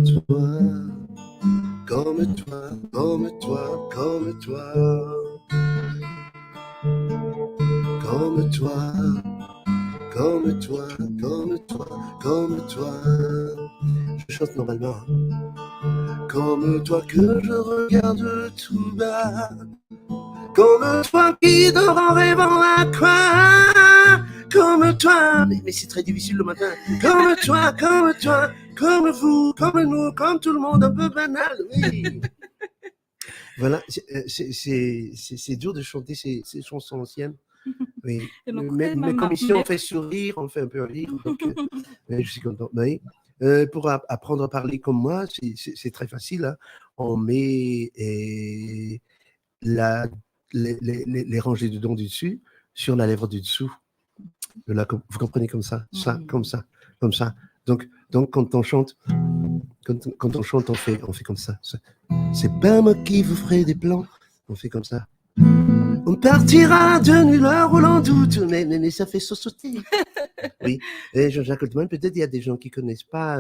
toi, comme toi, comme toi, comme toi. Comme toi, comme toi, comme toi, comme toi. Je chante normalement. hein. Comme toi que je regarde tout bas. Comme toi qui dors en rêvant à quoi Comme toi. Mais c'est très difficile le matin. Comme toi, comme toi, comme vous, comme nous, comme tout le monde, un peu banal, oui. Voilà, c'est dur de chanter ces chansons anciennes. Oui. Et donc, Mais, ouais, mais maman, comme ici, on mais- fait sourire, on fait un peu rire. Donc, oui, je suis content. Oui. Pour apprendre à parler comme moi, c'est très facile. hein. On met la, les rangées de dents du dessus sur la lèvre du dessous. De la, vous comprenez comme ça, ça, comme ça, comme ça. Donc quand on chante, quand on chante, on fait comme ça. C'est pas moi qui vous ferai des plans. On fait comme ça. On partira de nulle heure où l'on doute, mais ça fait sauter. Oui. Et Jean-Jacques Goldman, peut-être il y a des gens qui connaissent pas.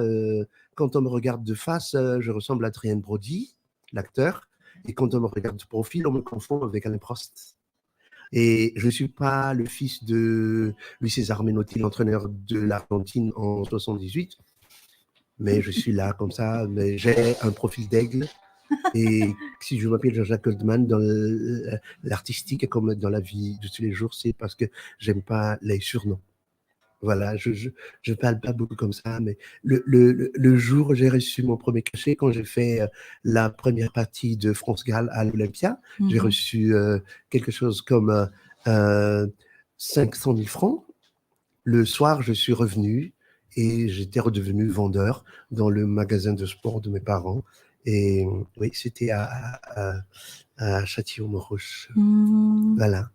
Quand on me regarde de face, je ressemble à Adrien Brody, l'acteur. Et quand on me regarde de profil, on me confond avec Alain Prost. Et je ne suis pas le fils de Luis César Menotti, l'entraîneur de l'Argentine en 78. Mais je suis là comme ça, mais j'ai un profil d'aigle. Et si je m'appelle Jean-Jacques Goldman dans l'artistique comme dans la vie de tous les jours, c'est parce que j'aime pas les surnoms. Voilà, je parle pas beaucoup comme ça, mais le jour où j'ai reçu mon premier cachet, quand j'ai fait la première partie de France Gall à l'Olympia, j'ai reçu quelque chose comme 500 000 francs. Le soir, je suis revenu et j'étais redevenu vendeur dans le magasin de sport de mes parents. Et oui, c'était à Châtillon-Montrouge. Voilà.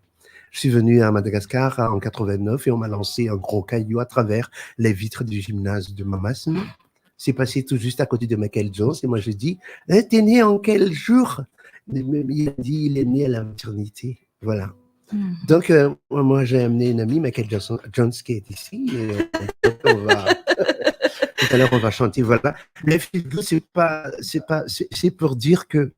Je suis venu à Madagascar en 89 et on m'a lancé un gros caillou à travers les vitres du gymnase de Mahamasina. C'est passé tout juste à côté de Michael Jones et moi j'ai dit, eh, t'es né en quel jour? Il a dit, il est né à la maternité. Voilà. Donc, moi, j'ai amené une amie, Michael Jones, qui est ici. Et on va, tout à l'heure, on va chanter. Voilà. Mais feel good, c'est pas, c'est pas, c'est, c'est pour dire que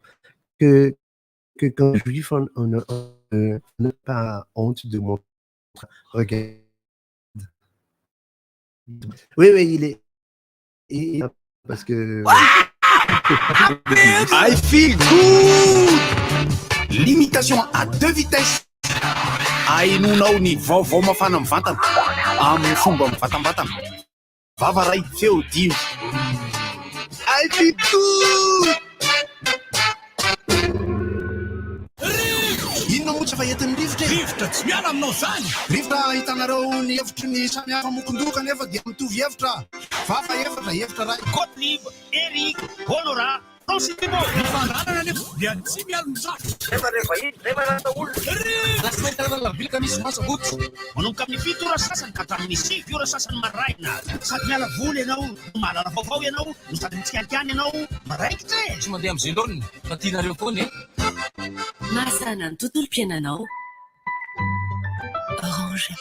quand juif, on n'a pas honte de montrer. Regarde. Oui, oui, il est. Il, parce que. I feel good. L'imitation à deux vitesses. Ahenoanao ny vaovao mafana mivantana amin'ny fomba mivatambatana. Vava ray feo dimy. I feel good. Inona moa tsy efa entin'ny rivotra e? Rivotra tsy miala aminao zany. Rivotra hitanareo ny hevitry ny samihafa mokondoka nefa dia mitovy hevitra. Vafa efatra, hevitra ray. Gottlieb, Eric, Honora, Francis-Thibault. Ny fandaharana nefa dia tsy miala ny zafy. Rehefa rehefa iny, rehefa lasa olona. Raha tsy mahita lalana vilika misy masa hoditra. Manomboka amin'ny 7 ora sasany ka hatramin'ny 9 ora sasany maraina. Sady miala voly ianao, no mahalala vaovao ianao, no sady mitsikianikany ianao, maraikitra e. Tsy mandeha amin'ny zelonina, fa tianareo foana e. Mahasana ny tontolom-piainanao. Orange.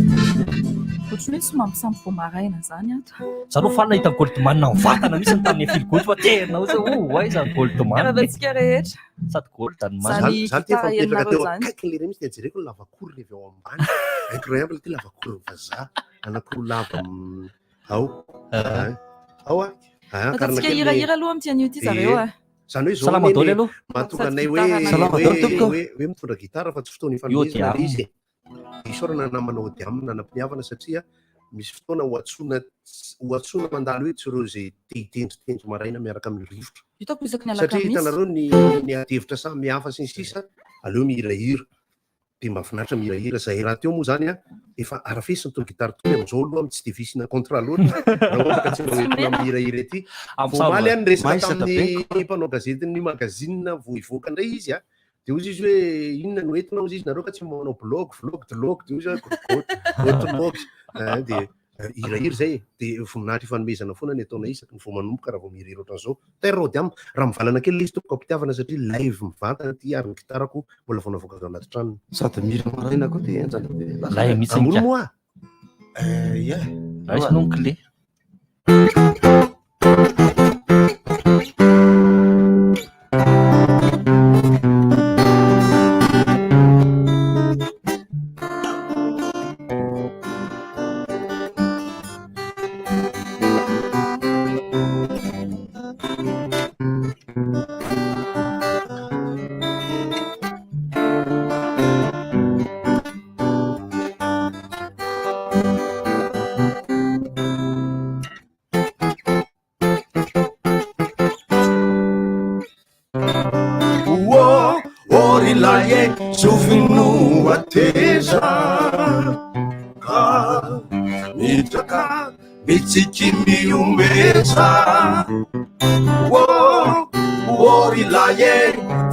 Ohatran'ny hoe tsy mampisampy vao maraina izany ato. Za aloha faly nahita Goldman mivantana mihitsy ny tamin'ny feel good fa tena hoe oh aiza ny Goldman. Miarahaba rehetra. Sady gold ny Zany Za ty efa gitara mipetraka henonareo teo zany. akaiky le mihitsy dia jereko ny lavakory rehefa ao ambany. Incroyable ty lavakory vazaha. Anankiroa lava ao. Ah, ao ah. Ah, Ataontsika karana kely le- hirahira aloha amin'ity anio ity zareo Ie. ah. Zany hoe zao Salama anie daholo le aloha. mahatonga Sady anay hoe gitara anankiroa. Salama daholo tompoko. hoe mitondra gitara fa tsy fotoana Io ifanomezana diam. le izy e. Isaorana namana Odiam nanam-piniavana satria misy fotoana ho antsoina mandalo hoe tsy ireo izay te hitendritendry maraina miaraka amin'ny rivotra. Hitako isaky ny Satria alakamisy. hitanareo ny adihevitra samy hafa sy ny sisa, aleo mihirahira. Dia mahafinaritra mihirahira. Zay raha teo moa zany a, efa arafesiny tony gitara tony amin'izao aloha amin'ny tsy dia fisina contrat loatra. Raha ohatra ka tsy mba hoentina mihirahira ety. Amin'ny Vao omaly sava. aho niresaka Maizina be. tamin'ny mpanao gazetin'ny magazine vao hivoaka indray izy a. De hozy izy hoe inona no entina hozy izy nareo ka tsy manao blog, vlog, dlog, de hozy aho gotlog. De hirahira zay e. De voninahitra ifanomezana foana ny ataonay isaky ny vao manomboka raha vao mihirahira ohatran'izao. Terre Rodiam, raha mivalana kely ilay izy tompoko am-pitiavana satria live mivantana ity ary ny gitarako mbola vao navoaka avy ao anaty tranony. Sady mihira maraina koa ty henjana be. Lay mihitsy Ambony ka. moa? Eh, yeah. Raiso no ny clé. Oh, oh, rilaye, sofino ateza ka mitraka mitsiky miomeza. Oh, oh, rilaye,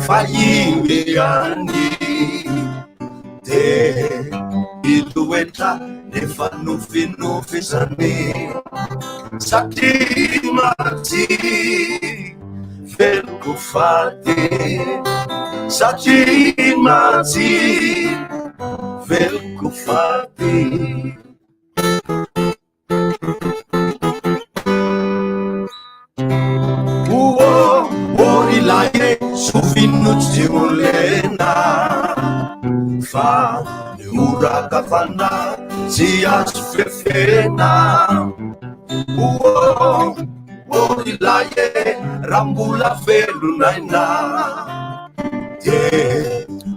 fahiny any de itoetra nefa nofinofy zany satria maty veloko faty satria maty veloko faty. Oh, oh, rilaye, sofino tsy ho lena fa ny orakavana tsy azo fefena. Oh, oh, rilaye, raha mbola velonaina de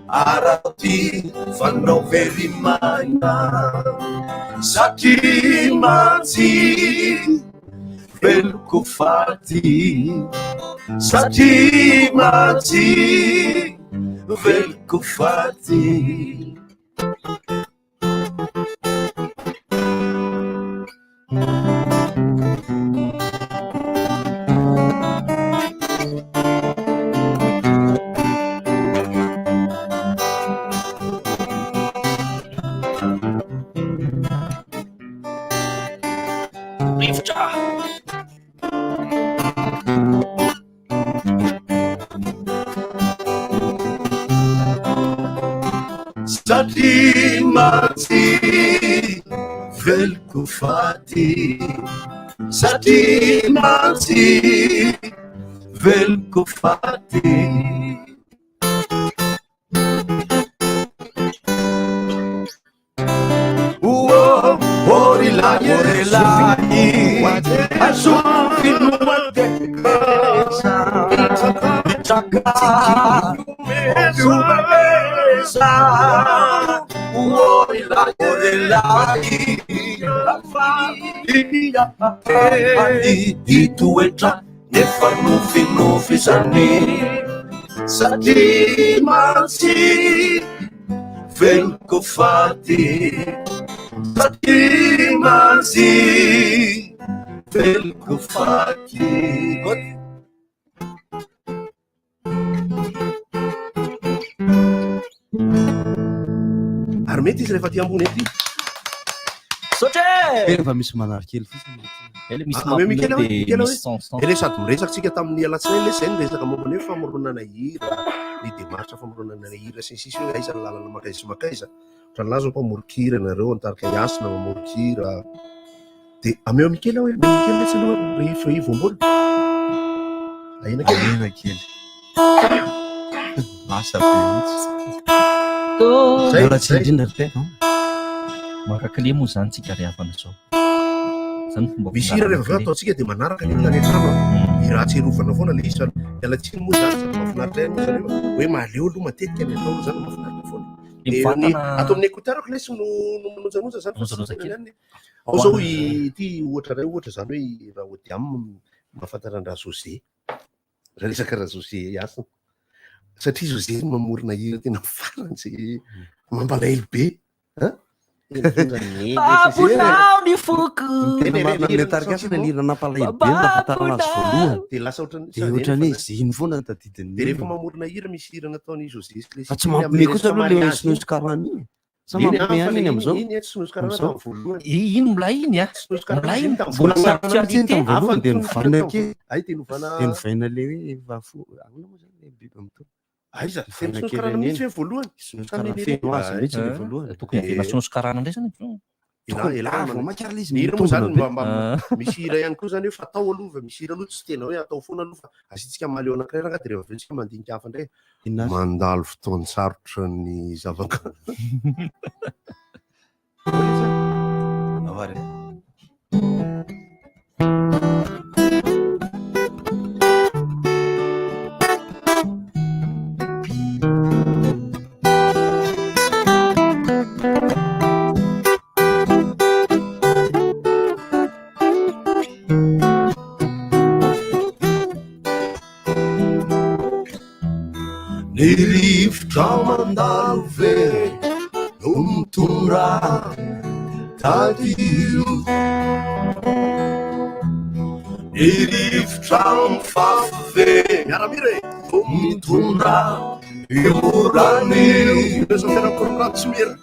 araty fanao very maina satria mantsy veloko faty satria mantsy veloko faty. Rivotra. Satria mantsy veloko faty satria mantsy veloko faty. Oh, oh, rilaye, rilaye, azofino ateza, mitraka, miomeza. Oh, rilaye, rilaye, itoetra nefa nofinofy zany satria mantsy veloko faty satria mantsy veloko faty. Ary mety izy rehefa aty ambony aty. Misaotra e! Efa misy manary kely fotsiny. Ele misy Ah, mais Mikela hoe, mampiomehy Mikela dia hoe, misy son son. Ele sady miresaka tsika tamin'ny alatsinainy le zay niresaka momba ny hoe famoronana hira, ny démarche famoronana hira sy ny sisa hoe aiza ny lalana mankaiza sy mankaiza. Ohatran'ny laza hoe mpamoron-kira nareo, nitarika Hasina mamoron-kira. Dia ameo Mikela hoe, ameo Mikela letsy aloha rehefa i voambola. Ahena kely. Ahena kely. Lasa be mihitsy. Zay, Mbola tsy zay. indrindra ry tena. Maka clé moa zany tsika ry havana zao. Zany fomba Misy hira rehefa avy eo ataontsika dia manaraka ny olona any an-trano. Hira ahatsiarovana foana ilay izy fa miala tsiny moa zany sady mahafinaritra ihany moa zany hoe hoe mahaleo aloha matetika ny atao zany mahafinaritra foana. Ny Dia ny mivantana- ato amin'ny écouteur-ko lesy no no manonjanonja zany fa tsy Manonjanonja tena kely. ihany. Ao zao ity ohatra iray ohatra zany hoe raha Odiam mahafantatra an-dRajosé. Raha resaka Rajosé Hasina. Satria José mamorona hira tena farany zay mampalahelo be. Hein? Babonao ny foko. Tena marina amin'ilay tarika azy ilay hira nampalahelo be ny nahafantarana azy voalohany. Dia lasa ohatran'ny Dia ohatran'ny hoe ziny foana ny tadidin'ny Dia rehefa olona. mamorona hira misy hira nataon'i José sy Fa tsy mampime kosa aloha ilay Sinoa sy Karana iny. Sa Iny mampime hafa ihany ilay iny amin'izao? Iny iny Sinoa sy Karana Amin'izao? tamin'ny voalohany. Iny milay iny a. Sinoa sy Karana Milay iny iny. tamin'ny Mbola voalohany. sarotra Mihitsy iny tamin'ny Hafa voalohany dia ny novaina tamin'ny kely. Ay, dia novana Dia novaina ilay hoe efa ahoana moa izany ilay biby mitovy? Aiza? Tena Novaina Sinoa sy kely Karana an'iny. mihitsy hoe voalohany. Sinoa sy Tamin'ny Karana feno azy Ah, mihitsy ilay Ah. voalohany. Tokony avela Sinoa sy Karana indray zany. Ela ela Ah, vao mainka ary ilay izy Ny hira moa mitombina zany be. mba mba misy hira ihany koa zany hoe fatao aloha fa misy hira aloha tsy tena hoe atao foana aloha fa asiantsika mahaleo anankiray rangahy dia rehefa avy eo tsika mandinika hafa indray. Inona ary? Mandalo fotoan-tsarotra ny zava-kanto. Avary. Ny rivotra mandalo ve no mitondra tadio? Ny rivotra mifafy ve Miaramila e! no mitondra io orana io? Ireo zao fiarakorondrano tsy mira.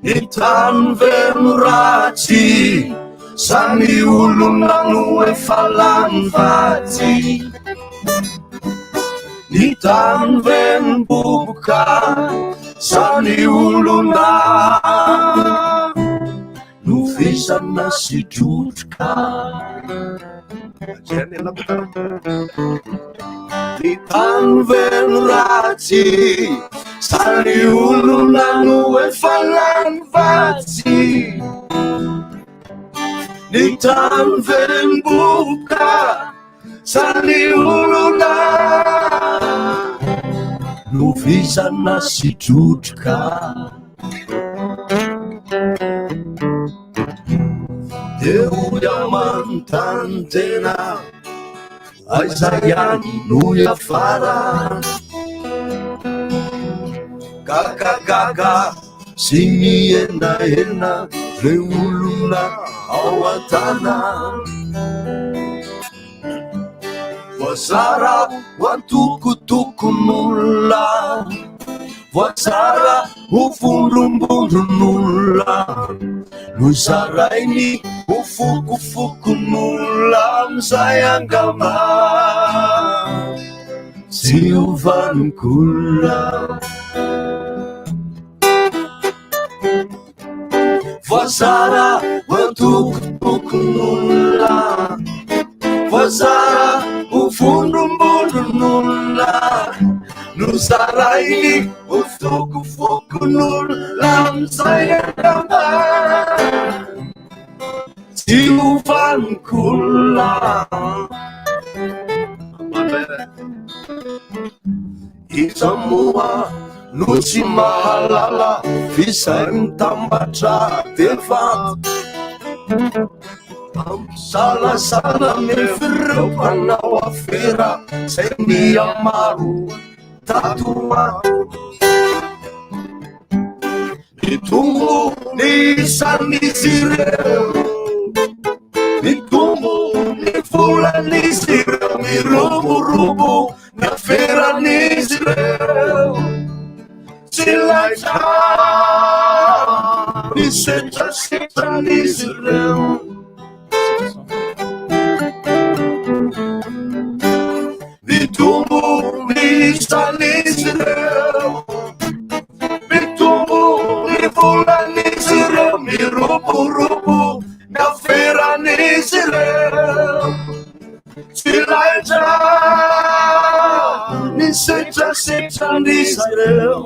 Ny tany ve no ratsy sa ny olona no efa lany vatsy? Ny tany ve no boboka sa ny olona no vizana sy trotroka? Ny tany ve no ratsy sa ny olona no efa lany vatsy? Ny tany ve no boboka sa ny olona no vizana sy trotroka? Dia hoy aho manontany tena, aiza ihany no hiafara? Gagagaga sy mihenahena ireo olona ao an-tanà. Voazara ho antokotokon'olona, voazara ho vondrombondron'olona, nozarainy ho fokofokon'olona amin'izay angamba tsy ho vanon-kolona. Voazara ho antokotokon'olona, voazara ho vondrombondron'olona, nozarainy ho fokofokon'olona amin'izay angamba tsy ho vanon-kolona. Iza moa no tsy mahalala f'izay mitambatra dia vato? Ampizarazana anefa ireo mpanao afera izay mihamaro tato ho ato. Mitombo ny isan'izy ireo, mitombo ny volan'izy ireo, miroborobo ny aferan'izy ireo. Tsy laitra ny setrasetran'izy ireo. Mitombo ny isan'izy ireo, mitombo ny volan'izy ireo, miroborobo ny aferan'izy ireo. Tsy laitra ny setrasetran'izy ireo.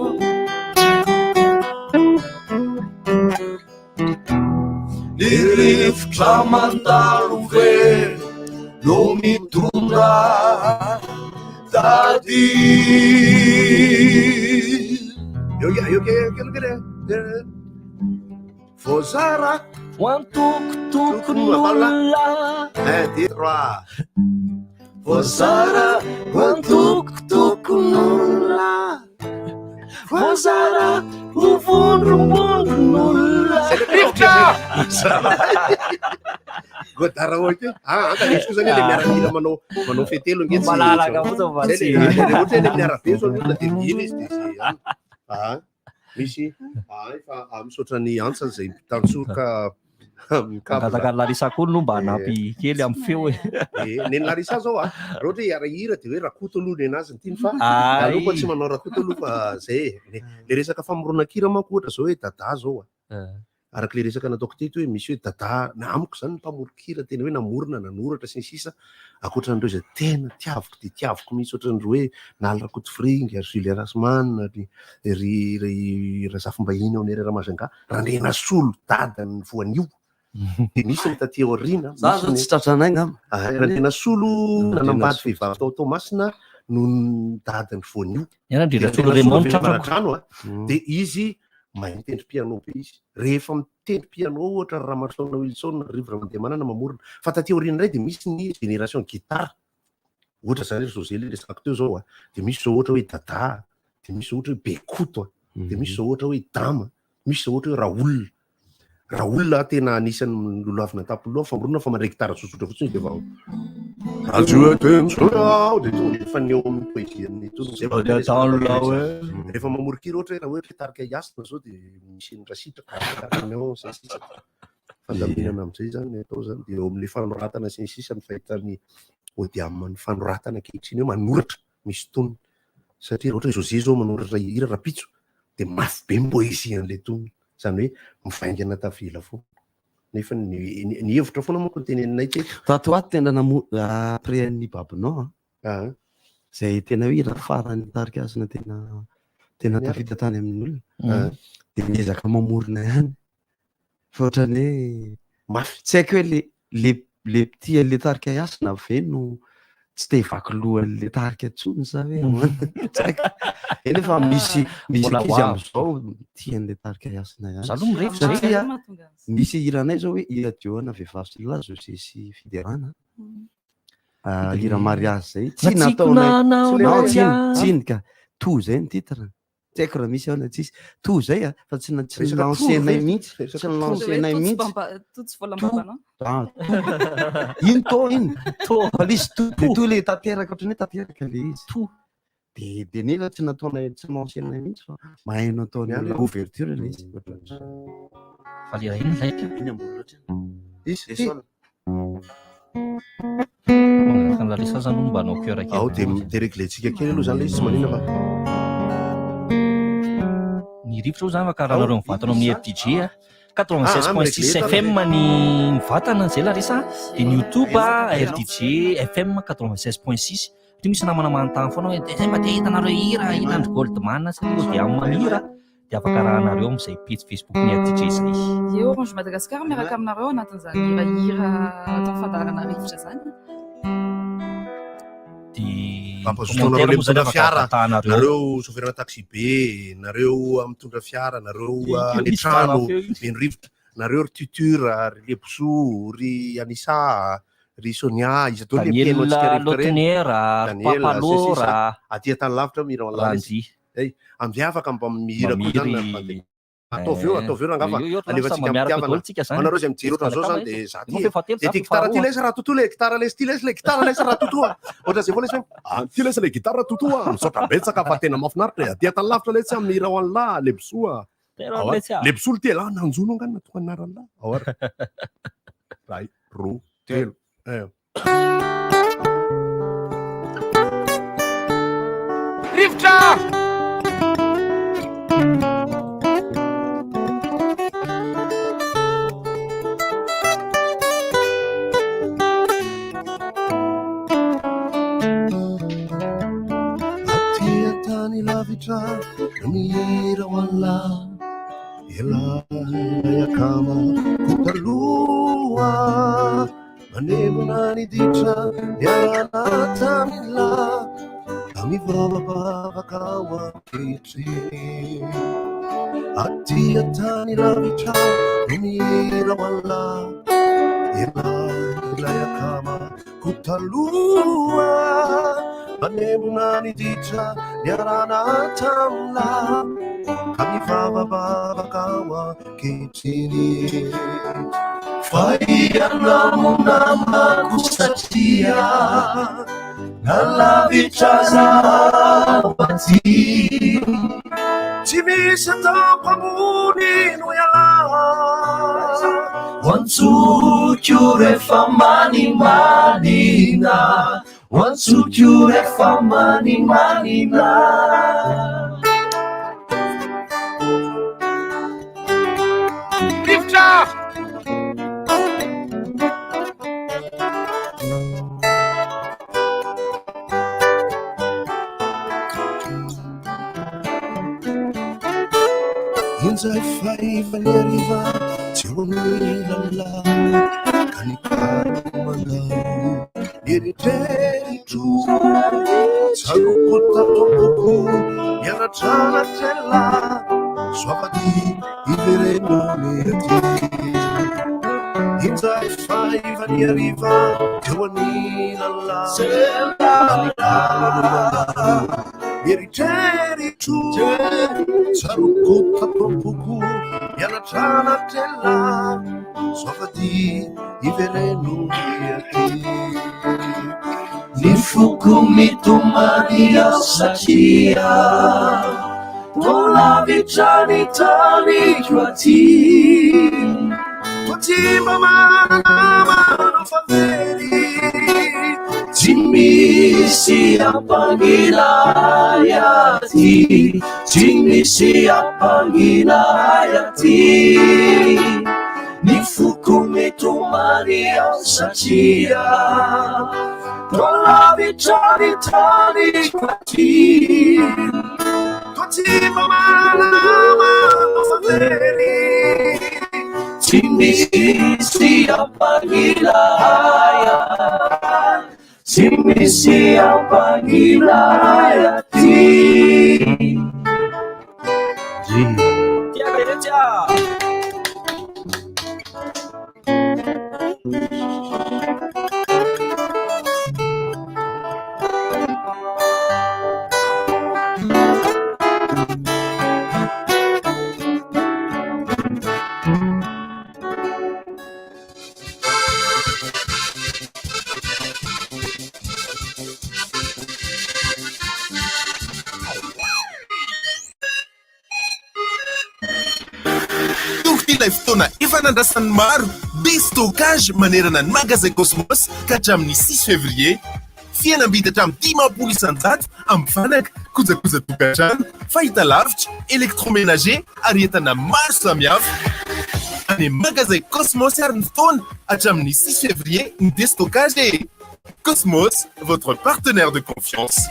Ny rivotra mandalo ve no mitondra tady? Eo eo eo eo Voazara ho antokotokon'olona. Un, deux, trois. Voazara ho antokotokon'olona. Voazara ho vondrombondron'olona. Zay le Rivotra! Godard ao ity. Ah, anta misy koa zany le miaramila manao manao fetelo nge tsy. Malalaka fotsiny fa Zay tsy- le le ohatra hoe le amin'ny arabe zao ny olona de mihira izy de zay ihany. Ah, misy ah efa ah, misaotra ny antsa zay mpitantsoroka amin'ny câble. Mangataka an'i Larissa koa no mba hanampy kely amin'ny feo e. Eh, nen'i Larissa zao ah, raha ohatra hoe hiara-hira de hoe Rakoto aloha nenazy ny tiany fa Ay. aleoko tsy manao Rakoto aloha fa zay e. Le le resaka famoronakira manko ohatra zao hoe Dada zao ah. Araka le resaka nataoko teto hoe misy hoe Dada na amiko zany ny mpamoron-kira tena hoe namorona nanoratra sy ny sisa ankoatran'ireo izay tena tiaviko dia tiaviko mihitsy ohatran'ireo hoe Naly Rakotofiringa, ry Julien Rasman, ry ry ry Razafimbahiny ao amin'ny RR Majunga, Randrianasolo dadan'ny voanio. Dia misy ny taty aoriana. Za zao tsy tratranay angamba. Ah, Randrianasolo nanambady vehivavy tao Toamasina no dadan'ny voanio. Ny Randrianasolo Raymond tratrako. Trano a. Dia izy mahay mitendry piano be izy. Rehefa mitendry piano ohatra ry Ramarosaona Wilson, Rivo Ramandemanana mamorona. Fa taty aoriana indray dia misy ny génération guitare. Ohatra zany ry José le resako teo zao a. Dia misy zao ohatra hoe Dada, dia misy zao ohatra hoe Bekoto a. Dia misy zao ohatra hoe Dama, misy zao ohatra hoe Raoul. Raoul a tena anisan'ny lolohavina an-tampon-loha famoronana fa mandray gitara tsotsotra fotsiny izy dia efa aho dia tonga dia efa ny eo amin'ny poésie-n'ny tonony zay vao rehefa mamoron-kira ohatra hoe raha ohatra hoe tarika Yasna zao dia misy an'i Rasitraka tarika ao sy ny sisa fandaminana amin'izay zany ny atao zany dia eo amin'ilay fanoratana sy ny sisa ny fahitan'ny Odiam ny fanoratana ankehitriny hoe manoratra misy tonony satria raha ohatra hoe José zao manoratra hira rahampitso dia mafy be ny poésie an'ilay tonony izany hoe mivaingana tavela foana nefa ny ny hevitra foana manko no teneninay teto. Tato ho ato tena namo après an'i Babonao an, izay tena hoe hira farany nitarika azy na tena tena tafita tany amin'ny olona dia miezaka mamorona ihany fa ohatran'ny hoe mafy tsy haiko hoe le le le mpitia an'le tarika Hasina ve no tsy te hivaky loha an'le tarika intsony sa hoe ahoana tsy haiko eny fa misy misy Mbola ho ankizy avy. amin'izao tia an'le tarika Hasina ihany Za aloha mirefy zay. satria misy hiranay zao hoe hira duo-na vehivavy sy lehilahy José sy Fiderana Ah, hira mariazy zay tsy Na tsiko nataonay na non nanao tsiny ihany. tsiny ka to zay ny titre tsy haiko raha misy ao na tsisy to zay a fa tsy na tsy Resaka lancenay toro ve? mihitsy Resaka tsy toro. lancenay mihitsy Totsy volam-babanao. Ah, to. Iny to iny To. fa le izy to de to le tanteraka ohatran'ny hoe tanteraka le izy To. de de nefa tsy nataonay tsy lancenay mihitsy fa mahay nataonay Miala. ouverture le izy ohatran'izay. Fa le iny laika. Iny ambony loatra Izy Le ty. sol. Mangataka an'i Larissa zany mba hanao chœur kely. Ao dia déréglé-tsika kely aloha zany le izy tsy manina fa Ny rivotra aloha zany fa karaha nareo mivantana amin'ny RDJ a. 96.6 Ah, FM ny mivantana zay Larissa dia ny YouTube a RDJ FM 96.6 Ty misy namana manontany foana hoe dia zay mba te hahita anareo hira hita andry Goldman satria dia amin'ny manira dia afaka arahanareo amin'izay pejy Facebook ny RDJ izay. Eo Orange Madagascar miaraka aminareo anatin'izany hirahira atao fandaharana rivotra izany. Dia Mampazoto anareo le commentaire moa zany mitondra afaka fiara, angatahanareo. nareo chauffeur taxi be, nareo mitondra fiara, nareo any Misy an-trano, feo iny. mino rivotra, nareo ry Tutur, ry Lebosoa, ry Anissa, ry Sonia, iza daholo le Daniel mpihaino antsika rivotra ireny. Lotner, Daniel, Papa sy ny sisa. Lora, Aty an-tany lavitra mihira ao an-lalana izy. Randy. Hey, amizay afaka mba mihira koa zany Mamiry. na- Ataovy eo, ataovy eo rangaha fa Eo, eo, alefantsika samy miaraka am-pitiavana. daholo tsika zany. Anareo izay mijery ohatran'izao zany dia za ty e. Dia ty gitara ty lesy raha toto le gitara lesy ty lesy le gitara lesy raha toto a. Ohatran'izay foana izy hoe ah ty lesy le gitara toto a. Misaotra betsaka fa tena mahafinaritra e. Aty an-tany lavitra lesy a mihira ho an'lah Lebosoa a. Tena Ao ary. lesy a. Lebosoa ty elah nanjono angano natonga anaran'lah. Ao ary. Ray, roa, telo. Eh. Rivotra! Aty an-tany lavitra no mihira ho an'lah Elah ilay akama ko taloha Manembona ny ditra niarahana tamin'lah Ka mivavabavaka ho ankehitriny Aty an-tany lavitra no mihira ho an'lah Elah ilay akama ko taloha Manembona ny ditra niarahana taminah Ka mivavabavaka aho ankehitriny Fa ianao no namako satria Na lavitra aza aho aty Tsy misy ataoko ambony noho ialahy Ho antsoko rehefa manimanina Ho antsoko rehefa manimanina Rivotra! Injay fahefa ny hariva tsy eo amin'ny lalana ka ny kalo mandalo ny eritreritro tsaroako tato am-poko mianatranatra elah soavaky ivereno ny aty Injay fahefa ny hariva teo anilanà ka ny kalo mandalo ny eritreritro tsaroako tato am-poko mianatranatra elah soavaky ivereno ny aty Ny foko mitomany aho satria Toa lavitra ny taniko aty Toa tsy mba manana namana fa very Tsy misy ampangina ahy aty Tsy misy ampangina ahy aty Ny foko mitomany aho satria Toa lavitra ny taniko aty Toa tsy mba manana namana fa very Tsy misy ampangina ahy Tsy misy ampangina ahy aty Tonga ilay fotoana efa nandrasan'ny maro, déstockage manerana ny magasin Cosmos ka hatramin'ny 6 février. Fihenam-bidy hatramin'ny 50% amin'ny fanaka, kojakoja tokantrano, fahitalavitra, électroménager ary entana maro samihafa. Any amin'ny magasin Cosmos ary ny fotoana hatramin'ny 6 février ny déstockage e! Cosmos, votre partenaire de confiance.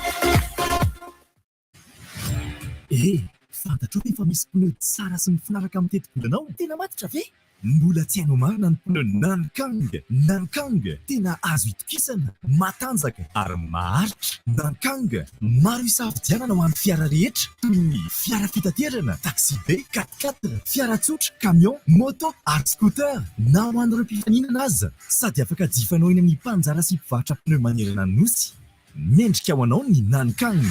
Eh! Fantatrao ve fa misy pneu tsara sy mifanaraka amin'ny tetibolanao? Tena matotra ve? Mbola tsy hainao marina ny pneu Nankang! Nankang! Tena azo itokisana, matanjaka ary maharitra. Nankang! Maro isafidianana ho an'ny fiara rehetra toy ny fiara fitaterana, taxi-be, quatre-quatre, fiara tsotra, camion, moto ary scooter na ho an'ireo mpifaninana aza. Sady afaka jifainao eny amin'ny mpanjara sy mpivarotra pneu manerana ny Nosy. Mendrika ho anao ny Nankang!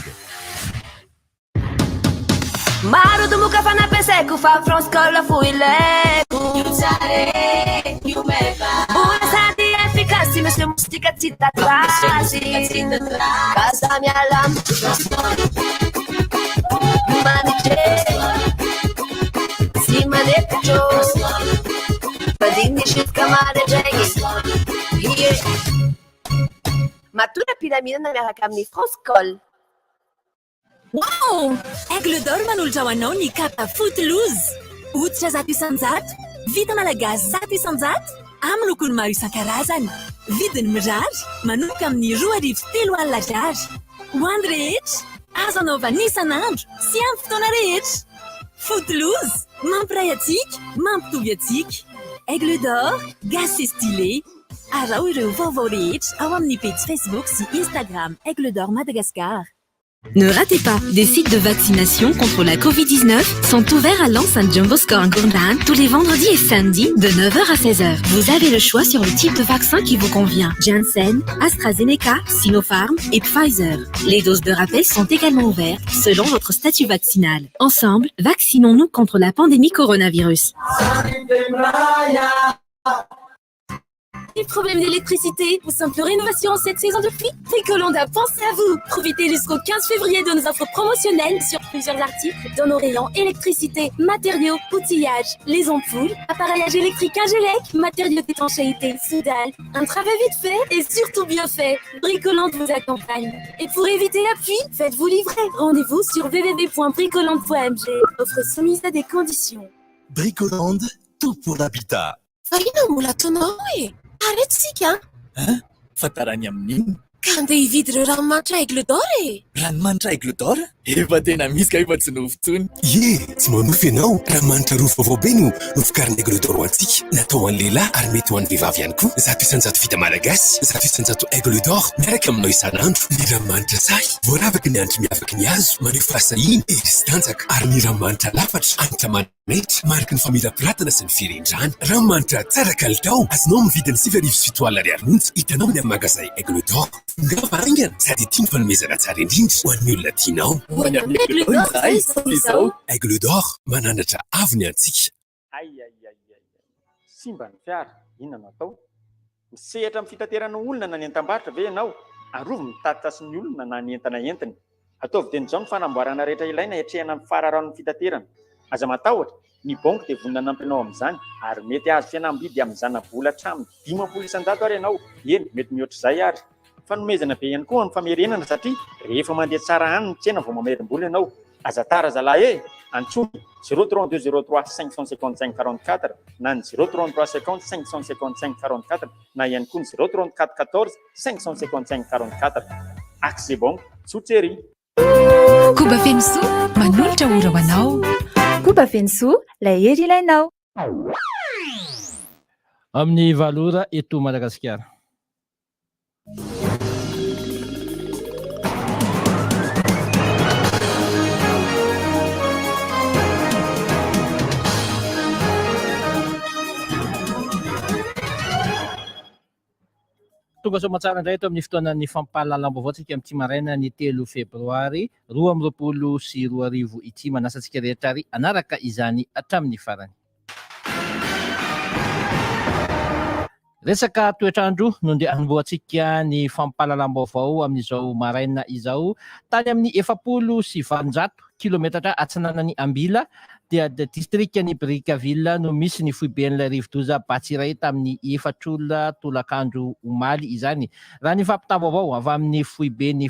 Maro domoka fa nampiasaiko fa France Coll fo ilaiko. Io tsara e, io meva. Mbola sady efficace monsieur moustique tsy tatrasy. Ka za miala am France Coll. Manitra tsy manepitro. Mandiny jusqu'à maraindraigny. Yeah. Matory am-pilaminana miaraka amin'ny France Coll. Wow! Aigle d'Or manolotra ho anao ny kapa Footloose. Hoditra 100%, vita malagasy 100%, amin'ny lokony maro isan-karazany. Vidiny mirary, manomboka amin'ny 2300 ariary. Ho an'ny rehetra, azo anaovana isan'andro sy amin'ny fotoana rehetra. Footloose, mampiray antsika, mampitovy antsika. Aigle d'Or, gasy sy stylé. Araho ireo vaovao rehetra ao amin'ny pejy Facebook sy Instagram Aigle d'Or Madagascar. Ne ratez pas, des sites de vaccination contre la Covid-19 sont ouverts à l'enceinte Jumbo Score Gourdan tous les vendredis et samedis de 9h à 16h. Vous avez le choix sur le type de vaccin qui vous convient. Janssen, AstraZeneca, Sinopharm et Pfizer. Les doses de rappel sont également ouvertes selon votre statut vaccinal. Ensemble, vaccinons-nous contre la pandémie coronavirus. Des problèmes d'électricité ou simple rénovation en cette saison de pluie Bricolande a pensé à vous Profitez jusqu'au 15 février de nos offres promotionnelles sur plusieurs articles dans nos rayons électricité, matériaux, outillage, les ampoules, appareillage électrique Ingelec, matériaux d'étanchéité, soudal, un travail vite fait et surtout bien fait. Bricolande vous accompagne. Et pour éviter la pluie, faites-vous livrer. Rendez-vous sur www.bricolande.mg. Offre soumise à des conditions. Bricolande, tout pour l'habitat. Fa inona no mbola ataonao ao e? Arrête tsika an! Hein? Fa tarany amin'inona? Ka andeha hividy ireo ranomanitra Aigle d'Or e! Ranomanitra Aigle d'Or? Efa tena misy kay fa tsy nofy intsony. Ie, tsy manofy ianao! Ranomanitra roa vaovao be no novokarin'ny Aigle d'Or ho antsika. Natao ho an'ny lehilahy ary mety ho an'ny vehivavy ihany koa. 100% vita malagasy, 100% Aigle d'Or, miaraka aminao isan'andro. Ny ranomanitra sahy, voaravaky ny hanitry miavaky ny hazo, maneho fahasahiana, hery sy tanjaka. Ary ny ranomanitra lafatra, hanitra manana. Mety, mariky ny famirapiratana sy ny firindrana. Ranomanitra tsara kalitao, azonao amin'ny vidiny 7700 ariary monja, hitanao any amin'ny magazay Aigle d'Or. Tongava haingana sady ity ny fanomezana tsara indrindra ho an'ny olona tianao. Ho any amin'ny Aigle d'Or izahay izao. Aigle d'Or, mananatra avo ny antsika. Ay ay ay ay ay. Simba ny fiara, inona no atao? Misehatra amin'ny fitaterana olona na ny entam-barotra ve ianao? Arovy ny tatitra sy ny olona na ny entana entiny. Ataovy dieny izao ny fanamboarana rehetra ilaina hiatrehana ny fararanon'ny fitaterana. Aza matahotra, ny banky dia vonona hanampy anao amin'izany ary mety hahazo fihenam-bidy amin'ny zana-bola hatramin'ny 50% ary ianao, eny, mety mihoatra izay ary. Fanomezana be ihany koa amin'ny famerenana satria rehefa mandeha tsara any ny tsena vao mamerim-bola ianao. Aza tara zalahy e! Antsoy 032 03 555 44 na ny 033 50 555 44 na ihany koa ny 034 14 555 44. Accès Banque, tsotra ery! Koba Fenosoa, manolotra ora ho anao. Koba Fenosoa, ilay hery ilainao. Amin'ny valo ora eto Madagasikara. Tonga soamantsara indray eto amin'ny fotoanan'ny fampahalalam-baovao tsika amin'ity maraina ny 3 febroary 2022 ity. Manasa antsika rehetra ary hanaraka izany hatramin'ny farany. Resaka toetr'andro no ndeha hanombohantsika ny fampahalalam-baovao amin'izao maraina izao. Tany amin'ny 840 kilometatra atsinanan'i Ambila dia distrikan'i Brickaville no misy ny foiben'ilay rivodoza Batsirai tamin'ny efatra ora tolakandro omaly izany. Raha ny fampitam-baovao avy amin'ny foiben'ny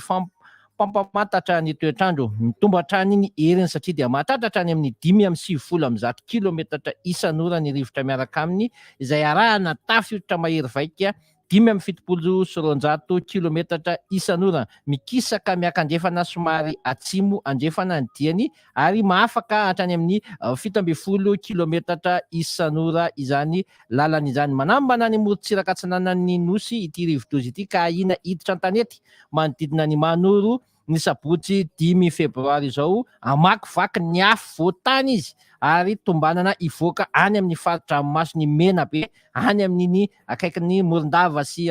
mpampamantatra ny toetr'andro. Mitombo hatrany ny heriny satria dia mahatratra hatrany amin'ny 195 kilometatra isan'ora ny rivotra miaraka aminy izay arahana tafiotra mahery vaika 275 kilometatra isan'ora. Mikisaka miakandrefana somary atsimo andrefana ny diany ary mahafaka hatrany amin'ny 17 kilometatra isan'ora izany lalana izany. Manambana ny morontsiraka atsinanan'ny Nosy ity rivodoza ity ka ahiana hiditra an-tanety manodidina an'i Mahanoro ny sabotsy 5 febroary izao, hamakivaky ny afovoan-tany izy ary tombanana hivoaka any amin'ny fari-dranomasin'i Menabe any amin'iny akaikin'i Morondava sy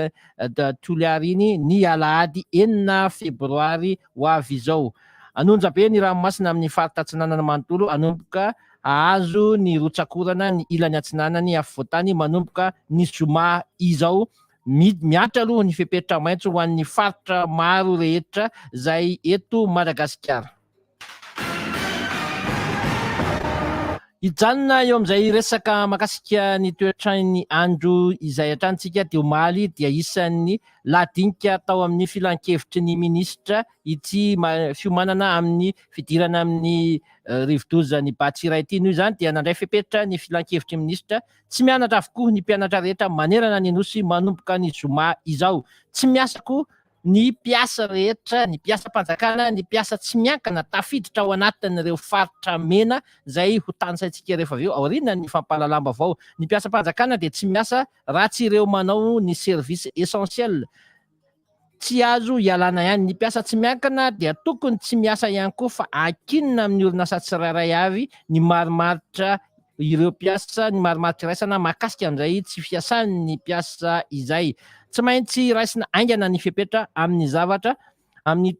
Toliara iny ny alahady 6 febroary ho avy izao. Hanonja be ny ranomasina amin'ny faritra atsinanana manontolo hanomboka hahazo ny rotsak'orana ny ilany atsinanan'ny afovoan-tany manomboka ny zoma izao Mihatra aloha ny fepetra maitso ho an'ny faritra maro rehetra izay eto Madagasikara. Hijanona eo amin'izay resaka mahakasika ny toetran'ny andro izay hatrany isika dia omaly dia isan'ny lahadinika tao amin'ny filankevitry ny minisitra ity fiomanana amin'ny fidirana amin'ny rivodoza ny Batsirai ity. Noho izany dia nandray fepetra ny filankevitry ny minisitra Tsy mianatra avokoa ny mpianatra rehetra manerana ny Nosy manomboka ny zoma izao. Tsy miasa koa ny mpiasa rehetra, ny mpiasam-panjakana, ny mpiasa tsy miankina tafiditra ao anatin'ireo faritra mena izay ho tanisaintsika rehefa avy eo aorianan'ny fampahalalam-baovao. Ny mpiasam-panjakana dia tsy miasa raha tsy ireo manao ny service essentiel. tsy azo ialana ihany. Ny mpiasa tsy miankina dia tokony tsy miasa ihany koa fa ankinina amin'ny orinasa tsirairay avy ny marimaritra ireo mpiasa, ny marimaritra iraisana mahakasika an'izay tsy fiasan'ny mpiasa izay. Tsy maintsy raisina haingana ny fepetra amin'ny zavatra amin'ny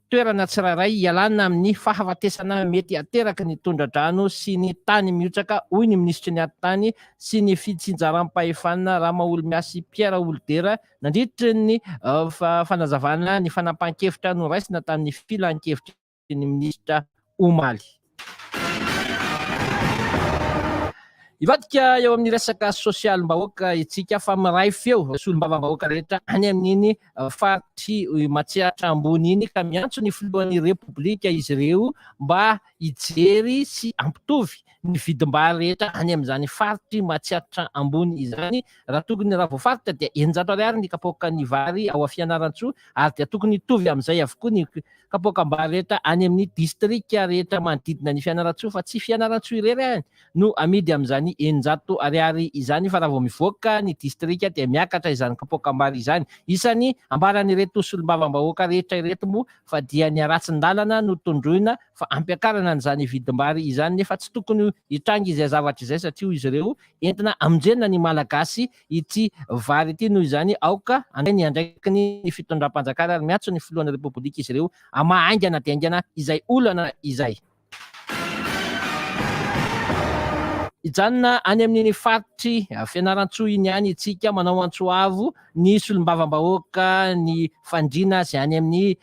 toerana tsirairay hialana amin'ny fahafatesana mety ateraky ny tondra-drano sy ny tany mihotsaka, hoy ny minisitry ny Atitany sy ny fitsinjaram-pahefana Ramaholimiasy Pierre Holidera nandritry ny fanazavana ny fanapahan-kevitra noraisina tamin'ny filankevitry ny minisitra omaly. Hivadika eo amin'ny resaka sosialim-bahoaka isika fa miray feo solombavambahoaka rehetra any amin'iny faritry Matsiatra Ambony iny ka miantso ny filohan'ny Repoblika izy ireo mba hijery sy hampitovy ny vidim-bary rehetra any amin'izany faritry Matsiatra Ambony izany. Raha tokony raha voafaritra dia 600 ariary ny kapoakan'ny vary ao Fianarantsoa ary dia tokony hitovy amin'izay avokoa ny kapoakam-bary rehetra any amin'ny distrika rehetra manodidina ny Fianarantsoa fa tsy Fianarantsoa irery ihany no amidy amin'izany 600 ariary izany fa raha vao mivoaka ny distrika dia miakatra izany kapoakam-bary izany. Isany ambaran'ireto solombavambahoaka rehetra ireto moa fa dia ny haratsin-dalana no tondroina fa ampiakarana an'izany vidim-bary izany nefa tsy tokony hitranga izay zavatra izay satria hoy izy ireo entina hamonjena ny Malagasy ity vary ity noho izany aoka handray ny andraikiny ny fitondram-panjakana ary miantso ny filohan'ny Repoblika izy ireo hamaha haingana dia haingana izay olana izay. Hijanona any amin'iny faritry Fianarantsoa iny ihany isika manao antso avo ny solombavambahoaka ny fandriana izay any amin'ny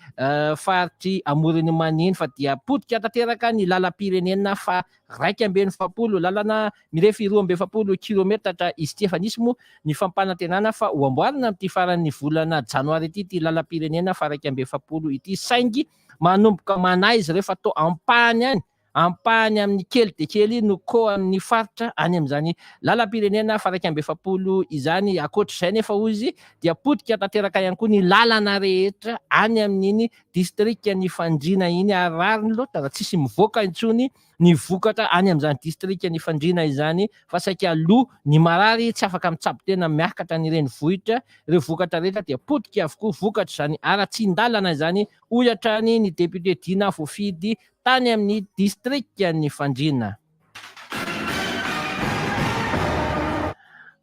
faritry Amoron'i Mania iny fa dia potika tanteraka ny lalam-pirenena faha 41, lalana mirefy 42 kilometatra izy ity. Efa nisy moa ny fampanantenana fa ho amboarina amin'ity faran'ny volana janoary ity ity lalam-pirenena faha 41 ity saingy manomboka manahy izy ireo fa toa ampahany ihany, ampahany amin'ny kely dia kely no kohan'ny faritra any amin'izany lalam-pirenena faha 41 izany. Ankoatra izay anefa hoy izy dia potika tanteraka ihany koa ny lalana rehetra any amin'iny distrikan'i Fandriana iny ary rariny loatra raha tsisy mivoaka intsony ny vokatra any amin'izany distrikan'i Fandriana izany fa saika lo ny marary tsy afaka mitsabo tena miakatra ny renivohitra, ireo vokatra rehetra dia potika avokoa vokatr'izany haratsian-dalana izany hoy hatrany ny député Dina voafidy tany amin'ny distrikan'i Fandriana.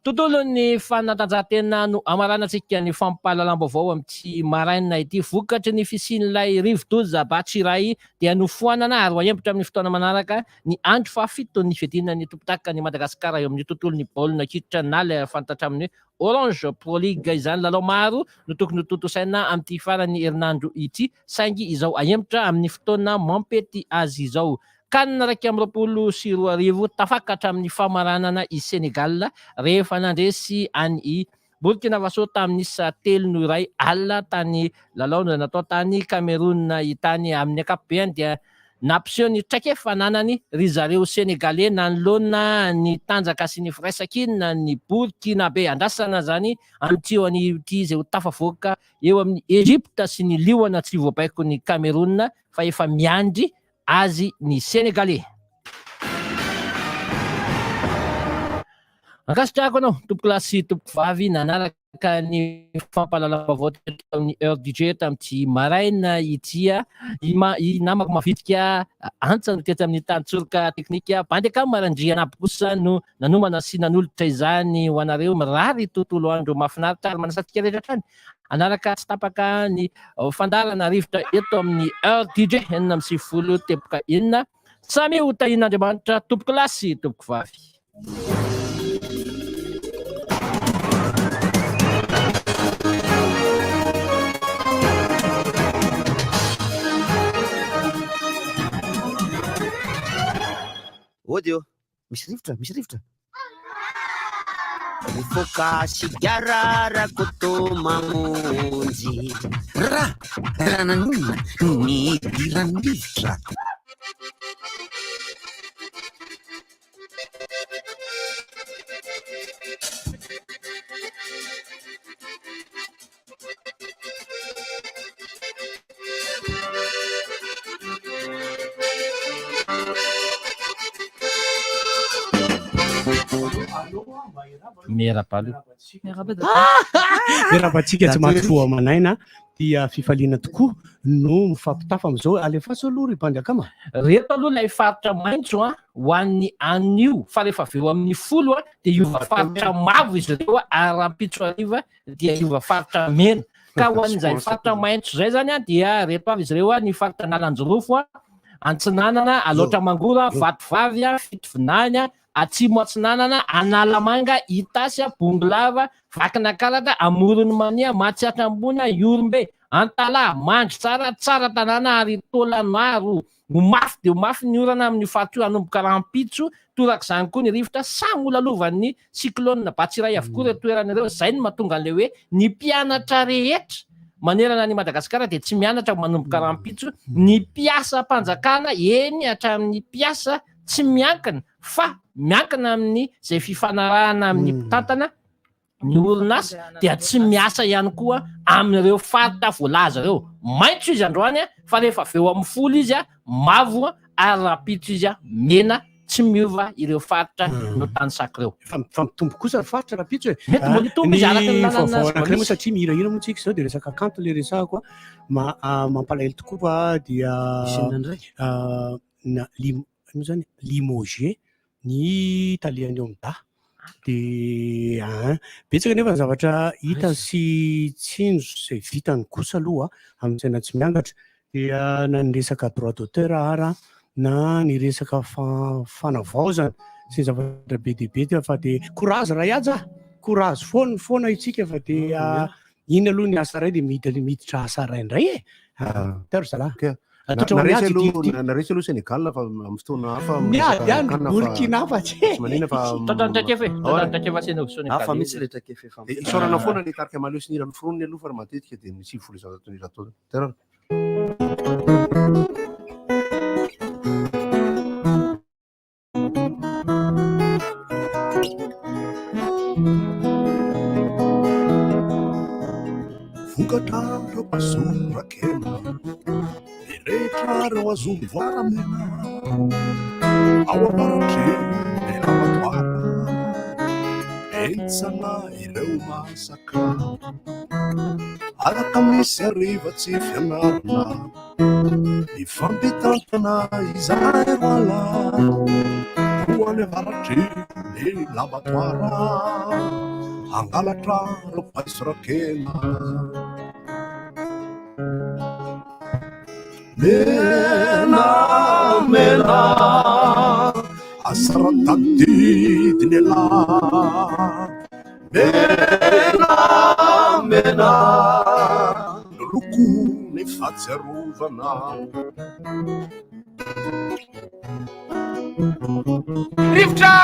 Tontolon'ny fanatanjahantena no hamaranantsika ny fampahalalam-baovao amin'ity maraina ity. Vokatry ny fisian'ilay rivodoza Batsirai dia nofoanana ary ho ahembotra amin'ny fotoana manaraka ny andro fahafiton'ny fiadiana ny tompon-dakan'i Madagasikara eo amin'ny tontolon'ny baolina kitra na ilay fantatra amin'ny hoe Orange Pro League izany. Lalao maro no tokony hotontosaina amin'ity faran'ny herinandro ity saingy izao ahemotra amin'ny fotoana mampety azy izao. Can 2021, tafakatra amin'ny famaranana i Sénégal rehefa nandresy an'i Burkina Faso tamin'ny isa 3-1 alina tany lalao natao tany Cameroun tany. Amin'ny ankapobeny dia nampiseho ny traikefa ananany ry zareo Sénégalais nanoloana ny tanjaka sy ny firaisankina ny Burkinabe. Andrasana izany amin'ity anio ity izay ho tafavoaka eo amin'i Egypte sy ny liona tsy voabaikon'i Cameroun fa efa miandry azy ny Sénégalais. Ankasitrahako anao tompokolahy sy tompokovavy nanaraka ny fampahalalam-baovao teto amin'ny Heure du Jeu tamin'ity maraina ity. I namako mavitrika Antsa no teto amin'ny tantsoroka teknika. Bandekam Randrianabo kosa no nanomana sy nanolotra izany ho anareo. Mirary tontolo andro mahafinaritra ary manasa antsika rehetra hatrany Hanaraka tsy tapaka ny fandaharana rivotra eto amin'ny Heure DJ 96.6. Samy ho tahian'Andriamanitra tompoko lahy sy tompoko vavy. Ody ô! Misy rivotra, misy rivotra. Mifoka sigara Rakoto Mamonjy. Ra, raha naninona no nidiran'ny rivotra? Miarahaba aloha. Miarahaba Miarahaba antsika tsy maty fo aman'aina. Dia fifaliana tokoa no mifampitafa amin'izao. Alefaso aloha ry bandy akama. Reto aloha ilay faritra maitso a, ho an'ny anio, fa rehefa avy eo amin'ny 10 a, dia hiova faritra mavo izy ireo a, ary rahampitso hariva dia hiova faritra mena. Ka ho an'izay faritra maitso izay zany a, dia reto avy izy ireo a, ny faritra Analanjirofo a, Antsinanana, Alaotra Mangoro a, Vatovavy a, Fitovinany a, Atsimo Atsinanana, Analamanga, Itasy, Bongolava, Vakinakaratra, Amoron'i Mania, Matsiatra Ambony, Ihorombe, Antalaha, Mandritsara, Tsaratanàna ary Taolagnaro. Ho mafy dia ho mafy ny orana amin'io faritra io hanomboka rahampitso, torak'izany koa ny rivotra, samy ho lalovan'ny cyclone Batsirai avokoa ireo toerana ireo, izay no mahatonga an'ilay hoe ny mpianatra rehetra manerana an'i Madagasikara dia tsy mianatra manomboka rahampitso, ny mpiasam-panjakana eny hatramin'ny mpiasa tsy miankina fa miankina amin'ny izay fifanarahana amin'ny mpitantana ny orinasa dia tsy miasa ihany koa amin'ireo faritra voalaza ireo. Maitso izy androany fa rehefa avy eo amin'ny 10 izy mavo ary rahampitso izy mena, tsy miova ireo faritra notanisako ireo. Fa mitombo kosa ny faritra rahampitso e. Mety mbola hitombo izy araka ny lalàna vaovao anankiray moa zava-misy. satria mihirahira moa tsika izao dia resaka kanto ilay resahako a. Mampalahelo tokoa fa dia Misy inona indray? na lim ino zany limogé ny talehan'ny OMDA de aa betsaka nefa ny zavatra hita sy tsinjo izay vitany kosa aloha amin'ny saina tsy miangatra dia na ny resaka droit d'auteur ara na ny resaka fanavaozana sy ny zavatra be dia be fa de courage Rayaja courage foana foana isika fa dia iny aloha ny asa iray dia miditra asa iray indray e. Teo ry zalahy. Atolotra ho an'i Naresy Haja ity aloha naresy aloha Sénégal fa amin'ny fotoana hafa Miady miresaka any CAN fa Burkina fa tsy tsy manina fa Tratran'ny traikefa e, Ahoana? tratran'ny traikefa Sénégal. Hafa mihitsy ilay traikefa efa Dia isaorana foana ny tarika Mahaleo sy ny hira noforoniny aloha fa matetika dia ny 190 ny hira ataony. Terana. Vokatra reo pasorakena Mirehetra reo azony voaramena Ao avaratry ny lavatoara Hentsana ireo masaka Araka misy hariva tsy fianarana Mifampitantana izahay roalahy Ho any avaratry ny lavatoara Hangalatra reo paiso rakena Mena mena Asara tadidiny elah Mena mena no loko ny fahatsiarovana. Rivotra!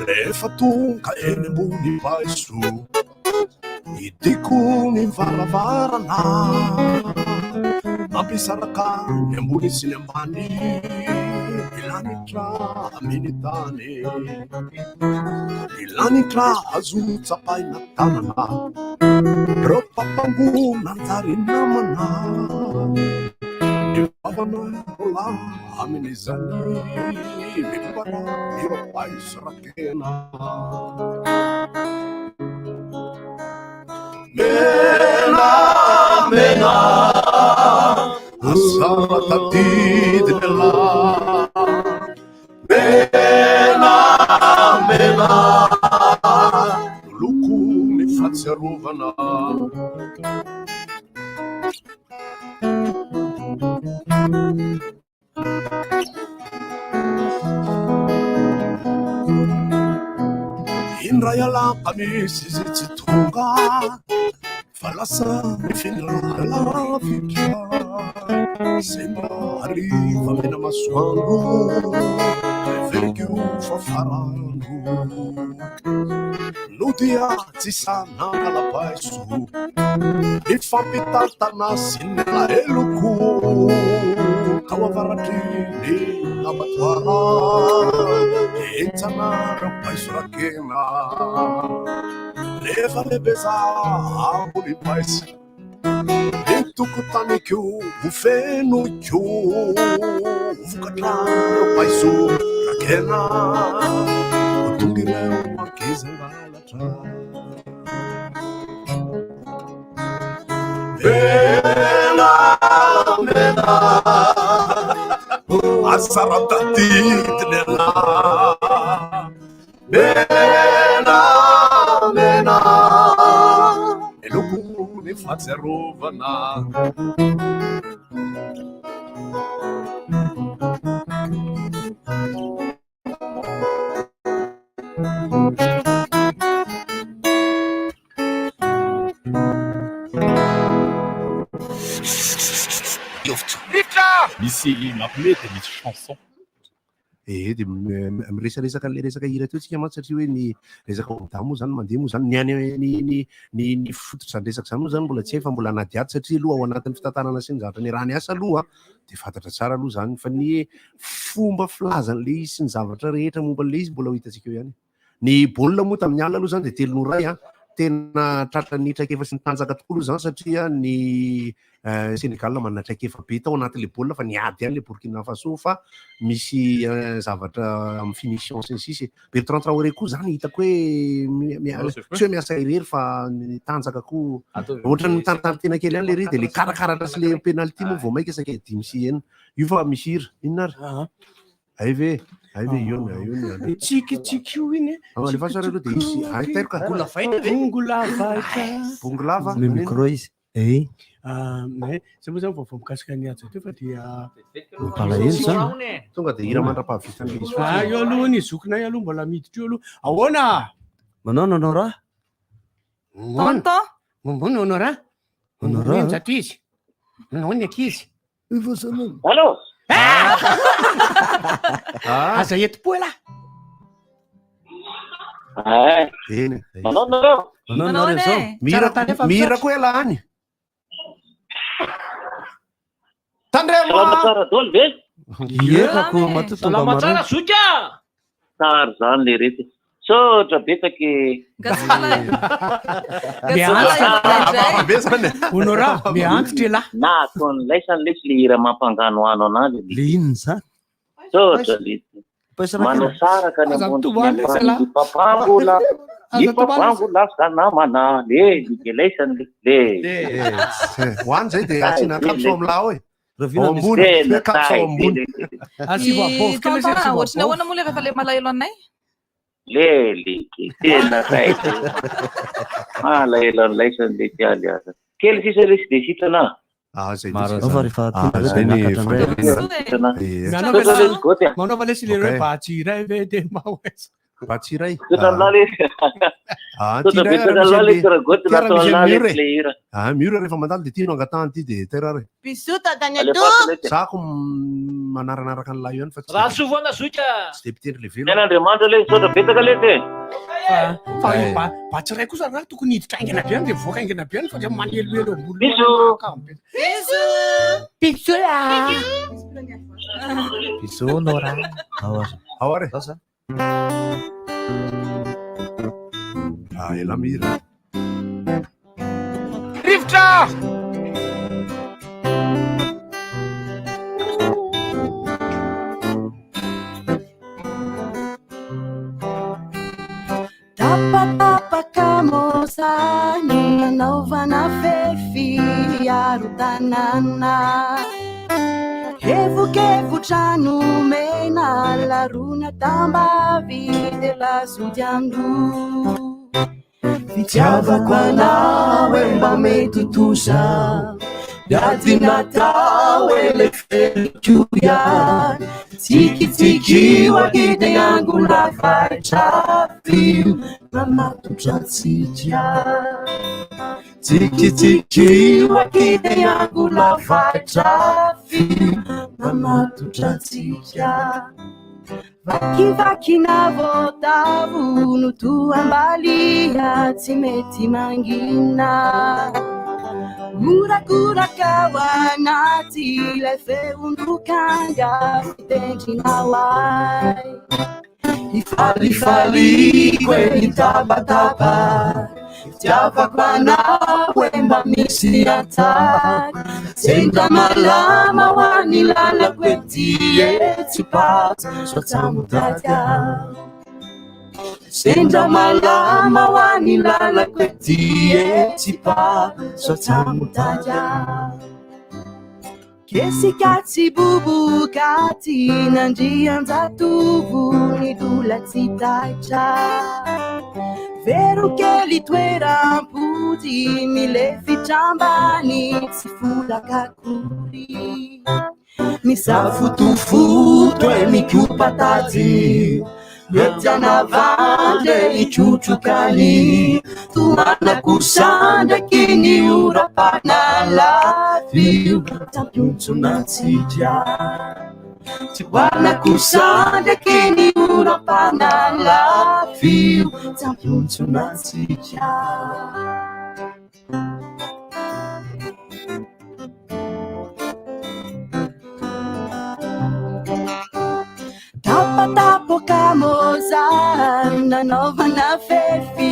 Rehefa tonga eny ambony paiso Hidiko ny varavarana Mampisaraka ny ambony sy ny ambany Ny lanitra amin'ny tany Ny lanitra azo tsapaina tanana Reo papango nanjary namana Ny vavana roalahy amin'izany Mibara ireo paiso rakena Mena mena Asara tadidiny elah Mena mena Loko ny fahatsiarovana Indray alakamisy izy tsy tonga fa lasa nifindra lavitra Sendra hariva mena masoandro heveriko fa farandro No dia tsy sahy nangala-paiso Nifampitantana sy ny alaheloko Tao avaratry ny lavatoara Henjana ireo paiso rakena Rehefa lehibe za ambony paiso Ny tokotaniko ho fenoiko Vokatra ireo paiso rakena Ho tonga ireo ankizy. Izy hangalatra. Mena, mena, asara tadidiny ialahy. Mena, mena, ny loko ny fahatsiarovana. Rivotra! Misy mampime dia misy chanson. Ee dia miresaresaka an'ilay resaka hira teo tsika mantsy satria hoe ny resaka OMDA moa zany mandeha moa zany ny any ny ny ny ny fototr'izany resaka izany moa zany mbola tsy hay fa mbola hanadihady satria aloha ao anatin'ny fitantanana sy ny zavatra niaraha niasa aloha dia fantatra tsara aloha izany fa ny fomba filazan'ilay izy sy ny zavatra rehetra momba an'ilay izy mbola ho hitantsika eo ihany. Ny baolina moa tamin'ny alina aloha izany dia 3-1 an, tena tratran'ny traikefa sy ny tanjaka tokoa aloha izany satria ny Sénégal manana traikefa be tao anatin'ilay baolina fa niady ihany ilay Burkina Faso fa misy zavatra amin'ny finition sy ny sisa e. Bertrand Traoré koa izany hitako hoe tsy hoe miasa irery fa ny tanjaka koa ohatran'ny mitanitany-tena kely ihany ilay iry dia ilay karakaratra sy ilay penalty moa vao mainka saika 5 6. Io fa misy hira. Inona ary? Hay ve? Hay ve io ny io ny. Tsikitsiky io iny. Ah, alefaso ary aloha dia hisy. Hay tairo ka. Bongo lavaina ve? Bongo lavaina. Bongo lava. Le micro izy. Eh. Ah, mais zay moa zany vaovao mikasika ny Haja teo fa dia Mampalahelo zany. Tonga dia hira mandra-pahavitan'ilay izy Ah, io aloha ny zokinay aloha mbola miditra io aloha. Ahoana? Manao nanao raha? Tonton. Mombono Honora. Honora. Eninjato izy. Manao ny ankizy. Efa salama. Allô? Ah. Aza enti-po elah. Eh. Eny. Manao nareo? Manao nareo zao. Mihira mihira koa elah any. Tandremo. Salama tsara daholo ve? Iekako matoa tonga Salama tsara maraina. zoky a! Tsara zany le rety. Misaotra betsaka e. Honora, miantitra elah. Na ataon'ny laisany lesy le hira mampanganohano anazy. Le inona zany? Misaotra lesy. Manasaraka ny Aza ambony sy ny mitomany lesy ambany elah. ny papangola. Ny Aza tomany lesy. papangola zanamana le le laisany le. Le. Ho any zay dia asiana kapso am lao e. Ravina Ao ambony, Tena hoe kapso ao tay ambony. be le. Asivo abovoka lesy, Tonton, asivo ohatry ny ahoana abovoka. moa le rehefa le malahelo anay? Le le tena tay be. Malahelo an'laisany le tialy aza. Kely sisa lesy dia sitrana. Ah, zay Maro dia fa rehefa Ah, tonga zay dia ny miakatra indray. fandaminana. Eh, Manaova Misaotra lesy, lesy Goty a. manaova lesy le hoe Ok. batsy iray ve dia mba ho aiza. Batsy iray. Misaotra an'lah lesy. Ah, Misaotra ty iray betsaka raha misy an'lah an'le- lesy Ragoty ty raha natao misy an'lah an'i Miora lesy e. le hira. Ah, Miora rehefa mandalo dia ty no angatahany ty dia tera ary. Bisous tantane Alefaso to. lesy. Za ko manaranaraka an'lah io ihany fa tsy Raha soa foana zoky a! tsy dia mpitendry le velo. Tena Andriamanitra lesy, misaotra betsaka lesy e. Fa fa io Eh. ba batsy iray kosa raha tokony hiditra haingana be any dia mivoaka haingana be any fa dia maneloelo ambony loha any Bisous. mahakamo be. Bisous. Bisous ah. Bisous Nora. Ao ary. Ao ary. Zao zany. Ah, ela mihira. Rivotra! Tapatapaka mosany nanaovana fefy aro tanàna. Evokevotra nomena larona tambavy de lasody andro. Fitiavako anao e mba mety ho toza Miady natao e le feliko ihany Tsikitsiky aky de angola vaitra fio Mamatotra antsika Tsikitsiky aky de angola vaitra fio Mamatotra antsika Vakivakina voatavo no toam-balia tsy mety mangina. Horakoraka ao anaty ilay feon-dokanga fitendrinao ahy. Ifalifaliko e nitabataba, fitiavako anao e mba misy atako. Sendra malama ho an'ny lalako ety e tsy patsa sao tsy hamotady aho. Sendra malama ho any lalako ety etsy pa sao tsamotady Kesika tsy boboka ty nandrianjatovo ny dola tsy taitra Vero kely toeram-pody milefitra ambany tsy folaka akory Misafotofoto e mikopa tady Mety hanavandry e hikotroka ny Tohanako sandraky ny oram-panala Io tampiontsona antsika Tohanako sandraky ny oram-panala Io tampiontsona antsika Tapatapoka mozart nanaovana fefy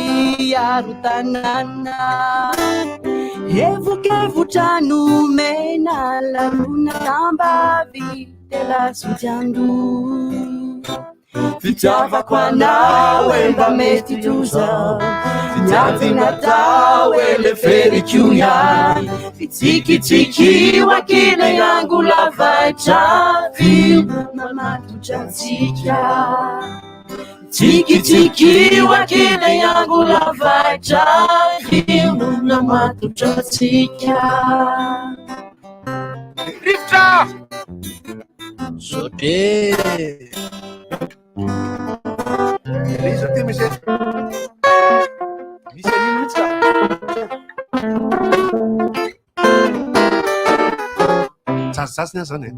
aro tanàna. Evokevotra nomena larona tambavy telazoty andoha. Fitiavako anao e mba mety loza Fitiavy natao e leferiko ihany Fitsikitsikiho aky ilay angolavaitra Fio mamatotra antsika Tsikitsikiho aky ilay angolavaitra Fio mamatotra antsika Rivotra! Zote. Le izy aty misy misy an'iny mihitsy ka. Jazz ny azy zany e.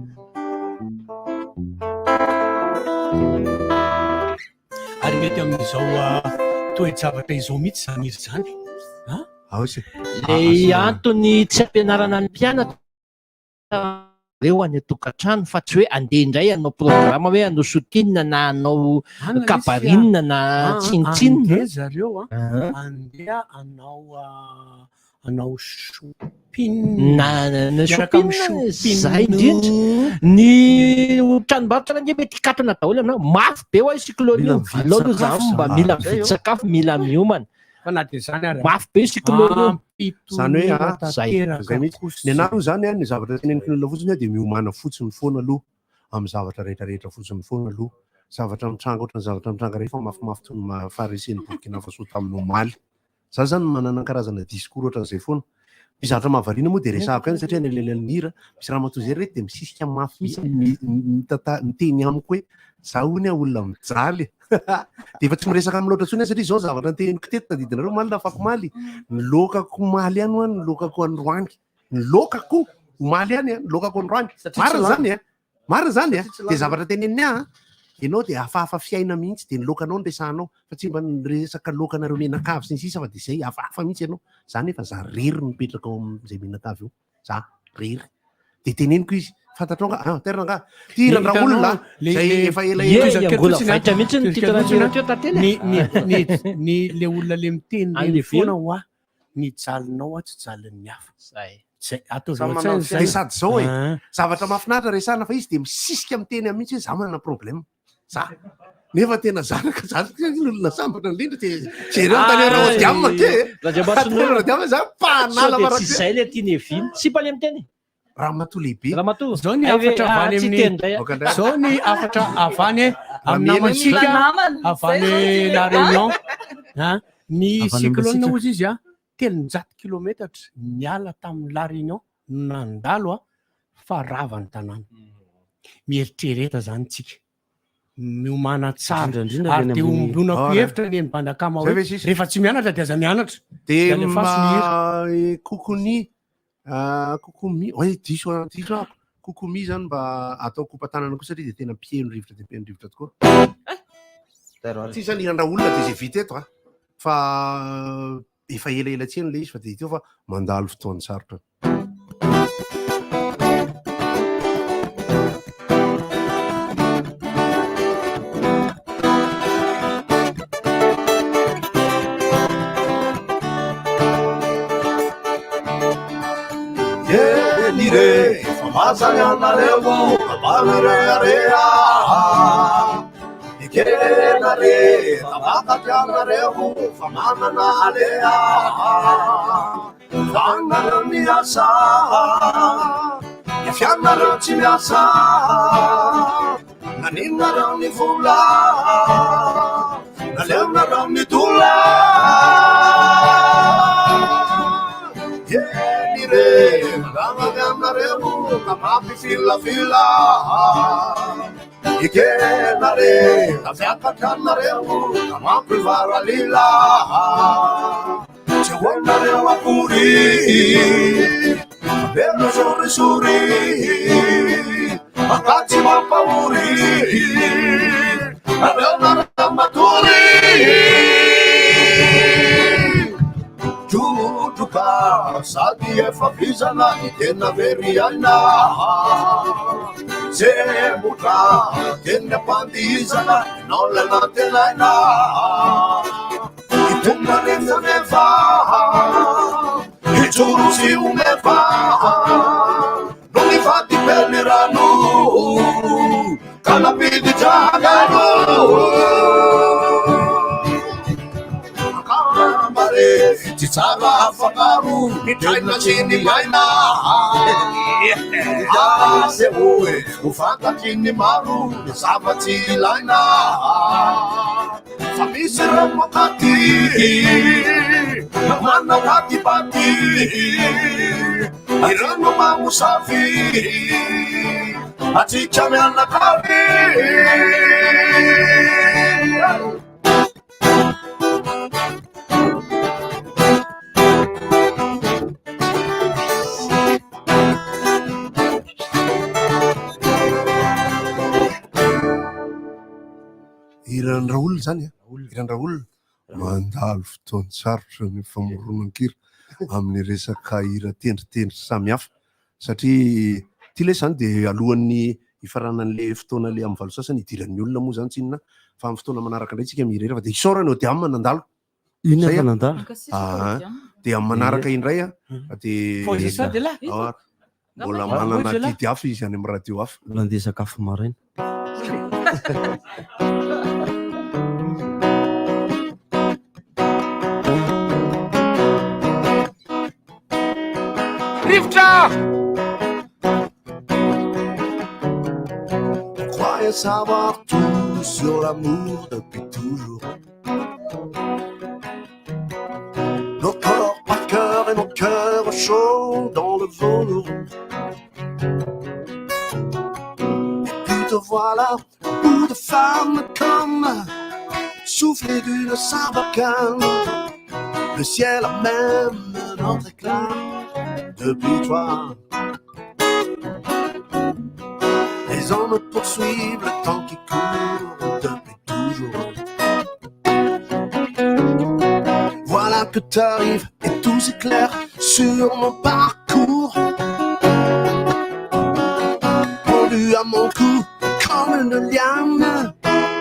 Ary mety amin'izao toe-javatra izao mihitsy izany hira izany. Ilay antony tsy ampianarana ny mpianatra reo any an-tokantrano fa tsy hoe andeha indray hanao programme hoe hanao shooting na hanao Any ilay izy kabarine na ah, tsinontsinona. Andeha zareo a, andeha hanao hanao shopping. Na na Miaraka shopping amin'ny shopping. zay indrindra. Ny tranombarotra ange mety hikatona daholo ianao. Mafy be hoa io cyclone io. Aleo aloha za mba mila mividy sakafo, mila miomana. Fa na dia izany ary. Mafy be io cyclone io. Zany hoe a, Zay. zay mihitsy. Ny anah aloha zany a, ny zavatra teneniko ny olona fotsiny a dia miomàna fotsiny foana aloha amin'ny zavatra rehetrarehetra fotsiny foana aloha. Zavatra mitranga ohatran'ny zavatra mitranga rehefa mafimafy toy ny faharesen'i Burkina Faso tamin'ny omaly. Za zany manana karazana discours ohatran'izay foana. Ny zavatra mahavariana moa dia resahako ihany satria any alelan'ny hira, misy ramatoa izay reto dia misisika mafy mihitsy mitanta- miteny amiko hoe za hono aho olona mijaly. Dia efa tsy miresaka amin'ny loatra intsony aho satria izao ny zavatra noteneniko teto tadidinareo omaly na afakomaly, ny laokako omaly ihany hoa ny laokako androany. Ny laokako omaly ihany ny laokako androany. Satria tsy Marina lany. izany e. Marina izany e. Satria tsy Dia lany. zavatra teneniny ahy an, ianao dia hafahafa fiaina mihitsy dia ny laokanao no resahanao fa tsy mba niresaka laokanareo mianakavy sy ny sisa fa dia izay hafahafa mihitsy ianao. Za nefa za rery no mipetraka ao amin'izay mianakavy eo. Za rery. Dia teneniko izy, fantatrao nga, ah, terina nga, ty hiran-dRaolona izay efa ela Ie, ela. Angola vaitra mihitsy ny titre an'io teo Tantely Ny e. ny ny ny le olona le miteny Any reny ivelany. foana hoa ny jalinao a tsy jalin'ny hafa. Zay. Zay ataovy Samy ao manao an-tsaina ny zay. Dia sady zao e, Ah. zavatra mahafinaritra resahana fa izy dia misisika miteny aminy mihitsy hoe za manana problème. Za. Nefa tena zanaka za ny olona sambatra indrindra dia jereo tany Raodiama ke. Randriamasinoro. Raodiama za mpanala Sao dia tsy marak'izay. izay le tiany evina. Sipa le miteny. Ramatoa lehibe. Ramatoa. Zao ny Ay ve, hafatra ah, avy any tsy amin'ny teny indray ah. Zao ny hafatra avy any amin'ny namantsika Namana. avy any Zay zao La Réunion. Ah, Ny Avy any cyclone Ambositra. hozy izy a 300 kilometatra niala tamin'ny La Réunion nandalo a fa rava ny tanàna. Mieritrereta zany tsika. Miomàna tsara Indrindra indrindra ary any dia amin'ny- ombonako Ah, hevitra ny bandakama Zay hoe ve sisa? rehefa tsy mianatra dia aza mianatra. Dia alefaso ny hira. ma- Kokomi, ah, Kokomi, oe diso aho, diso aho. Kokomi zany mba atao kopa-tanana koa satria dia tena mpihaino rivotra dia mpihaino rivotra tokoa. Tsy zany hiran-dRaolona dia izay vita eto a. Fa efa elaela tsy heno ilay izy fa dia hita eo fa mandalo fotoan-tsarotra. Eny re, efa mazany anareo, mba mirehareha. Ekena re, tafakatra anareo fa manana aleha. Vanareo miasa, ny fianareo tsy miasa. Naninonareo ny vola, naleonareo ny dola. Eny re, mandrama avy aminareo ka mampifilafila. Ekena re, tafiakatra anareo ka mampivaralila. Tsy ahoanareo akory, velona sorisory, fa tsy mampahory, aleonareo matory. Trotroka sady efa vizana ny tena very aina, sempotra teny am-pandihizana ianao ilay nantenaina. Hitombo anefa nefa Hijoro sy ho mefa No nifady velirano Ka nampiditra angano Angamba re tsy tsara afangaro Ny traina sy ny aina Asehoy ho fantatry ny maro Ny zava-tsy ilaina Fa misy ireo mankaty Manao atipaty Ireo no mamosavy Atsika mianakavy. Hiran'i Raoul zany a, hiran'i Raoul. Mandalo fotoan-tsarotra ny famoronan-kira amin'ny resaka hira tendritendry samihafa satria ity ilay izany dia alohan'ny hifaranan'le fotoana le amin'ny valo sasany hidiran'ny olona moa izany tsinona fa amin'ny fotoana manaraka indray tsika mihira hira fa dia isaorana Odiam nandalo. Inona Zay efa a. nandalo? Ah, dia amin'ny manaraka indray a dia Fô izy sady lahy? Ah, mbola Ngamba manana izy lahy. adidy hafa izy any amin'ny radio hafa. Mbola andeha hisakafo maraina. Rivotra! On croyait savoir tout sur l'amour depuis toujours. Nos corps par cœur et nos cœurs chauds dans le velours. Et puis te voilà, bout de femme comme soufflé d'une sarbacane. Le ciel a même notre éclat depuis toi. Les hommes poursuivent le temps qui court depuis toujours. Voilà que t'arrives et tout s'éclaire sur mon parcours. Pendu à mon cou comme une liane,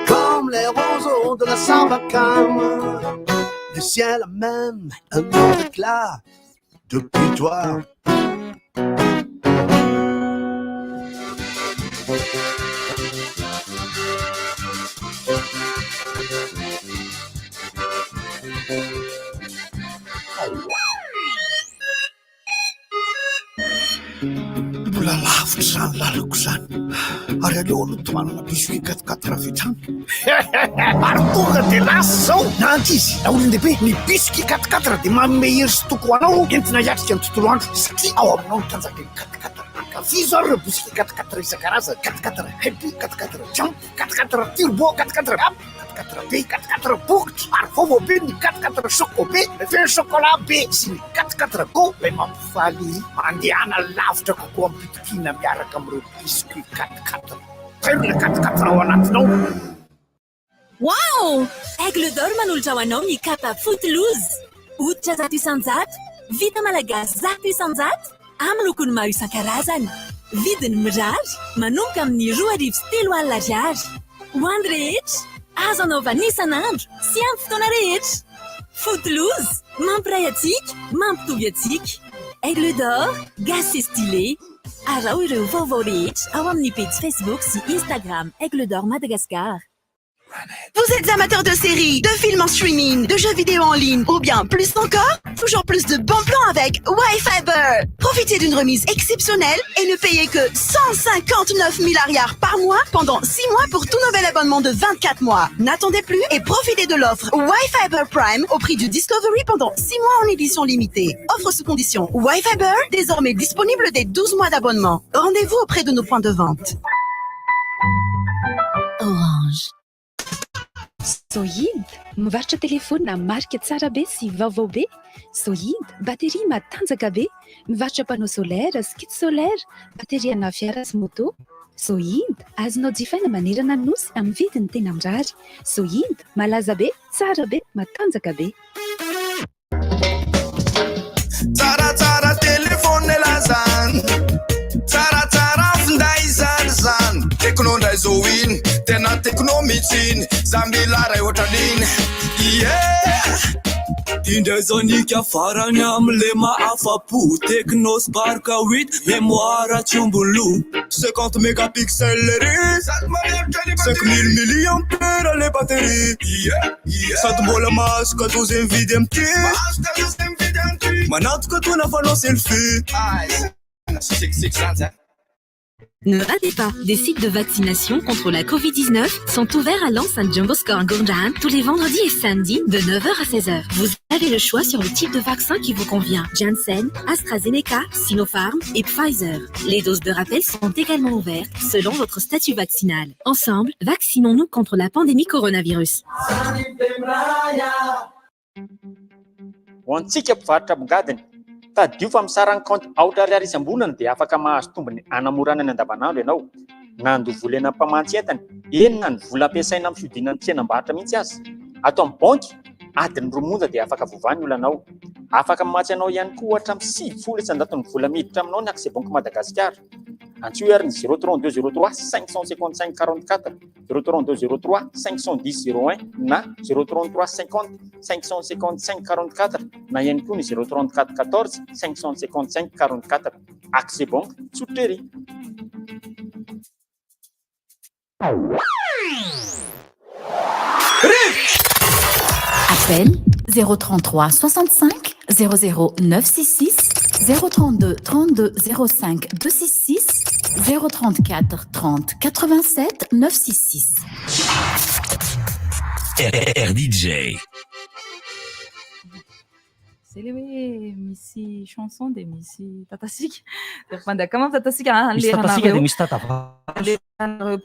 comme les roseaux de la sarbacane. Le ciel a même un autre éclat depuis toi. Mbola lavitra izany lalako izany ary aleo aloha tohanana biscuit quatre quatre avy hatrany. Ary tonga dia lasa izao na ankizy na olon-dehibe ny biscuit quatre quatre dia manome hery sy toky ho anao entina hiatrika ny tontolo andro satria ao aminao ny tanjaky ny quatre quatre. Ankafizo ary ireo biscuit quatre quatre isan-karazany, quatre quatre happy, quatre quatre jump, quatre quatre turbo, quatre quatre up, quatre quatre be, quatre quatre bokotra ary vaovao be ny quatre quatre choco be, feno chocolat be sy ny quatre quatre go ilay mampifaly mandehana lavitra kokoa amim-pitokiana miaraka amin'ireo biscuit quatre quatre. Tairo ilay quatre quatre ao anatinao. Wow! Aigle d'Or manolotra ho anao ny kapa Footloose. Hoditra 100%, vita malagasy 100%, amin'ny lokony maro isan-karazany. Vidiny mirary, manomboka amin'ny 320 ariary. Ho an'ny rehetra, azo anaovana isan'andro sy amin'ny fotoana rehetra. Footloose, mampiray antsika, mampitovy antsika. Aigle d'Or, gasy sy stylé. Araho ireo vaovao rehetra ao amin'ny pejy Facebook sy Instagram Aigle d'Or Madagascar. Vous êtes amateur de séries, de films en streaming, de jeux vidéo en ligne ou bien plus encore? Toujours plus de bons plans avec Wi-Fiber. Profitez d'une remise exceptionnelle et ne payez que 159 000 ariary par mois pendant 6 mois pour tout nouvel abonnement de 24 mois. N'attendez plus et profitez de l'offre Wi-Fiber Prime au prix du Discovery pendant 6 mois en édition limitée. Offre sous condition Wi-Fiber, désormais disponible dès 12 mois d'abonnement. Rendez-vous auprès de nos points de vente. Orange. Sohid, mivarotra telefona marika tsara be sy vaovao be. Sohid, batterie matanjaka be. Mivarotra panneau solaire sy kit solaire, batterie ana fiara sy moto. Sohid, azonao jifaina manerana ny nosy amin'ny vidiny tena mirary. Sohid, malaza be, tsara be, matanjaka be. Tsaratsara téléphone lazany Tsaratsara finday zany zany Tecno ndray zo iny Tena Tecno mihitsy iny Za mila ray ohatran'iny Yeah Indray zanika farany amle mahafapo Tecno Spark 8 mémoire tsy ombolo 50 mégapixels ry 5000 milliampères le batterie Sady mbola mahazo cadeau zay mividy amity Manatoka tona fanao selfie Ne ratez pas, des sites de vaccination contre la Covid-19 sont ouverts à l'enceinte Jumbo Score Ankorondrano tous les vendredis et samedis de 9h à 16h. Vous avez le choix sur le type de vaccin qui vous convient. Janssen, AstraZeneca, Sinopharm et Pfizer. Les doses de rappel sont également ouvertes selon votre statut vaccinal. Ensemble, vaccinons-nous contre la pandémie coronavirus. Ho antsika mpivarotra ambongadiny, tadidio fa misarany kaonty aotra ariary isam-bolana dia afaka mahazo tombony hanamorana ny andavanandro ianao. Na handoa vola eny amin'ny mpamatsy entana, eny na ny vola ampiasaina amin'ny fihodinan'ny tsenam-barotra mihitsy aza. Ato amin'ny banky, adiny roa monja dia afaka voavaha ny olanao. Afaka mamatsy anao ihany koa hatramin'ny 90 isan-jaton'ny vola miditra aminao ny Accès Banque Madagasikara. Antsoy ary ny 032 03 555 44, 032 03 510 01 na 033 50 555 44 na ihany koa ny 034 14 555 44. Accès Banque, tsotra ery! Appel 033 65 00 966 032 32 05 266 034 30 87 966. RDJ. Zay le hoe misy chanson dia misy tatasika. Dia mandeha kama tatasika ah, Misy tatasika dia misy tatavazo. Leranareo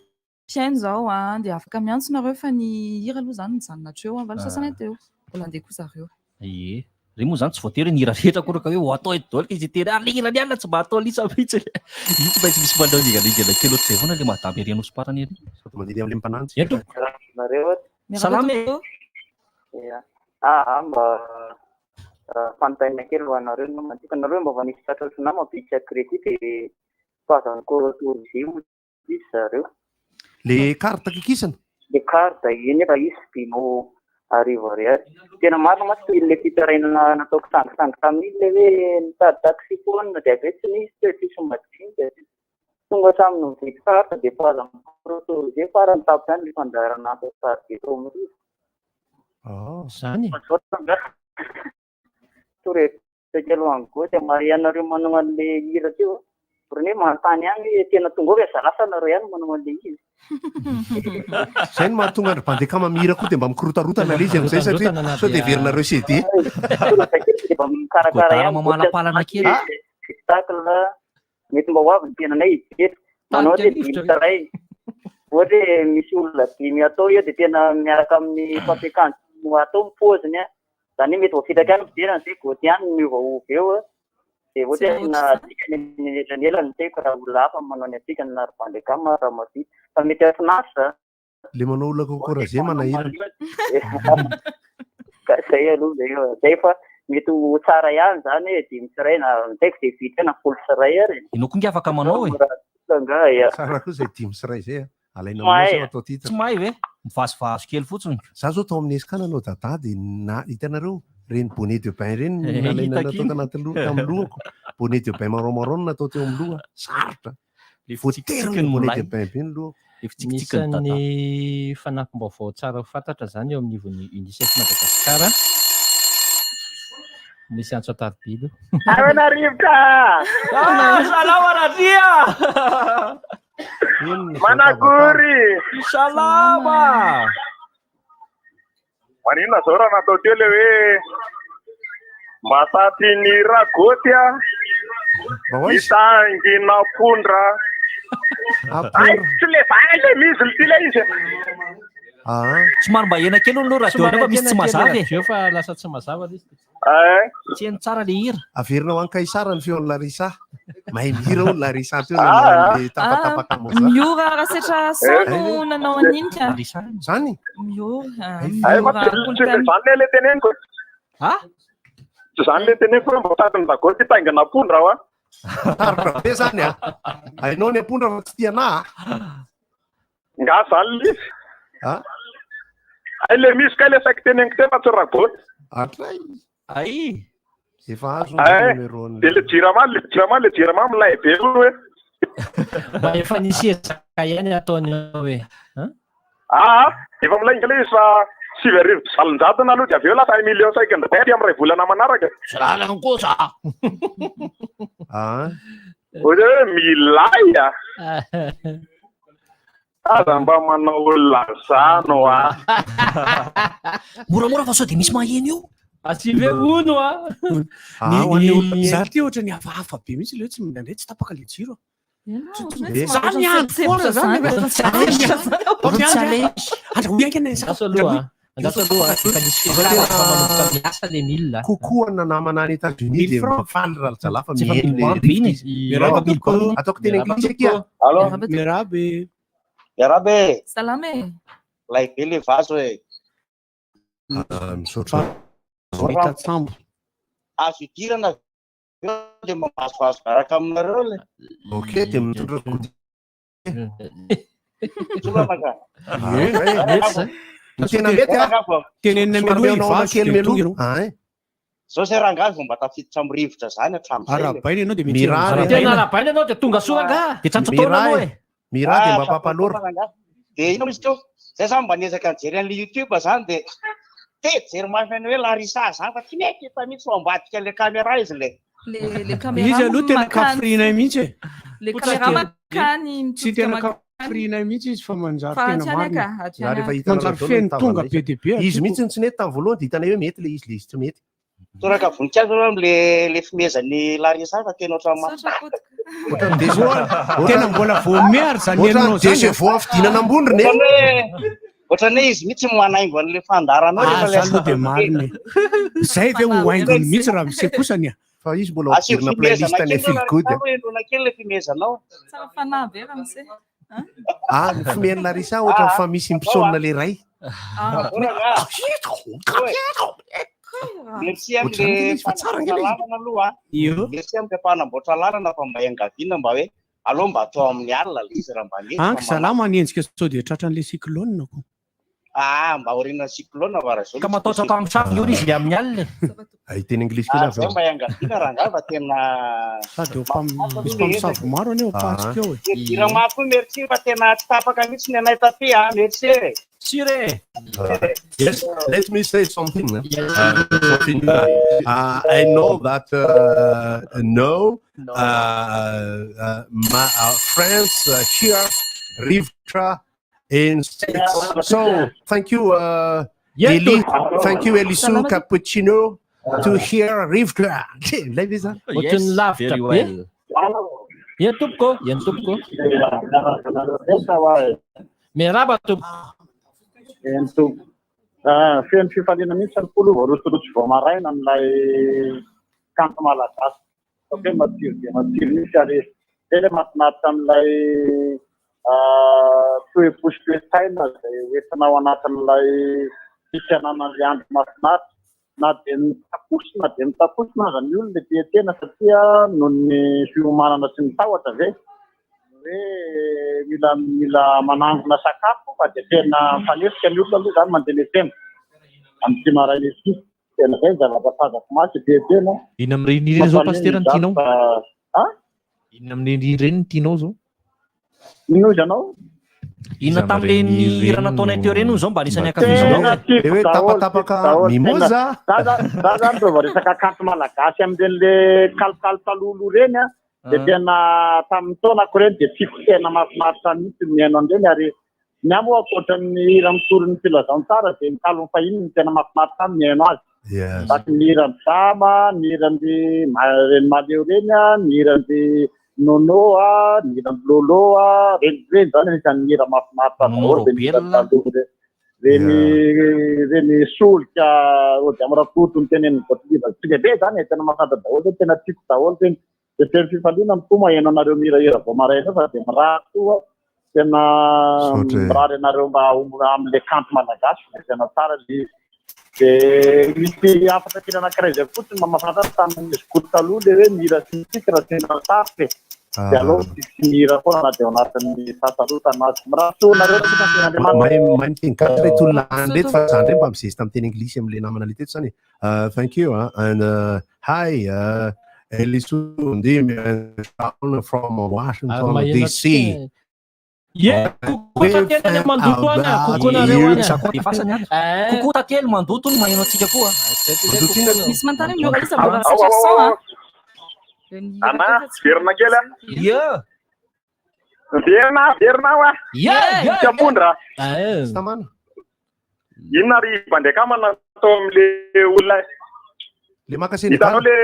mpihaino izao ah, dia afaka miantso nareo fa ny hira aloha izany nijanona hatreo ah, valo sasany teo. Mbola andeha koa zareo. Ie. Re moa zany tsy voatery hoe ny hira rehetra akory ka hoe ho atao eto daholo ka izy tery ary le hira ny alina tsy mba atao lisa mihitsy. Io tsy maintsy misy manao dinganingana kely ohatr'izay foana le madame ery Anosimparany ery. Sady mandeha amin'ilay mpananjy. Ento. Nareo Salama e. Ia. Ah, mba fanontaniana kely ho anareo no mantsika. Nareo mba efa nisy tratra ohatranà mampiditra crédit dia pas encore autorisé hoy izy zareo. Le carte kikisana? Le carte iny efa izy dimy arivo ariary. Tena marina mantsy toy ilay fitarainana nataoko sangisangy tamin'iny ilay hoe nitady taxi foana dia avy eo tsy nisy toe tsisy madinika. Tonga hatramin'ny mividy carte dia pas encore autorisé farany tapitra ihany ilay fandaharana asa sary teo amin'ny rivotra. Oh, zany e. Misaotra angaha. Torohevitra kely ho an'i Goty, marihanareo manao an'ilay hira teo. Ohatran'ny hoe manontany ihany hoe tena tonga ao ve zalahy sa nareo ihany manao an'ilay izy. Zay no mahatonga an-dry Bandekama mihira koa dia mba mikorotarotana ilay izy amin'izay satria sao dia heverinareo CD. Torohevitra kely dia mba mikarakara ihany. Godard mamalapalana kely. Spectacle mety mba ho avy ny tenanay hijery. Manao ohatra hoe dimy sy iray. Ohatra hoe misy olona dimy atao eo dia tena miaraka amin'ny mpampiakanjo no atao ny paoziny an. Izany hoe mety voafitaka ihany ny mpijery an'izay Gauthier ihany no miovaova eo an. Dia ohatra hoe asiana hatsiaka ny elanelany ny teko raha olona hafa manao ny hatsiaka na ry Bandekama raha mahavita. Fa mety hahafinaritra an. Le manao olona kokoraze manahirana. Ka zay aloha zay eo. Zay fa mety ho tsara ihany zany hoe dimy sy iray na tsy haiko dia vita na folo sy iray ary. Ianao koa nge afaka manao e. Angaha ya. Tsara koa zay dimy sy iray zay a. Alaina Tsy mahay aminao zao e. atao titre. Tsy mahay ve? Mivazivazy kely fotsiny. Za zao tao amin'ny Esca nanao dada dia na hitanareo reny bonnet de bain reny no Eh, nalaina hitako natao iny. tanaty loha tamin'ny lohako. Bonnet de bain marron marron no natao teo amin'ny loha. Sarotra. Le Voatery fitsikitsiky ny ny bonnet de milay. bain be ny lohako. Efa tsikitsiky ny dada. Isan'ny fanampim-baovao tsara ho fantatra izany eo amin'ny ivon'ny UNICEF Madagasikara. Misy antso an-tarobilo. Ahoana rivotra? Ah, salama Radria! Manakory! Salama! Maninona zao raha natao teo le hoe mba taty ny ragoty a mitangina apondra. Ay, tsy le vay le misy ity le izy. Somary mba hena kely aloha radio anao fa misy tsy mazava e. Radio fa lasa tsy mazava ilay izy. Tsy heno tsara le hira. Averina ho an'i Kaisara ny feon'i Larissa. Mahay mihira hono Larissa teo nanao an'le tapatapaka moza. Miora Rasetra Soa no nanao an'iny ka. Zany? Miora. Ay, fa Miora tsy tsy Kolotany. zany le teneniko. Ha? Tsy zany le teneniko hoe mba taty ny ragoty hitaingina apondra hoa. Sarotra be zany a. Hainao ny apondra fa tsy tiana a. Nga zany le izy. Ha? Ay le misy kay le saiky teneniko teo fa tsy ragoty. Atray. Ay. Efa azo ny Ay, numéro de le jirama, le jirama, le jirama milay be aloha hoe. Mba efa nisy ezaka ihany ataony ao e. Hein? Ah, efa milay inga le izy fa 899 aloha de avy eo lasa 1 million cinq indray aty amin'ny iray volana manaraka. Zalana kosa. Ah. Ohatra hoe milay a. Aza mba manao olona zano a. Moramora fa sao dia misy maheno eo. Asive ono a. Za ty ohatra ny hafahafa be mihitsy le hoe tsy indraindray tsy tapaka le jiro. Zany Zany andro foana zany. Andraso aloha. Andraso aloha. Efa nisy fiasana fa manomboka miasa le milina. Kokoa na namana any États-Unis dia mifaly raha zalahy fa Tsy efa mihaino le mille bandes iny rivotra e. izy. Miarahaba tompoko. Ataoko teny anglisy akia. Allô? Miarahaba e. Miarahaba e. Salama e. Lay be le vazo e. Ah, Misaotra. Mahita-tsambo. Azo idirana ve dia mamazovazo miaraka aminareo le. Ok, dia mitondra goûter. Tsorana ka. Ah, mety zay. Tena mety ah. Tenenina Somary mialoha mihaona Ivato kely dia mialoha. tonga ianao. Ah, eh. Zao zay rangahy vao mba tafiditra amin'ny rivotra zany hatramin'izay. le. Arahabaina ianao dia mety Mirary. Tena arahabaina ianao dia tonga soa angaha. Dia tratry taona Miray. aloha e. Miray dia mba Ah, pampalora. rangahy. Dia inona izy teo? Zay zany mba niezaka nijery an'le YouTube zany dia te jery mafy any hoe Larissa zany fa tsy mety efa mihitsy ao ambadika le caméra izy le. Le le caméra Izy aloha tena makany. kafrina mihitsy e. Le Tsy caméra tena- makany Tsy mitodika tena makany. kafrina mihitsy izy fa manjary Fa tena aty any marina. aka, aty Za any rehefa aka. hitanareo Manjary daholo feno ny tonga tavanay. be dia be Izy aty. mihitsy no tsy nety tamin'ny voalohany dia hitanay hoe mety le izy le izy tsy mety. Toraka voninkazo aloha am'le le fimezan'ny Larissa fa tena ohatran'ny mahafinaritra. Ohatran'ny déce- Tena mbola voame ary zany Ohatran'ny herinao zany. décevoir fidinana ambondrona e. Ohatran'ny hoe ohatran'ny hoe izy mihitsy no manaingo an'le fandaharanao Ah, rehefa le zany aloha dia marina e. Zay ve ho haingony mihitsy raha misekosany a. Fa izy mbola Asio ampidirina fimezana playlist any kely Feel aloha Good. Larissa hoe enona kely le fimezanao. Tsara fanahy be ramose. Ah, ny fimen'i Larissa ohatran'ny fa misy Simpson le ray. Ah. Merci am'le Ohatran'ny ilay izy fa tsara ange ilay izy. lalana aloha. a. Io. Merci am'le mpanamboatra lalana fa mba iangaviana mba hoe aleo mba atao amin'ny alina le izy raha mba mety. fa Anky salama ny endrika sao dia tratran'le cyclone ko. Ah, mba aoriana cyclone fa raha zao. Ka matahotra mpamosavy io izy le amin'ny alina. Ah, Hiteny anglisy kely Ah, avy zay eo. mba iangaviana rangahy fa tena Sady eo mpam- misy mpamosavy maro anie eo ampatsika eo e. Jirama koa merci fa tena tsy tapaka mihitsy ny anay taty a merci e. Sire. Yes, let me say something. huh? Something. I know that no, my friends here, Rivtra in States. So thank you, Yes, Eli. to- Thank you, Elisu Salama. Cappuccino, to hear Rivtra. Ilay ve zany? Ohatran'ny lavitra very be. well. Eny tompoko, eny tompoko. Miarahaba tompoko. Eny tompoko. Ah, feno fifaliana mihitsy ny polo vao rotsirotsy vao maraina amin'ilay kanto malagasy. Ataoko hoe matsiro dia matsiro mihitsy ary tena mahafinaritra amin'ilay ah, toe-po sy toe-tsaina izay hoentina ao anatin'ilay fifiananan'ilay andro mahafinaritra. Na dia mitakosina dia mitakosina aza ny olona ety an-tena satria noho ny fiomanana sy ny tahotra ve hoe mila mila manangona sakafo fa dia tena mifanesika ny olona aloha zany mandeha miantsena amin'ity maraina ity. Tena zay ny zavatra fantako maso ety an-tsena. Inona amin'ireny ireny zao pasitera no tianao? Fa- Ah? Inona amin'ireny ireny no tianao zao? Ino izy anao? Inona tamin'ireny hira nataonay teo ireny hono izao mba anisan'ny ankafizinao? Tena tiako Le hoe daholo, tapatapaka tiako daholo, mimoza. tena. Za za za zany reo vao resaka kanto malagasy amin'ireny le kalokalo talohaloha ireny a, dia tena tamin'ny taonako ireny dia tiako tena mahafinaritra mihitsy ny mihaino an'ireny ary ny ahy moa ankoatra ny hira mitory ny filazantsara dia ny kalon'ny fahiny no tena mahafinaritra ahy ny mihaino azy. Yes. Tahaka ny hiran'i Dama, ny hiran'i Ma- reny Mahaleo ireny a, ny hiran'i Nono a, ny hiran'i Lolo a, reny reny zany anisan'ny hira mahafinaritra Nono daholo reny hira Robert. taloha reny. Reny reny solika Rodiam Rakoto ny tenenin'i Botiliva be dia be zany e, tena mahafinaritra daholo reny, tena tiako daholo reny. Dia feno fifaliana ny fo maheno anareo mihirahira vao maraina eo fa dia mirary soa, tena Misaotra e. mirary anareo mba ho amin'ilay kanto malagasy dia tena tsara ilay izy. Dia misy hafatra kely anankiray izay fotsiny mba mahafinaritra tamin'ny skoto taloha ilay hoe mihira sy mitsiky raha tena sarotra e. Dia aleo mitsiky sy mihira foana na dia ao anatin'ny fahasarotana aza. Mirary soa anareo ry Andriamanitra. Mahay mahay miteny gasy reto olona any reto fa za ndray mba mizesta amin'ny teny anglisy amin'ilay namana le teto zany e. Thank you and hi Elisoa Ndimby and Shaun from Washington DC. Ye, kokoa tantely any mandoto any, kokoa nareo any. Za koa defasany any. Kokoa tantely mandoto ny maheno antsika koa. Misy manontany hoe Mioralisa iza mbola misaotra son a. Ana, verina kely a. Ye. Verina, verina aho a. Ye, ye. Tsy ampondra. Tamana. Inona ry Bandekama natao amin'le olona Le maka Sénégal. Hitanao le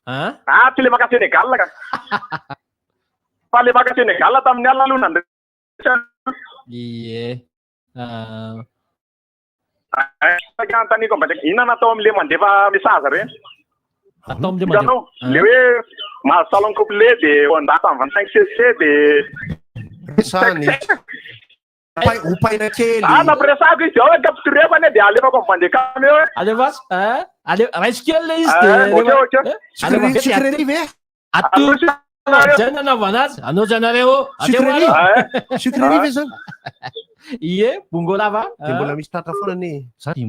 Ah, tsy le maka Sénégal ka. Fa le maka Sénégal tamin'ny alina aloha nandresy aloha. Ie. Ah. Saika anontaniako ambadika, inona natao amin'le mandefa message reny? Atao amin'le mandefa. Hitanao, le hoe mahazo salon complet dia Honda 125 cc dia Resahana izy. Opaina kely. Ah, nampiresahako izy ao hoe captureko anie dia alefako amin'ny Bandicam eo e. Alefaso, eh? Ale, raiso kely le izy Ah, dia. ok, ok. Eh? Alefa avy eo dia Sucrerie ve? Atoro zay nanaovana azy, anaovy anareo. Sucrerie? Ateo Sucrerie ve zany? Ie, bongo lava. Dia mbola misy tratra foana anie. Za dia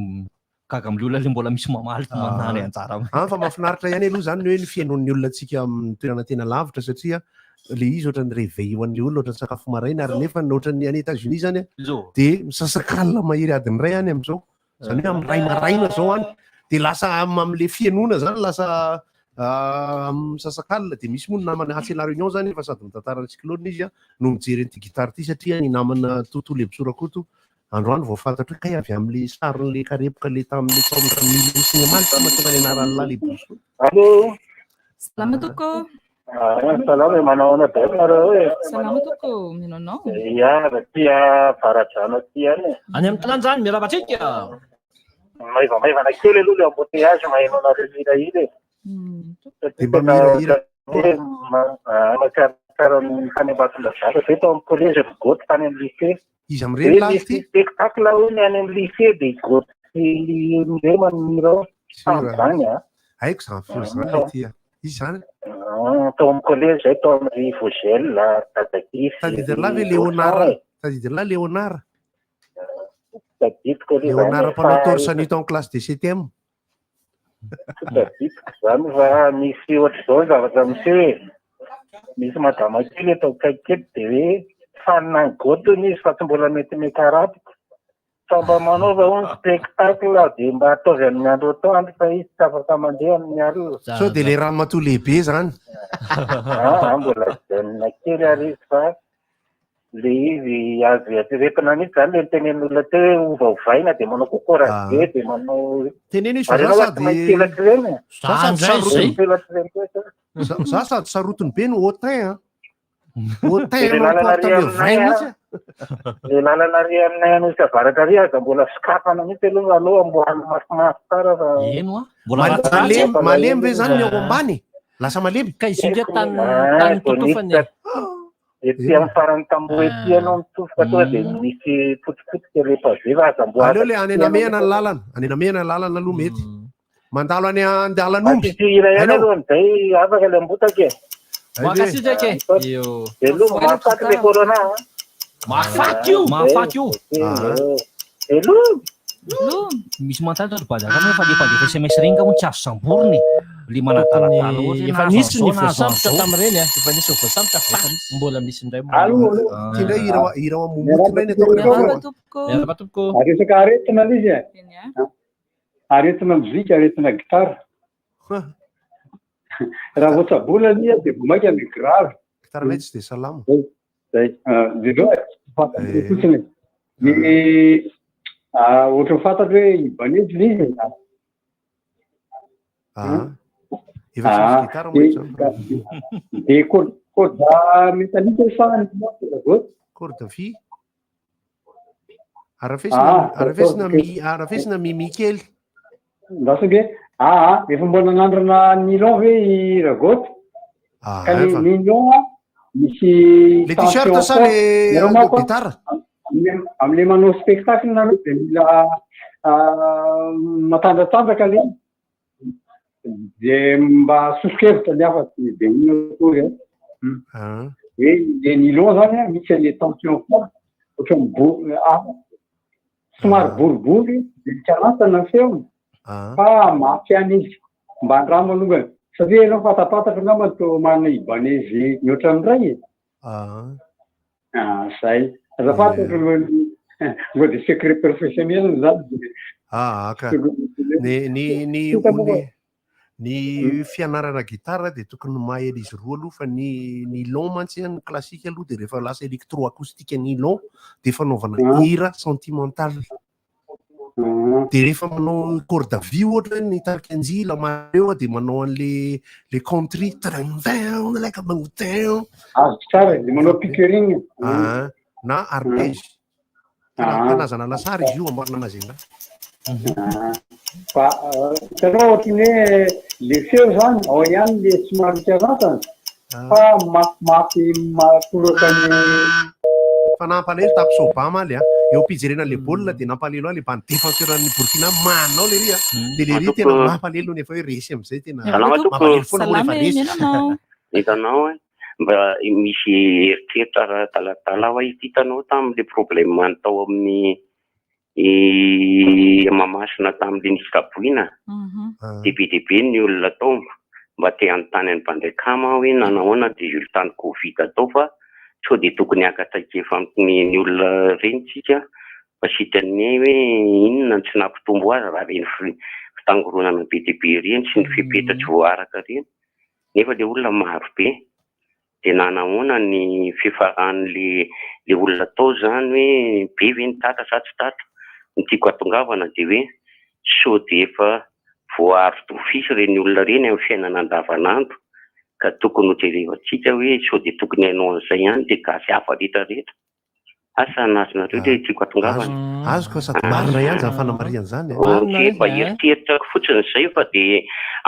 gaga amin'ny olona le mbola misy mamaly manana ny anjara. Ah, fa mahafinaritra ihany aloha zany ny hoe ny fihainoan'ny olona antsika amin'ny toerana tena lavitra satria le izy ohatran'ny réveil ho an'ny olona ohatran'ny sakafo maraina ary nefa ny ohatran'ny any États-Unis zany dia misasakalina mahery adiny iray any amin'izao. Zany hoe amin'ny iray maraina zao any dia lasa amin'le fihainoana zany lasa amin'ny misasakalina dia misy moa ny namana atsy La Réunion zany efa sady mitantara ny cyclone izy no mijery an'ity gitara ity satria ny namana Toto Lebitsorakoto Androany vao fantatro hoe kay avy amin'le sarin'le karepoka le tamin'le tao amin'ny Ramily Cinéma le mahatonga ny anaran'i Lahy le Boso. Allô. Salama tompoko. Ah, salama e, manao ahoana daholo nareo e? Salama tompoko, mino anao. Ia, avy aty Avaradrano aty ihany e. Any amin'ny tanàna izany, miarahaba antsika. Maivamaivana kely aloha le embouteillage maheno anareo mihirahira e. Dia mba mihirahira. Mahatsiarotsiaro ny tany Ambatondrazaka zay tao amin'ny collège ry Goty tany amin'ny lycée. Iza amin'ireny lahy ity? Misy spectacle hono any amin'ny lycée dia i Goty sy Mirema no mihira ao. Tamin'izany a. Haiko izany feo izany le ty a. Iza izany? Tao amin'ny collège zay tao amin'ny ry Vogel, Dadakisy. Tadidin'lah ve Léonard? Tadidin'lah Léonard? Tadidiko aloha izany. Léonard mpanao torse nu tao amin'ny classe de septième. Tsy tadidiko izany fa misy ohatr'izao ny zavatra miseho e. Misy madama kely eto akaiky eto dia hoe fanina an'i Goty hono izy fa tsy mbola mety mekaratiko. Fa mba manaova hono spectacle dia mba ataovy amin'ny andro atoandro fa izy tsy afaka mandeha amin'ny alina. Sao dia ilay ramatoa lehibe izany? Ah, mbola jeune kely ary izy fa Le izy azo eritreretina mihitsy zany le nitenenin'olona teo hoe ovaovaina de manao kokorabe de manao Teneno izy fa Ary za ianao sady tsy maintsy elatra ireny e. Za sady sarotiny. Elatra ireny koa sa. Za sady sarotiny be no hautain an. Hautain De le manao lalana porte ary le aminay vin a, mihitsy. le lalana ary aminay any Avaratra ary aza mbola sokafana mihitsy aloha fa aloha amboarina mafimafy tsara fa Eno a. Mbola Malemy malemy ve zany ny ao ambany? Lasa malemy. Ka izy io nge tany Ah, tany vao totofany e. niditra Ety amin'ny faran'ny tamboho ety ianao mitsofoka tonga dia misy potipotika le pavé fa aza amboarina. Aleo le any Anamehana ny lalana. Any Anamehana ny lalana aloha mety. Mandalo any Andalan'omby. Asio hira ihany Hainao? aloha amin'izay afaka le ambotaka e. Mankasitraka e. Io. Veloma, mahafaty le corona a. Mahafaty io. Mahafaty io. Veloma. Misy manontany ry Bada fa le mpandefa SMS ireny nga hono tsy azo samborina e. Le manadaladala ohatra hoe Efa nahazo nisy ny an'izao, nahazo voasambotra an'izao. tamin'ireny a, efa nisy ny voasambotra fa mbola misy indray moa. Allô, allô. Ty indray hira hira ao Momoty indray ny ataoko rehefa Miarahaba avy eo. tompoko. Miarahaba tompoko. Resaka aretina ilay izy e. Aretina mozika, aretina gitara. Raha vao tsaboina anie dia vao mainka mi grave. Gitara ilay tsy dia salama. Zay. Dia zao e, fantatro fotsiny e. Ny ohatran'ny fantatro hoe Ibanez ilay izy e. Ah. Efa tsy misy gitara moa izany. Dia corde corde métallique sa ny corde Corde vy. Arafesina arafesina mi arafesina mimi kely. Lasa nge. Ah, efa mba nanandrana nylon ve i Ragoto? Ah, Ka ny efa. nylon a, misy Le t-shirt tension sa forte. le Nareo manko a, gitara? amle manao spectacle nareo dia mila matanjatanjaka le dia mba soso-kevitra ny hafa tsy dia inona akory a. Hoe le nylon zany a, misy an'le tension forte, ohatran'ny bo- ah, somary boribory dia mikarantsana ny feony fa mafy ihany izy. Mba andramo alongany. Satria ianao fantapantatra angamba toa manana Ibanez mihoatra ny iray e. Ah, zay. Azafady Ie. ohatran'ny hoe mba dia secret professionnel zany dia Ah, ka. secret professionnel. Ny ny ny Hita moa ny fa- ny fianarana gitara dia tokony mahay an'izy roa aloha fa ny nylon mantsy ny classique aloha dia rehefa lasa électroacoustique nylon dia fanaovana hira sentimental. Dia rehefa manao corde à vy ohatra hoe ny tarika Njila Mahaleo dia manao an'le le country Azo tsara dia manao pickering. Ah, na arpège. Karazana lasary izy io amboarina mazenda. Fa hitanao ohatry ny hoe le feo zany ao ihany le somary mikarantsana fa mafimafy mahatoraka ny Fa nampalahelo tamin'i Soba omaly a. Eo am-pijerena an'ilay baolina dia nampalahelo ahy ilay bandy défenseur an'ny Burkina manao lery a. Dia lery tena mampalahelo nefa hoe resy amin'izay tena Salama tompoko. mampalahelo foana moa rehefa resy. Hitanao e, mba misy eritreritra ara-adaladala hoa ity hitanao tamin'ilay problème ny tao amin'ny Mahamasina tamin'ilay nisy traboina. Dia be dia be ny olona tao mba te hanontany an'i Bandekama aho hoe nanahoana ny résultat ny covid tao fa sao dia tokony haka traikefa amin'ny ny olona ireny tsika fa tsy hitanay hoe inona no tsy nampitombo azy raha ireny fitangoronana be dia be ireny sy ny fepetra tsy voaaraka ireny nefa ilay olona maro be. Dia nanahoana ny fiafaran'le le olona tao zany hoe be ve ny tratra sa tsy tratra? Ny tiako hatongavana dia hoe sao dia efa voaaro d'office ireny olona ireny amin'ny fiainana andavanandro ka tokony ho jerevantsika hoe sao dia tokony hanao an'izay ihany le gasy hafa rehetra rehetra. Asa na azonareo le tiako hatongavana. Azoko fa sady marina ihany izany fanamarihana izany e. Ok, mba eritreritrako fotsiny izay fa dia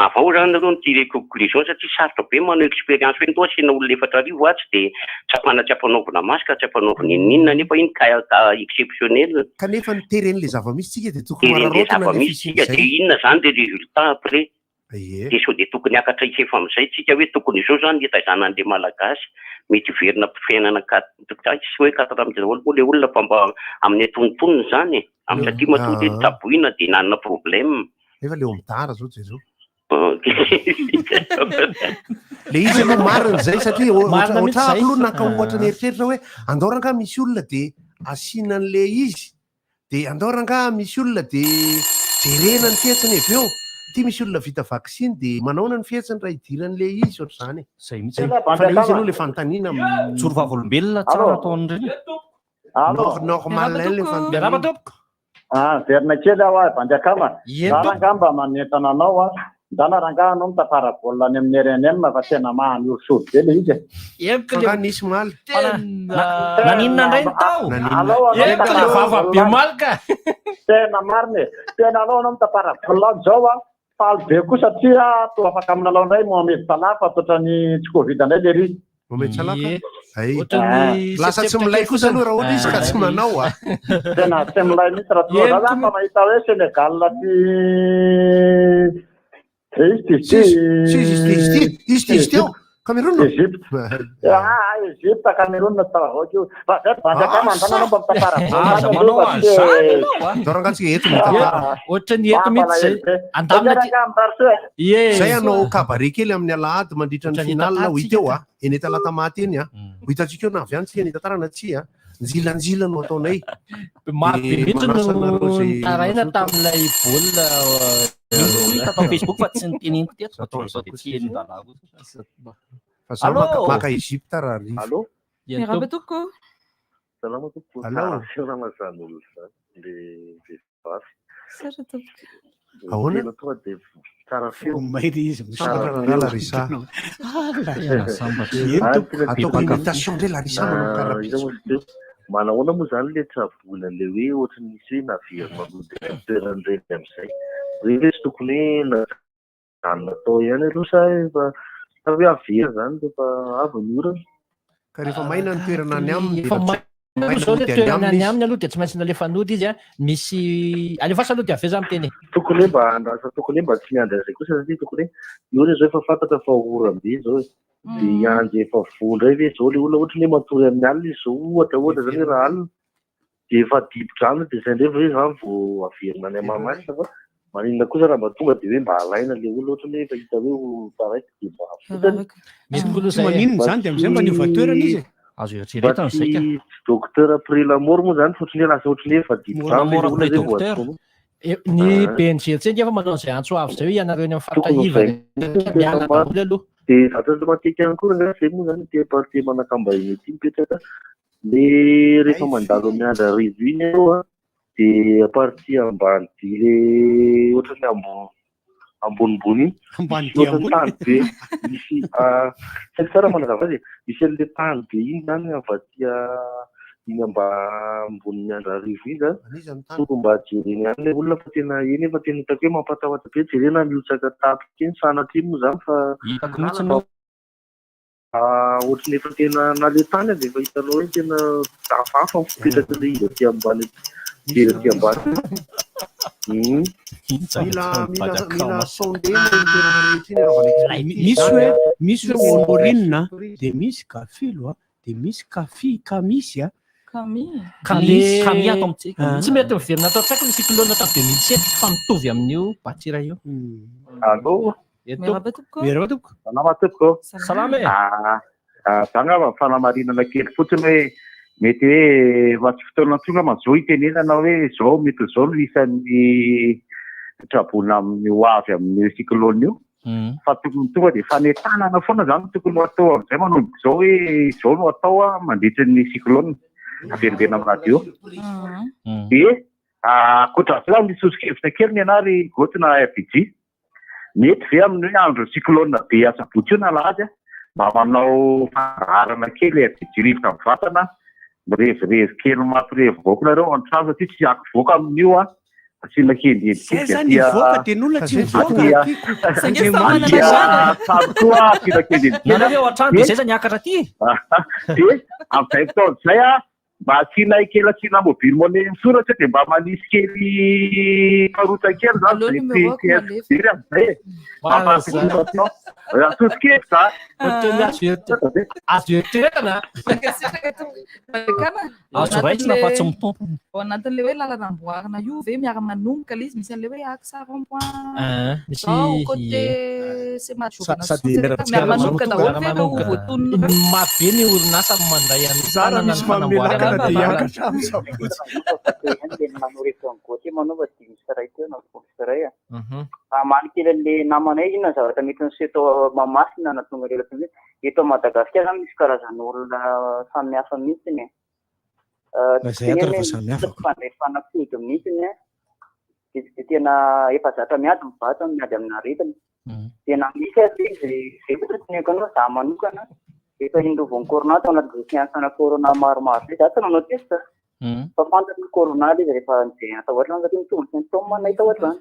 avao izany nareo ny tirer conclusion satria sarotra be manao expérience hoe ndao asiana olona 4000 atsy dia tsapana tsy ampanaovina masque, tsy ampanaovina inoninona nefa iny cas exceptionnel. Kanefa ny teren'ilay zava-misy tsika dia tokony Teren'ilay hoararaotina ilay zava-misy tsika fisian'izay. dia inona izany le résultat après? Dia sao dia tokony haka traikefa amin'izay tsika hoe tokony izao izany ny hitaizana an'ilay Malagasy mety hiverina fiainana tsy hoe quatre amin'ny daholo moa ilay olona fa mba amin'ny antonontonony izany e! Amin'ny satria matoa hoe tsaboina dia nanana problème. Nefa le omdara zao jereo. Le izy aloha marina izay satria Marina mihitsy ohatrako izay. aloha naka ohatra ny eritreritra hoe andao rangahy misy olona dia asiana an'le izy Dia andao rangaha misy olona dia jerena ny fihetsiny avy eo. Ity misy olona vita vaksiny dia manaona ny fihetsiny raha idiran'ilay izy ohatr'izany e. Zay mihitsy. Fa ilay izy aloha ilay fanontaniana Joro vavolombelona tsara ataon'ireny. Allô. Normal ilay fanontaniana. Miarahaba tompoko. Ah, verina kely aho ah, bandy akama. Eny Za tompoko. rangaha mba manentana anao ah. Ndana rangaha anao mitantara baolina any amin'ny RNM fa tena mahanorisory be le izy e. Henoko le nisy omaly. Tena Naninona indray ny tao? Alao anao Henoko le mitantara vava be baolina any. omaly ka. Tena marina e. Tena alao anao mitantara baolina any zao ah. Faly be koa satria toa afaka milalao indray Mohamed Salah fa toatran'ny tsy covid indray lery. Mohamed Salah ka? Ie. Ay. Ohatran'ny Lasa tsy septembre milay kely kosa fotsiny. aloha raha ohatra izy ka tsy manao ah. Tena tsy milay mihitsy raha toa za zany fa mahita hoe Sénégal sy izy ty Izy izy izy ty izy ty izy teo. Cameroun? Egypte. Ah, Egypte, Cameroun tsy tafavoaka io. Fa zay bandy akama andana anao mba mitantara baolina Aza aloha manao fa tsy an'izany ianao a. Dao rangaha tsika eto mitantara. Ohatra ny eto mihitsy zay. Andamina ty. Ie. Zay hanao cabaret kely amin'ny alahady mandritra ny Ohatran'ny finale ho hita eo a. tantarantsika. Eny Talatamaty eny a. Ho hitantsika eo na avy any tsika ny tantara na tsia. Njilanjila no ataonay. Maro be Dia mihitsy manasa no anareo izay nitaraina mazoto. tamin'ilay baolina. Misy tao Facebook fa tsy niteneniko teto fa tonga dia tsy henon-dalàna koa. Fa za Allô? maka Egypte raha rivo. Allô? Miarahaba tompoko. Salama tompoko. Allô? Tsara fihaonana zany olona zany, le vehivavy. Tsara tompoko. Ahoana? Tena tonga dia tsara feo. Maire izy Sambatra Tsara rangaha feo. Larissa. Tena sambatra. Eny Ah, tompoko. tena be Ataoko mpankafy. imitation ndray Larissa manomboka Ah, iza rahampitso. moa izy teo? Manahoana moa zany le tsaboina le hoe ohatry ny nisy hoe naverina nody any amin'ny toerany ireny amin'izay. Hoe ve tsy tokony hoe najanona tao ihany aloha sa efa sa hoe averina zany rehefa avy ny orana? Ka rehefa maina ny toerana any aminy dia Efa efa maina aloha maina zao le mody any toerana aminy any izy. aminy aloha dia tsy maintsy nalefa nody izy a. Misy alefaso aloha dia avy eo za miteny. Tokony hoe mba andrasa, tokony hoe mba tsy miandry an'izay kosa satria tokony hoe ny orana zao efa fantatra fa oram-be zao e. Dia hiandry efa voa indray ve zao le olona ohatra ny hoe matory amin'ny alina izy zao ohatra ohatra zany hoe raha alina dia efa dibo-drano dia izay indray ve zany vao averina any Mahamasina fa maninona kosa raha mba tonga dia hoe mba alaina le olona ohatra ny hoe efa hita hoe ho taraiky dia mba afotany. Mety koa aloha Tsy zay e. maninona Mba izany dia amin'izay mba tsy niova toerana izy e. Azo mba eritreretana tsy zay ka. tsy docteur après la mort moa zany fa ohatry ny hoe lasa ohatry ny hoe efa La dibo-drano mort le olona après zay vao docteur. atao. E, Ny Ah. BNGRC nge efa manao an'izay antso avo zay hoe ianareo any amin'ny faritra Tokony ho iva zay rehetra miala daholo aloha. Dia zavatra matetika ihany koa rangahy zay moa zany aty partie Manakambahiny aty mipetraka le rehefa mandalo amin'ny Andrarivo iny ianao a dia partie ambany dia le ohatran'ny ambony ambonimbony iny Ambany misy dia ohatran'ny ambony. tany be misy ah, tsy haiko tsara manazava azy e. Misy an'le tany be iny zany avy aty iny amba ambonin'ny Andrarivo iny zany An'iza ny tany? tokony mba jerena ihany le olona fa tena eny efa tena hitako hoe mampatahotra be jerena mihotsaka tapitra iny sanatria moa zany fa Hitako mihitsy fa no ah, ohatry ny efa tena na le tany aza efa hitanao hoe tena hafahafa ny fipetraka le izy aty ambany Misy jery aty ambany. Mm. iny Mila zavatra mila mivady mila akama. sondena iny toerana rehetra iny anaovana expertise Misy zany hoe a. misy hoe Tsisy Honorine a, surprise. dia misy Gafilo a, dia misy Kafi Kamisy a. Camille. Camille, Le Camille ato amintsika. Ah. tsy mety miverina atao an-tsaiko ny cyclone tamin'ny 2007 fa mitovy amin'io batira io. Allô? Eto. Miarahaba tompoko. Miarahaba tompoko. Salama tompoko. Salama e. Ah, ah, za angamba fanamarinana kely fotsiny hoe mety hoe efa tsy fotoana tonga mazoa itenenana hoe zao mety zao no isan'ny traboina amin'ny ho avy amin'ny cyclone io. Fa tokony tonga dia fanentanana foana zany tokony ho atao amin'izay manomboka izao hoe izao no atao a mandritra ny cyclone averimberina amin'ny radio. Dia ankoatra an'izay zany misy soso-kevitra kely ny anahy ry Goty na RDJ. Mety ve amin'ny hoe andro cyclone be asabotsy io na alahady a, mba manao fandaharana kely RDJ rivotra mivantana, mirevirevy kely mampirevy vahoaka nareo ao an-trano satria tsy akivoaka amin'io a. Asiana kendrendry Zay kely dia zany aty hivoaka dia ny olona Fa tsy zay mivoaka. aty tiako. Saingy samy manana aty trano e. trano koa asiana kendrendry kely a. Nareo ao an-trano dia Dia zay zany hiakatra aty. dia amin'izay fotoana izay a mba asiana kely asiana mobile money misoratra dia mba manisy kely karota kely zany Aleo zay tsy numéro-ko tsy malefa. fijery amin'izay e. Mampa-participation. Raha soso-kevitra za. Ohatran'ny azo azo eritreretana. Mankasitraka tompoko. Fanjakana, ao Azo raisina fa tsy anatin'le mitompona. ao anatin'le hoe lalana amboarina io ve miara-manomboka le izy misy an'le hoe axe rond-point Ah, misy zao côté ie. Semajovana Sady Soantsiraka miara-manomboka daholo ve ireo Miara-manomboka. voatonona ireo? Maro be ny orinasa mandray amin'ny Zara tanana ny misy manome fanamboarana lakana ny dia lalana. hiakatra amin'ny sabotsy. ihany le nanao reto amin'ny Goty manova 105 teo na 101 a. Hamaly kely an'le namanay inona ny zavatra mety niseho tao Mahamasina na tonga lela teo mihitsy. Eto Madagasikara zany misy karazan'olona samihafa mihitsy e. Na Tsy izay ato tenenina rehefa hoe samy hafa misy mpandray fanafody mihitsy a. Dia tsy dia tena efa zatra miady ny vatana miady amin'ny aretina. Tena misy aza izy, zay ohatra teneniko anao, za manokana efa indroa corona tao anatin'izay fiantsana corona maromaro zay, za tsy nanao test. Fa fantatro ny corona le izy rehefa nijerena tao an-trano satria mitovy ny symptôme anay tao an-trano.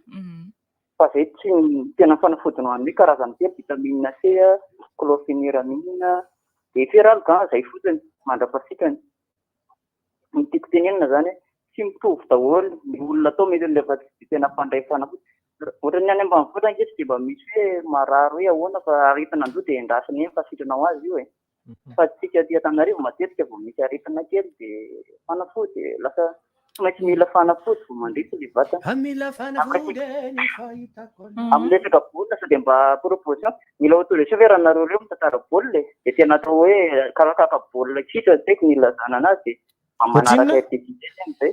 Fa zay tsy tena fanafody nohaniny hoe karazany telo, vitamine C, chlorpheniramine, dia feralgan zay fotsiny mandra-pasitrany. Ny tiako tenenina zany hoe tsy mitovy daholo ny olona atao mety olona efa tsy dia tena mpandray fanafody. Ohatran'ny any ambanivohitra ange tsy dia mba misy hoe marary hoe ahoana fa aretina an-doha dia endrasina eny fa sitrana ho azy io e. Fa tsika aty Antananarivo matetika vao misy aretina kely dia fanafody e. Lasa tsy maintsy mila fanafody vao mandresy ilay vatana. Mila fanafody ny fahitako anao. Amin'ny resaka baolina sao dia mba proposition, mila autorisation ve raha nareo ireo mitantara baolina e? Dia tena atao hoe karakaka baolina kitra tsy haiko ny ilazana anazy dia mba manaraka RTT amin'izay.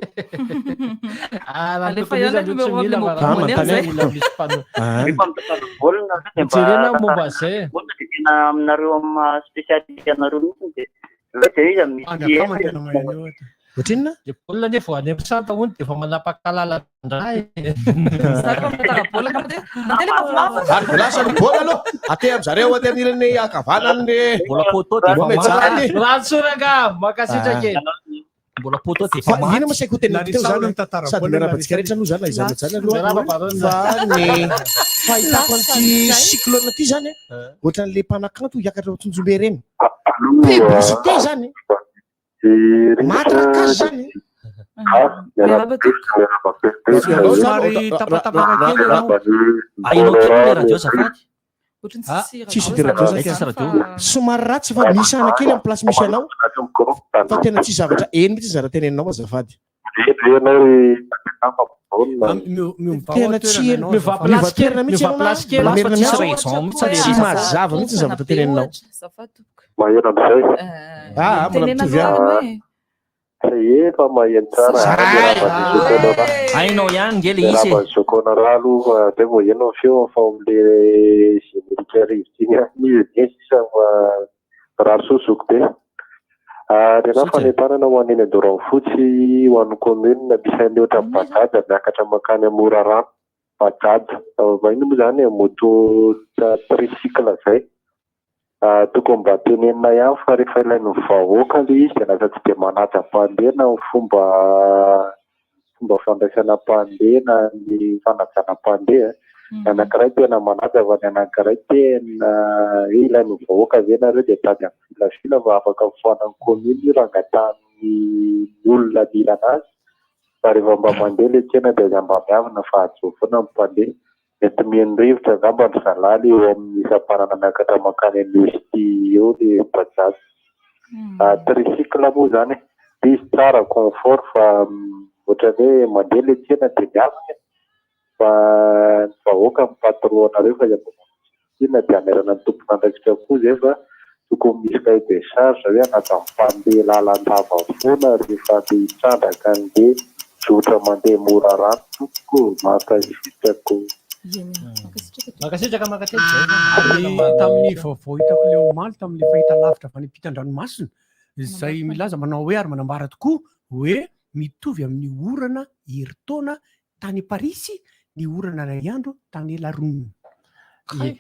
Alefa ihany ny numéro amin'ny mobile money amin'izay. Rehefa mitantara baolina nareo dia mba Jerena momba tantara an'izay. baolina dia tena aminareo amin'ny maha spécialiste anareo mihitsy dia ilay dia iza misy Angakama tena mahay an'io ato. Ohatrinona? Dia baolina anie vao any amin'ny santa hono dia efa manapaka lalan-drà e. Za koa mitantara baolina angamba dia mandeha le mafimafy. Ary dia lasa ny baolina aloha aty amin'zareo aty amin'ny ilany ankavanan'ny Mbola poteau dia efa maty. Rantsoraka, mankasitraka e. Mbola poteau dia efa Fa maty. ino moa saiko teneniko teo Larissa zany aloha mitantara sady baolina, miarahaba antsika rehetra aloha zany na izany na izany aloha Miarahaba Baronne. fa ny fahitako an'ity Lasa cyclone ity zany a ohatran'le mpanakanto hiakatra ao Antsonjombe ireny publicité zany maty rakazo zany Miarahaba tompoko. Somary tapatapaka kely ianao. Ah, ianao kely le radio azafady. Ohatran'ny Ah, tsisy tsisy radio de radio zany zany Tsisy radio. fa somary ratsy fa misy ana kely amin'ny place misy anao fa tena tsisy zavatra eny mihitsy zara teneninao azafady tena tsy eny Miova miova place kely, toerana mihitsy miova ianao na place kely mbola fa merina Tsisy mihitsy raison mihitsy le tsy resaka. mazava mihitsy ny zavatra teneninao Azafady tompoko. Ah, mbola Tenena mitovy ihany. aloha hoe. Efa maheno tsara. Hainao ihany nge le izy e. Miarahaba ny zokonareo aloha fa zay vao heno ny feo fa ao amin'le générique rivotra iny ihany izy dia sisa fa rary soa zoky be. Ary ianao fanentanana ho an'ny eny Andoranfotsy ho an'ny commune misy an'le ohatran'ny bajaj miakatra mankany Morarano. Bajaj, inona moa zany e, moto tricycle zay. Tokony mba tenenina ihany fa rehefa ilain'ny vahoaka ilay izy dia lasa tsy dia manaja mpandeha na ny fomba fomba fandraisana mpandeha na ny fanajana mpandeha. Ny anankiray tena manaja fa ny anankiray tena hoe ilain'ny vahoaka ve nareo dia tady amin'ny filafila fa afaka foanan'ny commune io raha angatahan'ny olona mila anazy. Fa rehefa mba mandeha ilay tsena dia aza mba miavona fa hajao foana ny mpandeha. Mety miheno rivotra angamba ry zalahy le eo amin'ny sampanana miakatra mankany Anosy eo le bajaj. Tricycle moa zany e. Le izy tsara confort fa ohatran'ny hoe mandeha le tsena dia miavona e. Fa ny vahoaka no patron anareo fa aza mba manao tsinontsinona dia hamerana ny tompon'andraikitra koa zay fa tokony misy cahier de charge hoe hanaja ny mpandeha lalandava foana rehefa andeha hitrandraka an'le zotra mandeha mora rano tompoko ô, mankasitraka ô. Mankasitraka mankatelina. Ny tamin'ny vaovao hitako ilay omaly tamin'ilay fahitalavitra avy any ampitan-dranomasina izay milaza manao hoe ary manambara tokoa hoe mitovy amin'ny orana herintaona tany Parisy ny orana iray andro tany La Rhone.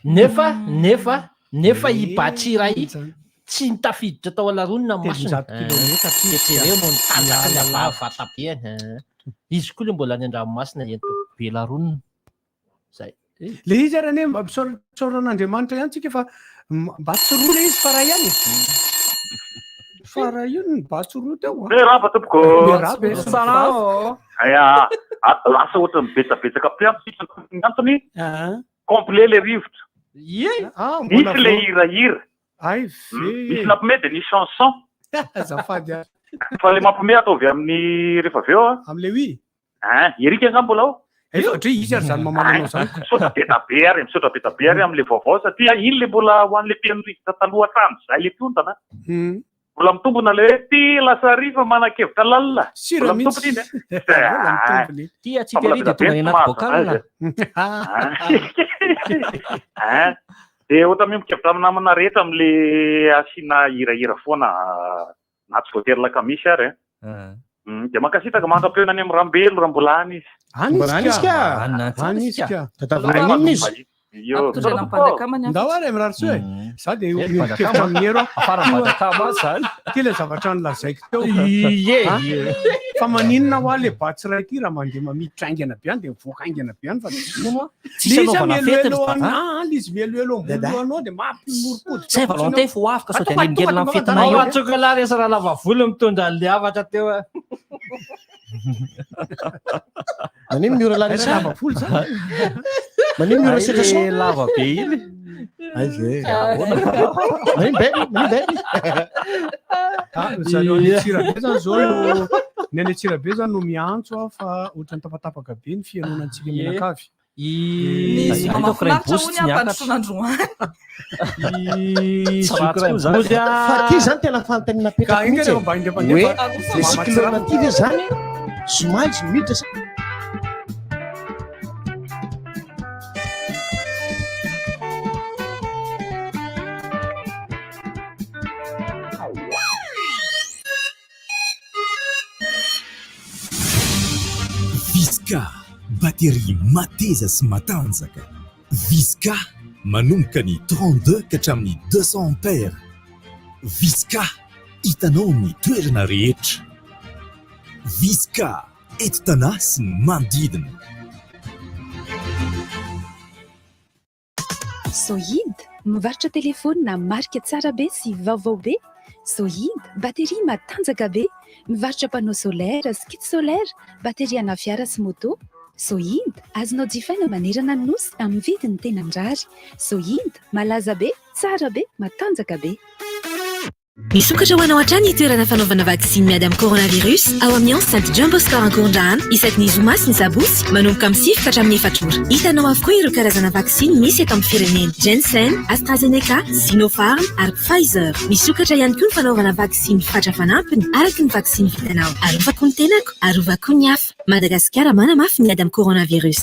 Nefa, nefa, nefa i Batsirai tsy nitafiditra tao Alarona ny masony. 300 kilometatra Dia jereo no nitanjaka ny habavy vatabeany. Izy koa le mbola any an-dranomasina ento be Larona. Zay. Le izy ary anie mba misaora- misaora an'Andriamanitra ihany tsika fa mba tsy roa le izy fa ray ihany e. Fa raha io ny mba tsy roa teo a. Miarahaba tompoko. Miarahaba e. Salama. Aya, lasa ohatran'ny betsabetsaka mpiantso isika ny antony. Complet le rivotra. Ie. Ah, mbola Nisy le vao. hirahira. Ay ve. Nisy nampime dia nisy chanson. Azafady ary. Fa le mampime ataovy amin'ny rehefa avy eo a. Amin'le oui. Hein, Eric angamba mbola ao? Eh, satria izy ary zany mamaly anao zany. Misaotra be da be ary, misaotra be da be ary amin'le vaovao satria iny le mbola ho an'le mpihaino rivotra taloha hatramin'izay le mpiondana. Mbola mitombina le hoe ty lasa riva manan-kevitra lalina. Sira Mbola mitombina iny mihitsy. e. Mbola mitombina iny. Ty Fa atsipy mbola ary be dia da be tonga any ny tsy anaty mahazo bocal. anazy. Hein. Dia ohatra miombon-kevitra amin'ny namana rehetra amin'le asiana hirahira foana na tsy voatery lakamisy ary e. Dia mankasitraka mandra-pihaona any amin'ny Rambelo raha mbola any izy. Any Mbola any izy ka. Any izy ka. Tadiavina inona izy? Io. Ampitondraina am-pandakama ny Ndao hafatra. ary mirary soa e. Za dia Eh, miombon-kevitra Pandakama. amin'ny Hero aho. Afara Pandakama zany. Ty ilay zavatra nolazaiko teo. Ie, Ha? ie. Fa maninona ho aho le batsy iray ity raha mandeha mamiditra haingana be any dia mivoaka haingana be any fa tsisy Hono a, tsisy Le izy anaovana fety ry mieloelo dada. anà, le izy mieloelo ambony Dada. lohanao dia mampimorokoditra Saint Valentin fo avy ka sao dia hanelingelina amin'ny fetinay Ao eo. Ratsokalahy resy Ralavavolo mitondra an'le hafatra teo a. Manino miora Larissa? Lava volo zany. Manino miora Ay, setra son? lava be iny. Aiza e. Manino be? Manino be? Ah, zareo any Antsirabe zany zao no ny any Antsirabe zany no miantso aho fa ohatran'ny tapatapaka be ny fihainoana antsika Ie. mianakavy. Ny Dia- zoma mahafinaritra hono hampandrosoana androany. I Tsy ratsy koa zany. Zoky Fa ty zany tena fanontaniana Ka apetraka iny mihitsy rehefa mba e. indrepandefa Hoe le cyclone ty ve zany zoma izy miditra sa Visca, batterie mateza sy matanjaka. Visca, manomboka ny 32 ka hatramin'ny 200 ampères. Visca, hitanao amin'ny toerana rehetra. Visca, eto Tanà sy ny manodidina. Sohid, mivarotra telefaonina marika tsara be sy vaovao be. Sohid, batterie matanjaka be. Mivarotra panneau solaire sy kit solaire, batterie ana fiara sy moto. Sohid, azonao jifaina manerana ny nosy amin'ny vidiny tena mirary. Sohid, malaza be, tsara be, matanjaka be. Misokatra ho anao hatrany ny toerana fanaovana vaksiny miady amin'ny coronavirus ao amin'ny enceinte Jumbo Score Ankorondrano isaky ny zoma sy ny sabotsy manomboka amin'ny 9 ka hatramin'ny 4 ora. Hitanao avokoa ireo karazana vaksiny misy eto amin'ny firenena, Janssen, AstraZeneca, Sinopharm ary Pfizer. Misokatra ihany koa ny fanaovana vaksiny fatra fanampiny araka ny vaksiny vitanao. Arovako ny tenako, arovako ny hafa. Madagasikara manamafy ny ady amin'ny coronavirus.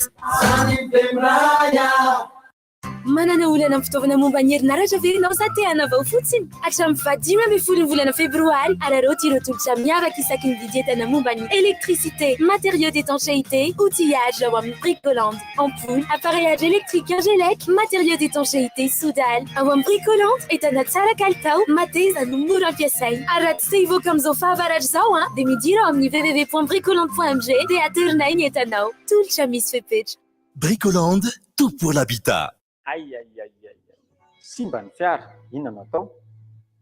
Manana olana amin'ny fitaovana momba ny herinaratra ve ianao sa te hanavao fotsiny? Hatramin'ny faha-15 ny volana febroary, araraoty ireo tolotra miavaka isaky ny vidy entana momba ny électricité, matériaux d'étanchéité, outillage ao amin'ny Bricoland. Ampoule, appareillage électrique Ingelec, matériaux d'étanchéité Soudal. Ao amin'ny Bricoland, entana tsara kalitao, mateza no mora ampiasaina. Ary raha tsy te hivoaka amin'izao fahavaratra izao an, dia midira ao amin'ny www.bricoland.mg dia aterinay ny entanao. Tolotra misy fepetra. Bricoland, tout pour l'habitat. Ay ay ay ay ay. Simba ny fiara, inona no atao?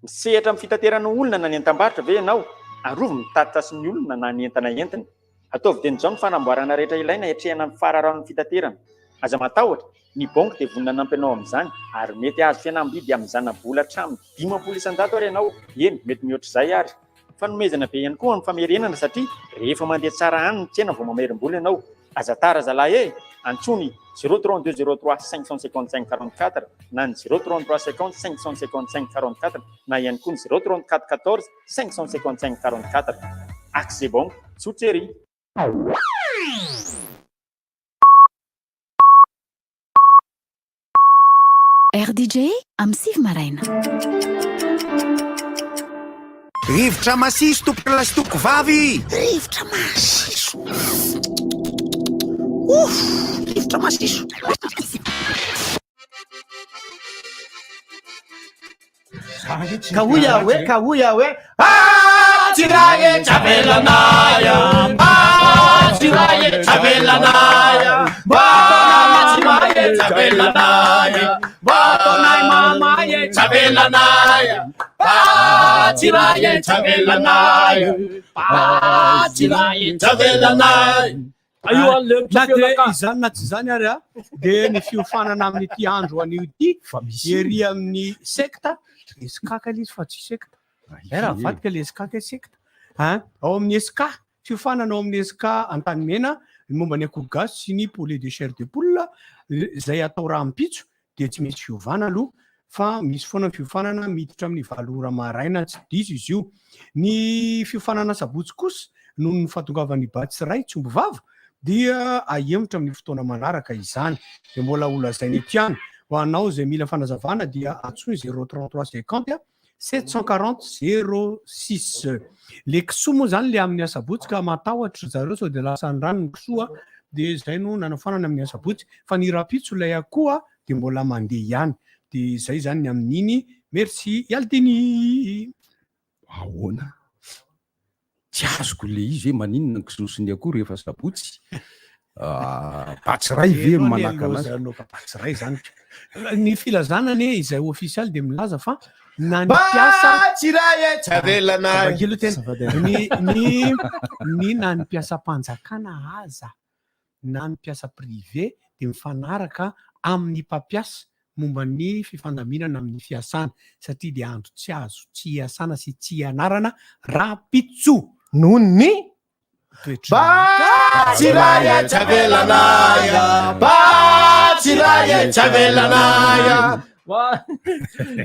Misehatra amin'ny fitaterana olona na ny entam-barotra ve ianao? Arovy ny tatitra sy ny olona na ny entana entiny. Ataovy dieny izao ny fanamboarana rehetra ilaina hiatrehana ny fararaon'ny fitaterana. Aza matahotra, ny banky dia vonona hanampy anao amin'izany ary mety hahazo fihenam-bidy amin'ny zana-bola hatramin'ny 50% ary ianao, eny mety mihoatra izay ary. Fanomezana be ihany koa amin'ny famerenana satria rehefa mandeha tsara any ny tsena vao mamerim-bola ianao. Aza tara zalahy e! Antsoy ny 032 03 555 44 na ny 033 50 555 44 na ihany koa ny 034 14 555 44. Accès Banque, tsotra ery! RDJ amin'ny 9 maraina. Rivotra masiso tompokolahy sy tompokovavy! Rivotra masiso! Ouf! Rivotra masiso! Ka hoy aho hoe, ka hoy aho hoe, Ah, tsy ray e, tsy avelanay Ah, tsy ray e, tsy avelanay Mba ataonay tsy may e, tsy avelanay Mba ataonay mamay e, tsy avelanay Ah, tsy ray e, tsy avelanay Ah, tsy ray e, tsy avelanay Na dia izany na tsy izany ary a, dia ny fiofanana amin'ity andro anio ity ery amin'ny sekta, eskaka ilay izy fa tsy sekta. Eh, raha avadika ilay eskaka sekta. Hein, ao amin'ny eska, fiofanana ao amin'ny eska Antanimena ny momba ny akoho gasy sy ny poulet de chair de poule izay atao rahampitso dia tsy misy fiovana aloha fa misy foana ny fiofanana miditra amin'ny 8 ora maraina tsy diso izy io. Ny fiofanana sabotsy kosa noho ny fahatongavan'ny batch iray tsy omby vava dia ahemotra amin'ny fotoana manaraka izany. Dia mbola ho lazaina eto ihany. Ho anao izay mila fanazavana dia antsoy 033 50 740 06. Le kisoa moa zany le amin'ny asabotsy ka matahotra ry zareo sao dia lasan'ny rano ny kisoa dia izay no nanafoanana amin'ny asabotsy fa ny rahampitso ilay akoho dia mbola mandeha ihany dia izay zany ny amin'iny merci Yaldini. Ahoana? Tsy azoko le izy hoe maninona ny kisoa sy ny akoho rehefa sabotsy? Batsiray ve no manakana azy? Batsiray zany. Ny filazana anie izay ofisialy dia milaza fa na ny mpiasa Batsiray e, tsy avelanay. Vakilo tena. Ny ny ny na ny mpiasam-panjakana aza. na ny mpiasa privé dia mifanaraka amin'ny mpampiasa momba ny fifandaminana amin'ny fiasana satria dia andro tsy azo tsy iasana sy tsy ianarana rahampitso noho ny toetra Batsiray e tsy avelanay Batsiray e tsy avelanay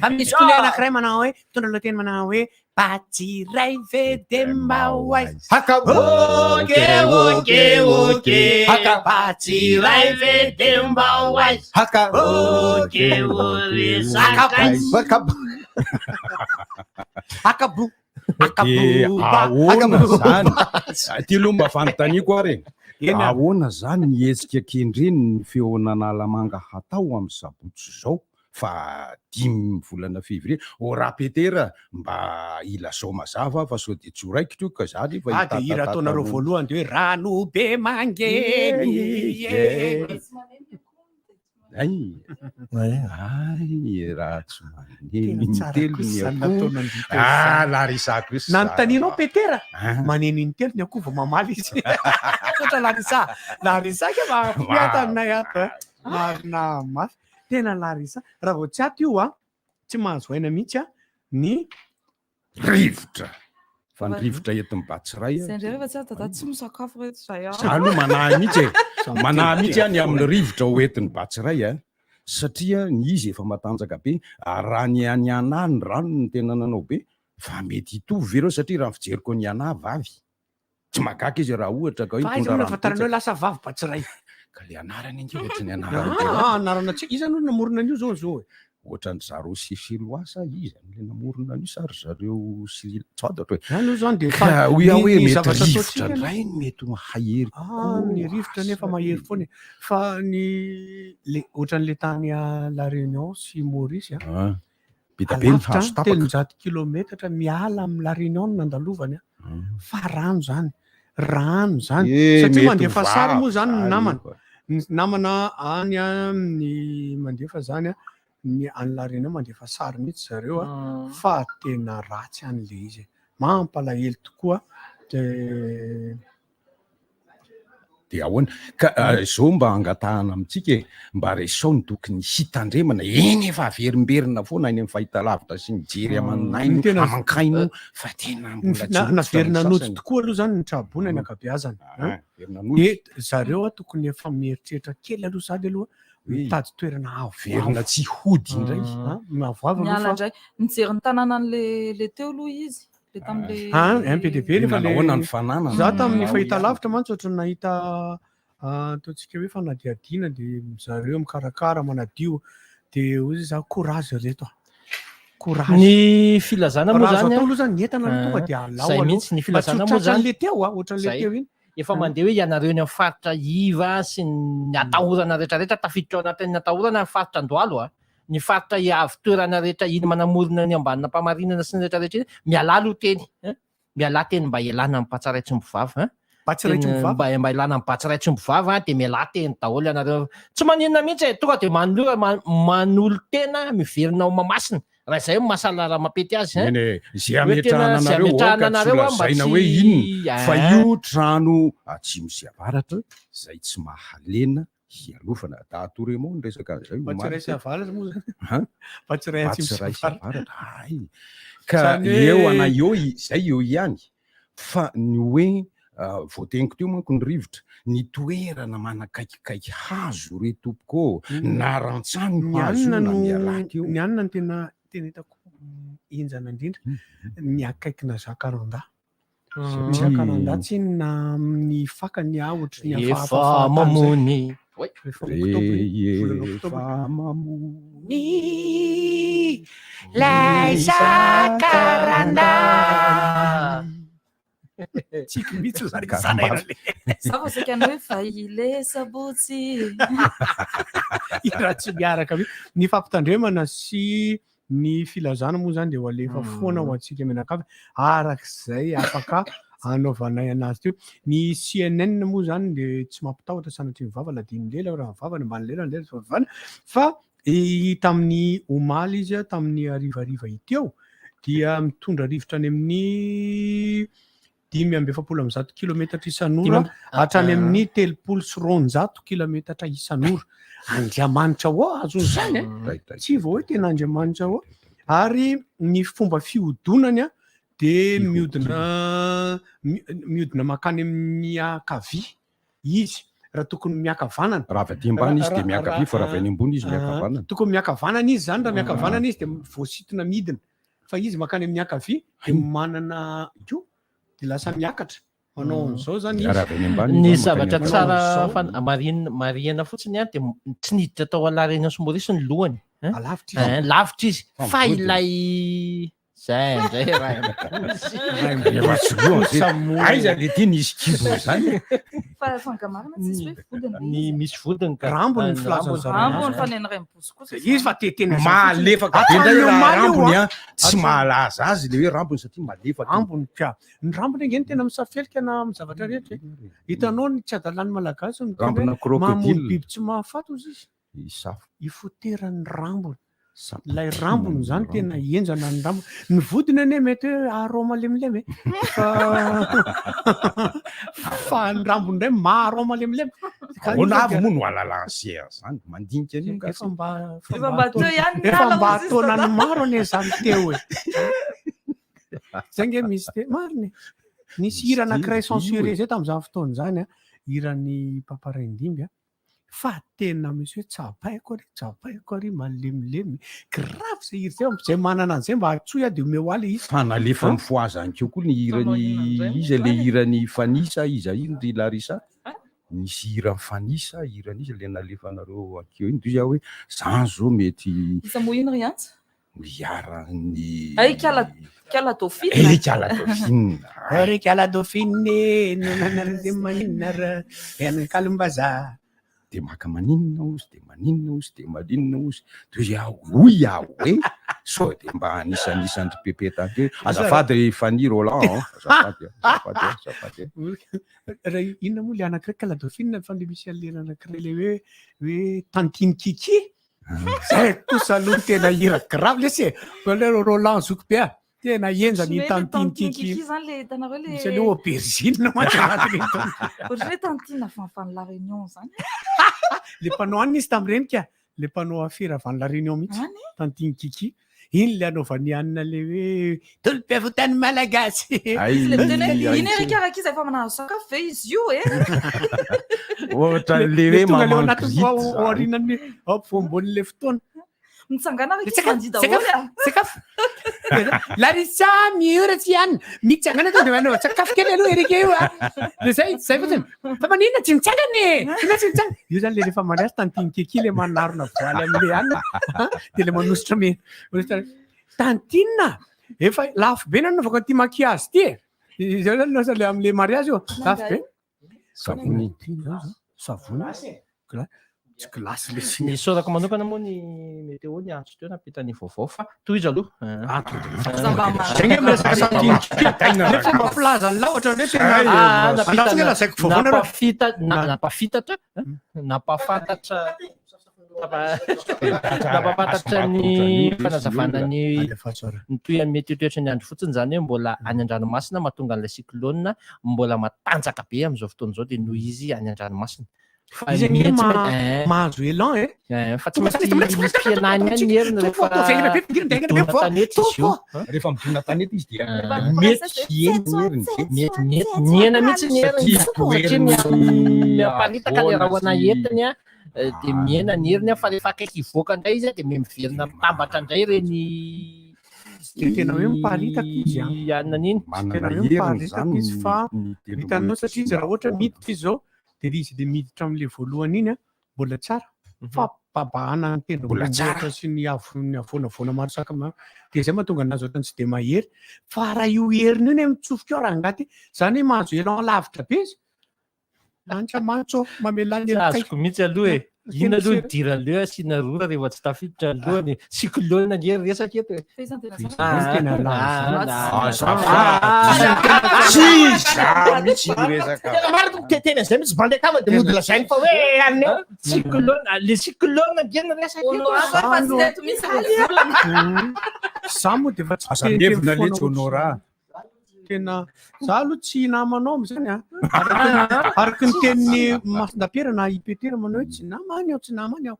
Fa misy koa le anankiray manao hoe mitondra lohateny manao hoe Batsiray ve de mba ho aiza? Haka oke oke oke Haka Batsiray ve de mba ho aiza? Haka oke oke Haka Hakabo De ahoana zany? Ty aloha mba fanontaniako ary e. Eny ary. Ahoana zany ny hetsika kendreny ny feon'Analamanga hatao amin'ny sabotsy izao faha dimy volana février? Ô Rapetera mba ilazao mazava fa sao dia tsy ho raikitra io ka za nefa Ah, dia hira ataonareo voalohany dia hoe rano be mangeny e. Ay, ay, raha tsy maneno Tena tsara intelo kosa ny izany akoho. nataon'Andria teo Ah, izany. Larissa kosa. Nanontanianao Petera, Ah. maneno intelo ny akoho vao mamaly izy. Misaotra Larissa. Larissa ke mahafinaritra aminay ato. eh. Marina mafy. Tena Larissa. Raha vao tsy ato io a, tsy mahazo aina mihitsy a ny rivotra. Fa ny rivotra entin'ny Batsiray. Zay indray rehefa tsy azo dada tsy misakafo reto zay ah. Za aloha manahy mihitsy e. Manahy mihitsy aho ny amin'ny rivotra ho entin'ny Batsiray a. Satria ny izy efa matanjaka be, ary raha ny any Anà ny rano no tena nanao be, fa mety hitovy ve ireo satria raha ny fijeriko an'i Anà vavy. Tsy mahagaga izy raha ohatra ka hoe Fa aiza mitondra moa rano nahafantaranao hoe betsaka. lasa vavy Batsiray? Ka le anarany ange ohatry ny anarany Ah, be loatra. anarana tsy iza no namorona an'io zao zao e? Ohatran-dry zareo Seychellois sa iza no le namorona an'io sa ry zareo Sri tsy fantatro e. Zany io zany dia Ka fa hoy aho ny hoe ny mety zavatra rivotra ataontsika aloha- indray no mety ho hahery Ah, kokoa. ny rivotra nefa mahery foana e. Fa ny le ohatran'le tany à La Réunion sy Maurice a. Ah, be dia be ny Alavitra hazo tapaka. 300 kilometatra miala amin'ny La Réunion no nandalovany a. Fa rano zany, rano zany. Eh, Satria mety mandefa ho sary moa vavy zany ny zany namana. io. Ny namana any a, ny mandefa zany a, ny any La Réunion mandefa sary mihitsy zareo a, fa tena ratsy any le izy. Mampalahelo tokoa. De Dia ahoana? Ka ah, izao mba angatahana amintsika e, mba resao ny tokony hitandremana. Eny efa averimberina foana any amin'ny fahitalavitra sy mijery aman'aino, Ny tena- aman-kaino fa tena mbola tsy Na- hoditra ny Naverina nody sasany. tokoa aloha zany ny traboina ny ankabeazany. Ah, Hein? naverina nody. De zareo a tokony efa mieritreritra kely aloha sady aloha mitady toerana avo. Verina tsy hody indray. Ah, Avoavo aloha Miala fa indray. Nijery ny tanànan'le le teo aloha izy. Le tam'le Ah, un be dia be nefa le Nahoana ny fananana? Za tamin'ny Mm. fahitalavitra mantsy ohatran'ny nahita ah, ataontsika hoe fanadihadiana de zareo mikarakara manadio de hoy izy za courage reto a. Courage. Ny filazana moa Raha azo zany atao aloha zany ny entana aloha tonga de alao Zay aloha. mihitsy ny Mba tsy ho filazana moa zany. tratran'le teo a, ohatran'le Zay. teo iny. Efa mandeha hoe ianareo eny amin'ny faritra iva sy ny atahorana rehetrarehetra tafiditra ao anatin'ny atahorana ny faritra Andohalo a. Ny faritra avy toerana rehetra iny manamorona ny ambanin'Ampamarinana sy ny rehetrarehetra iny, mialà aloha teny hein. Mialà teny mba hialana amin'ny Batsiray tsy omby vava hein. Batsiray tsy omby vava. Mba mba hialana amin'ny Batsiray tsy omby vava dia mialà teny daholo ianareo. Tsy maninona mihitsy e, tonga dia manolora manolo-tena miverina ao Mahamasina. Raha izay no mahasalama raha mampety azy hein. Eny e, izay Hoe tena ametrahana izay anareo ametrahana aoka tsy anareo ho aho mba lazaina tsy hoe inona fa Ah. io trano atsimo sy avaratra izay tsy mahalena hialofana. Dahatoremo ny resaka an'izay omaly Batsiray sy teto. avaratra moa zany. Han? Batsiray atsimo sy Batsiray sy avaratra. avaratra. Ay. Ka Zany hoe- eo ana eo izay eo ihany fa ny hoe ah, voateniko teo manko ny rivotra, ny toerana manakaikikaiky hazo re tompoko ô, na rantsany Ny hazo anona na no mialà teo. ny anona no tena tena hitako henjana indrindra ny akaikina jacaranda. Ny Satria- jacaranda tsinona amin'ny fakany ah, ohatry ny Efa hafahafa fahatany zay. mamony. Rehefa oktobra iny, volana oktobra. Rehefa mamony Lay jacaranda. Tsika mihitsy zany Karambavy. Za vao saika ny hoe vaile sabotsy. Raha tsy miaraka mihitsy. Ny fampitandremana sy ny filazana moa zany dia ho alefa foana ho antsika mianakavy arak'izay afaka anaovanay anazy teo. Ny CNN moa zany dia tsy mampitahotra sanatria ny vava ladin'ny lela raha ny vava ny ambany lela ny lela tsy vavana fa i tamin'ny omaly izy a, tamin'ny harivariva iteo dia mitondra rivotra any amin'ny 145 kilometatra isan'ora hatrany amin'ny 230 kilometatra isan'ora. Andriamanitra ô, azon'izany e! Tsy vao hoe tena Andriamanitra ô. Ary ny fomba fihodonany dia mihodina mihodina mankany amin'ny ankavia izy raha tokony miakavanana. Raha avy aty ambany izy dia miankavia fa raha avy any ambony izy miakavanana. Tokony miakavanana izy zany, raha miakavanana izy dia voasintona midina. Fa izy mankany amin'ny ankavia dia manana io dia lasa miakatra. Manao an'izao zany izy. Raha avy any ambany Ny izy zavatra mankany tsara ambany. fan- marihina marihina fotsiny an dia tsy niditra tao à La Réunion sy Maurice ny lohany. Hein? Lavitra izy. Hein, lavitra izy. Fa Fa mivodina. ilay zay indray Raimbozy. Efa tsy lohany ve? Aiza le ty nisy kibo zany? Fa fa angamarina tsisy hoe vodiny le Ny izy. misy vodiny ka. Rambony ny Ny filazan'ny rambony. zareo Rambony azy. fa ny an'i Raimbozy kosa Izy fa te tena Malefaka be indray Hatramin'ny raha omaly io, rambony a. a. Tsy mahalaza azy le hoe rambony satria malefaka. Rambony ka. Ny rambony ange no tena misafelika na amin'ny zavatra rehetra e. Hitanao ny tsy adalan'ny Malagasy no tena Rambona hoe crocodile. mamono biby tsy mahafaty hozy izy. Isafo. Ifoteran'ny rambony. Ilay rambony izany tena henjana ny rambony. Ny vodiny anie mety hoe arao malemilemy e. Fa fa ny rambony indray maharao malemilemy. Ka Ahoana io avy dia- moa no alalàn'ny sera zany? Mandinika an'io nga Efa mba Efa mba teo ihany ny efa ala mba hozy izy taonany tata. maro anie izany teo e. Zay nge misy te marina e. Nisy hira anankiray censuré zay tamin'izany fotoana izany a, hiran'ny Papa Raindimby a. Fa tena misy hoe tsapaiko ary, tsapaiko ary malemilemy. Grave zay hira zay, zay manana an'izay mba antsoy aho de omeo ahy le izy. Fa nalefa mifohaza any koa ny hiran'i iza le hiran'i Fanisa iza iny ry Larissa? Nisy hiran'i Fanisa hiran'iza le nalefanareo akeo iny de hoy aho hoe zany zao mety Iza moa iny ry Antsa? hiharan'ny Ay, Ikala Ikala Dauphine. Eh, Ikala Dauphine. Ry Ikala Dauphine, nanana maninona ra, ny kalom-bazaha. De maka maninona ozy, de maninona ozy, de maninona ozy. De hoy aho, hoy aho hoe sao de mba anisan'isan'ny ry Pepe taty hoe azafady ry Fanny Roland an, azafady an, azafady an, azafady an. Raha inona moa le anankiray Ikala Dauphine fa le misy an'le anankiray le hoe hoe Tantine Kiki. Zay kosa aloha no tena hira grave lesy e. Fa le Roland zoky be a. Tena henjana iny Ohatran'ny hoe tantine tantine Kiki. Kiki zany le hitanareo le Misy an'io aubergine mantsy anatin'iny tantine. Ohatran'ny hoe tantine avy any La Réunion zany. Le mpanao anona izy tamin'ireny ka. Le mpanao afera avy any La Réunion mihitsy. Any? Tantine Kiki. Iny le anaovany anona le hoe tolom-piavotany malagasy. Izy le miteny hoe iny ery karakiza efa manahazo sakafo ve izy io e? Ohatran'le hoe Tonga le ao maman anatin'ny grite ao zany. aorianan'ny ao ampovoambonin'le fotoana. Mitsangana ary Sakafo, ankizy mandihy daholo a. Sakafo. Larissa miora tsy ihany. Mitsangana tonga dia manao sakafo kely aloha Eric io a. Dia zay, zay fotsiny. Fa maninona tsy mitsangana e? Inona tsy mitsangana? Io zany le rehefa mariazy tantine Kiki le manarona voaly amin'le anona. Dia le manosotra mena. Manosotra. Tantine efa lafo be nanaovako an'ity maquillage ity e. Izay zany lasa le amin'le mariazy io. Lafo be. Savony. Savony. Gla- Tsy glace le Ny isaorako manokana moa ny météo ny antso teo nampita ny vaovao fa tohizo aloha. Zay nge miresaka tantine Kiki. Le fomba filazan'ny lahy ohatran'ny hoe tena Ah, Andraso nge lazaiko vaovao nareo. nampafita na- nampafitatra nampafantatra nampafantatra ny fanazavana ny ny tohin'ny mety ho toetry ny andro fotsiny izany hoe mbola any an-dranomasina mahatonga an'ilay cyclone mbola matanjaka be amin'izao fotoana izao dia noho izy any an-dranomasina. Fa Izy anie mety ma- mahazo élan e. Fa tsy maintsy misy fihenany ihany ny heriny rehefa midona tanety izy io. Rehefa midona tanety izy dia mety hihena ny heriny. Mety mety mihena mihitsy ny heriny Satria satria toherin'ny miparitaka ilay rahona sy- entiny a, dia mihena ny heriny a, fa rehefa akaiky hivoaka indray izy a, dia miverina mitambatra indray ireny Dia tena hoe miparitaka izy an. Anona an'iny. Tena hoe miparitaka izy fa hitanao satria izy raha ohatra miditra izy zao dia le izy le miditra amin'le voalohany iny a mbola tsara fa babahana ny Mbola tsara. tendrombohitra sy ny avo ny avoanavoana maro saka maro dia zay mahatonga anazy ohatrany tsy dia mahery fa raha io heriny io ne mitsofoka eo raha angaty zany hoe mahazo élan lavitra be izy Antsa mantso mamelà ny Tsy helokay. azoko mihitsy aloha e. Inona aloha ny idiran'ilay hoe asiana rora rehefa tsy tafiditra ny lohany e. Cyclone ange ry resaka eto e. Fa iza no tena Ah, tsara? Tena laza. ah, Azafady. Tsy izaho mihitsy io resaka. Tena marina tompoko, te- tena zay mihitsy bandy akama dia mody lazainy fa hoe an'ny eo. Cyclone, ah, le cyclone ange ny resaka eto. Honorable fa tsy teto mihitsy ilay volana. Za moa dia efa tsy Aza te- te mihevina foana letsy ohatry Honora. tena za aloha tsy namanao am'zany a. Araka ny tenin'i Masindapiera na i Petera manao hoe tsy namany aho, tsy namany aho.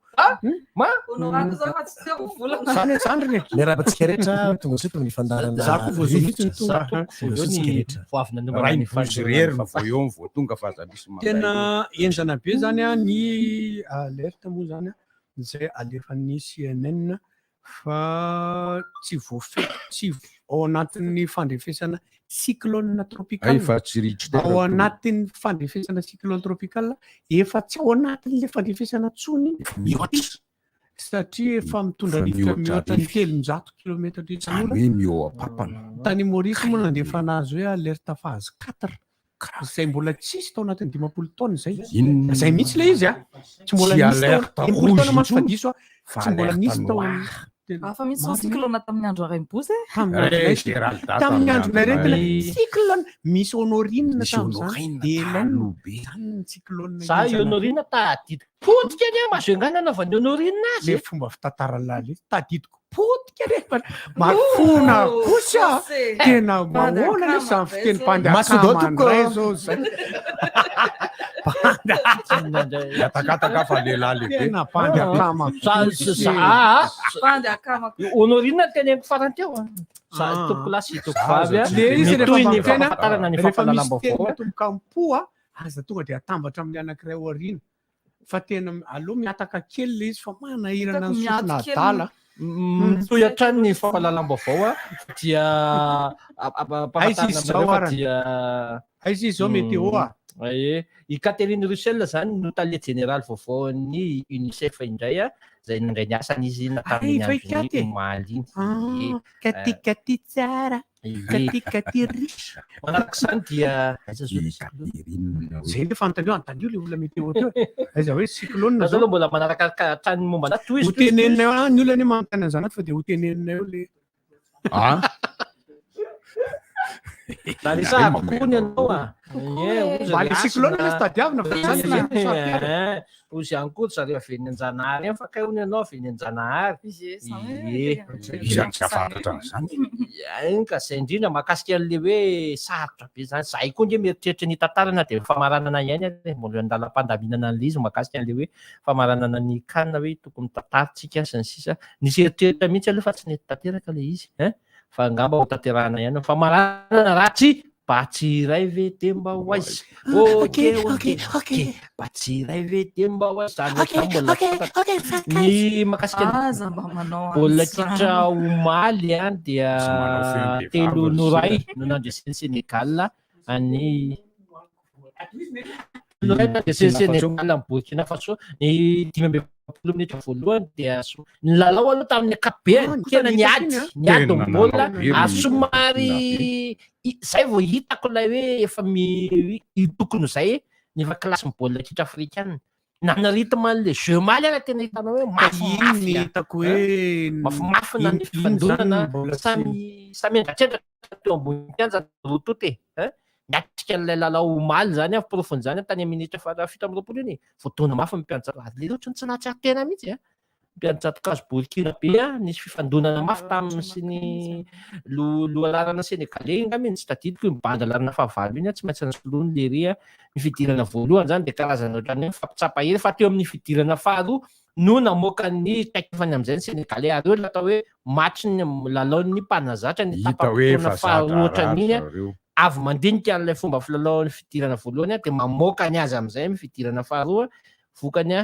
Ma? Honorako zao fa tsy teo volana. Zany e, zandriny e. Miarahaba antsika rehetra tonga soa tamin'ny fandaharana. Za koa voazoa mihitsy ny tonga. Tonga soa antsika rehetra. Vao avy nanomana Ray ny mivozy irery no vao eo no vao tonga fa aza misy mandray. Tena henjana be zany a ny alerte moa zany a izay alefan'ny CNN fa tsy voafehy, tsy ao anatin'ny fandrefesana cyclone tropical. Hay fa tsy Richter Ao tonga. anatin'ny fandrefesana cyclone tropical, efa tsy ao anatin'ilay fandrefesana intsony Mihoatra. satria efa mitondra Efa rivotra mihoatra mihoatra ny arivo. 300 kilomètre Izany isan'ora. hoe mihoa-papana. Tany Maurice moa nandefa anazy hoe alerte phase 4. Izay mbola tsisy tao anatin'ny 50 taona izay. Inona? Izay mihitsy ilay izy a. Tsy mbola Tsy nisy tao alerte 50 rouge taona mantsy fa intsony, diso a. fa Tsy mbola alerte nisy tao noir. Hafa mihitsy zao cyclone tamin'ny andro Raimbozy e. Tamin'ny Eh, andronay Gérald, tamin'ny tamin'ny andronay reto ilay andronay. cyclone misy Honorine Misy tamin'izany. Honorine Dia Hélène. taloha be. Zany ny cyclone Za henjana be. Honorine tadidiko potika anie Majunga nanaovan'i Honorine azy Le e. fomba fitantarana lahy tadidiko potika nefa mafona kosa tena mahoana le zany fiteny Masodo mpandy akama tompoko. ndray zao zay. Mihatakataka fa lehilahy lehibe. Tena mpandy akama Za kosa za e. ah, Mpandy akama kosa. Honorine no teneniko farany teo a. Za Ah. tompoko lahy sy tompoko vavy a. Le izy rehefa Mitohy ny mba miteny a, fampahafantarana ny rehefa misy teny fampahalalam-baovao. matomboka am-po a, aza tonga dia atambatra amin'ny anankiray aoriana. Fa tena aleo mihataka kely le izy fa manahirana ny Hitako sofina miato kely adala. Mitohy hatrany ny fampahalalam-baovao a dia Aiza izy ampahafantarina izao aminareo fa arany? dia Aiza izy izao météo a? Ee, i Catherine Russell zany no tale jeneraly vaovaon'ny UNICEF indray a, izay nandray ny asany izy na tamin'iny Ay, fa i andron'ny Katy e. omaly iny. Ah, Ee, Katy Katy tsara, ee. Katy Katy riche. Manaraka izany dia aiza zao ny cyclone? Zay le fanontaniana, anontanio le olona météo teo e. Aiza hoe cyclone Za zao? aloha mbola manaraka hatrany ny momba anazy. Tohizo, Ho tohizo, teneninay tohizo. eo, ah, ny olona anie manontany an'izany ato fa dia ho teneninay eo le. Ah? Larissa, kokoa ny anao a. Ie, ozy Mba ry le cyclone Hasina. le tadiavina fa zany Ie, zay no saro-piaro. eh, Ozy ihany koa ry zareo avy eny Anjanahary any fa kay hono ianao avy eny Anjanahary. Ie, zany hoe Ie. tena- Iza no tsy hahafantatra an'izany? Iny ka zay indrindra mahakasika an'le hoe sarotra be zany. Zahay koa nge mieritreritra ny hitantarana dia famaranana ihany ary mbola eo an-dalam-pandaminana an'le izy mahakasika an'le hoe famaranana ny CAN hoe tokony tantarintsika sy ny sisa. Nisy eritreritra mihitsy aloha fa tsy nety tanteraka le izy hein. Fa angamba ho tanterahana ihany ny famaranana raha tsy Batsy iray ve dia mba ho aiza? Ok, ok, ok. Batsy iray ve dia mba ho aiza? Zany Ok, ohatran'ny mbola ok, tsy fantatra. ok, fakaiza. Ny mahakasika ny Aza mba manao baolina an'izany. kitra omaly an dia Tsy manao feom-behivavy telo ry no iray sera. no nandresen'i Sénégal an'i telo no iray nandresen'i Sénégal an'i Burkina Faso ny 45 minitra voalohany dia ny lalao aloha tamin'ny ankapobeny tena niady niady Tena ny baolina nanao be ny ary somary Burkina zay vao hitako ilay hoe efa mi- io tokony zay ny efa kilasin'ny baolina kitra afrikana na ny rythme an'le jeu maly ara tena hitanao hoe mafimafy Iny a. hitako hoe mafimafy na ny iny- iny zany fifandonana mbola tsy- samy samy endrakendraka teo ambony kianja roa tonta e hein? Niatrika an'ilay lalao omaly zany aho porofon'izany tany amin'ny minitra faha 27 iny voadona mafy ny mpiantsatoka ary le ohatran'ny tsy nahatsiaro tena mihitsy a mpiantsatoka azy Burkina be a nisy fifandonana mafy tamin'ny sy ny lohalarana sénégalais angamba iny tsy tadidiko iny bande laharana fahavalo iny a tsy maintsy nisoloany lery a ny fidirana voalohany zany dia karazana ohatran'ny hoe mifampitsapa hery fa teo amin'ny fidirana faharoa no namoaka ny traikefany amin'izay ny sénégalais ary eo ny atao hoe match ny lalaon'ny mpanazatra ny Hita hoe tapa-potoana efa faharoa ohatran'iny a za-draharaha zareo. avy mandinika an'ilay fomba filalaon'ny fidirana voalohany a dia mamoaka ny azy amin'izay amin'ny fidirana faharoa vokany a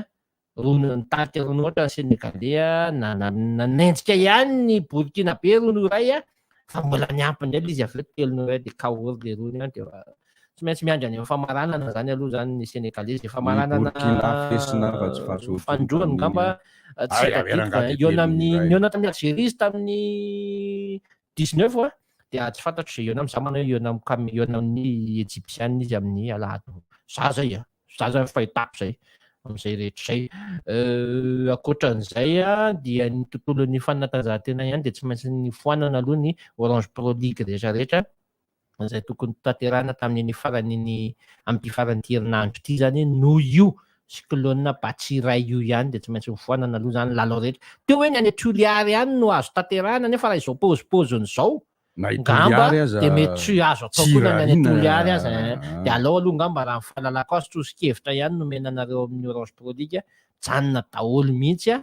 roa nitarika roa ohatra ny sénégalais a na na nanenjika ihany ny burkinabé roa no iray a fa mbola niampy indray ilay izy avy eo telo no iray dia kaory le roa ny a dia tsy maintsy miandry any amin'ny famaranana zany aloha zany ny sénégalais izay famaranana Burkina fesina fa tsy faso fanindroany angamba tsy Ay, avy tadidiko rangahy a. dia Hihaona telo amin'ny iray. nihaona tamin'ny Algérie izy tamin'ny 19 a dia tsy fantatro izay hihaona amin'izany manao hoe hihaona amin'ny Cam- hihaona amin'ny Egyptiana izy amin'ny alahady. Za zay a, za zany fahitako zay amin'izay rehetra izay. Ankoatran'izay a dia ny tontolon'ny fanatanjahantena ihany dia tsy maintsy nifoanana aloha ny Orange Pro League rehetra rehetra izay tokony hotanterahina tamin'iny faran'iny amin'ity faran'ity herinandro ity izany noho io cyclone Batsirai io ihany dia tsy maintsy nofoanana aloha izany ny lalao rehetra. Teo hoe ny any Toliara ihany no azo tanterahina nefa raha izao paozipaoziny izao Na i Ngamba Toliary aza dia mety tsy azo atao tsy koa na ny any rarina. Toliary aza eh. Dia alao aloha ngamba raha ny fahalalako azy tsoso-kevitra ihany nomena anareo amin'ny Orange Pro League, mijanona daholo mihitsy a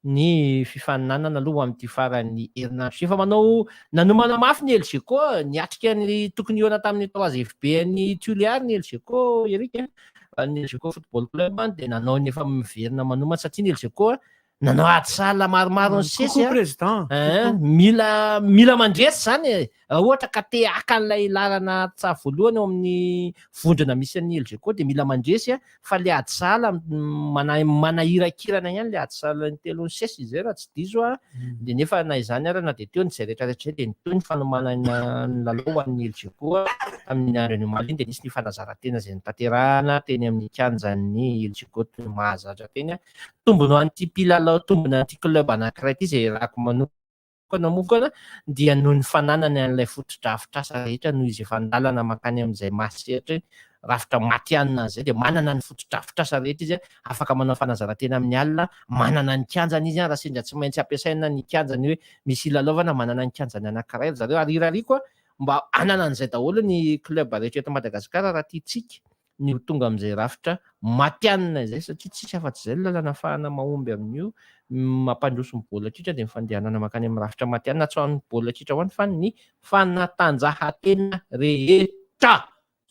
ny fifaninanana aloha ho amin'ity faran'ny herinandro ity. Efa manao nanomana mafy ny Elgeco niatrika ny tokony hihaona tamin'ny 3FB an'i Toliary ny Elgeco Eric a, ny Elgeco Football Club dia nanao ny efa miverina manomana satria ny Elgeco nanao ady sahala maromaro nisesy Coucou a. président. Eh, Coucou. mila mila mandresy zany e. Raha ohatra ka te haka an'ilay laharana tsa voalohany ao amin'ny vondrona misy an'ny Elgeco dia mila mandresy a, fa le ady sahala mana- manahirakirana ihany le ady sahala intelo nisesy izay raha tsy diso a. Dia nefa na izany ara na dia teo ny izay rehetra rehetra izay dia nitohy ny fanomanana ny lalao ho an'ny Elgeco tamin'iny andro iny omaly iny dia nisy ny fanazaran-tena izay notanterahana teny amin'ny kianjan'ny Elgeco toy ny mahazatra teny a. Tombony ho an'ity mpilalao, tombony ho an'ity club anankiray ity izay iarahako manokana mokana dia noho ny fananany an'ilay fotodrafitrasa rehetra noho izy efa an-dalana mankany amin'izay maha-sehatra rafitra matihanina an'izay dia manana ny fotodrafitrasa rehetra izy afaka manao fanazaran-tena amin'ny alina, manana ny kianjany izy raha sendra tsy maintsy ampiasaina ny kianjany hoe misy hilalaovana, manana ny kianjany anankiray ry zareo ary irariako mba hanana an'izay daholo ny club rehetra eto Madagasikara raha tiantsika ny ho tonga amin'izay rafitra matihanina izay satria tsisy afa-tsy izay ny lalana ahafahana mahomby amin'io mampandroso ny baolina kitra dia ny fandehanana mankany amin'ny rafitra matihanina tsy ho an'ny baolina kitra ho any fa ny fanatanjahantena rehetra.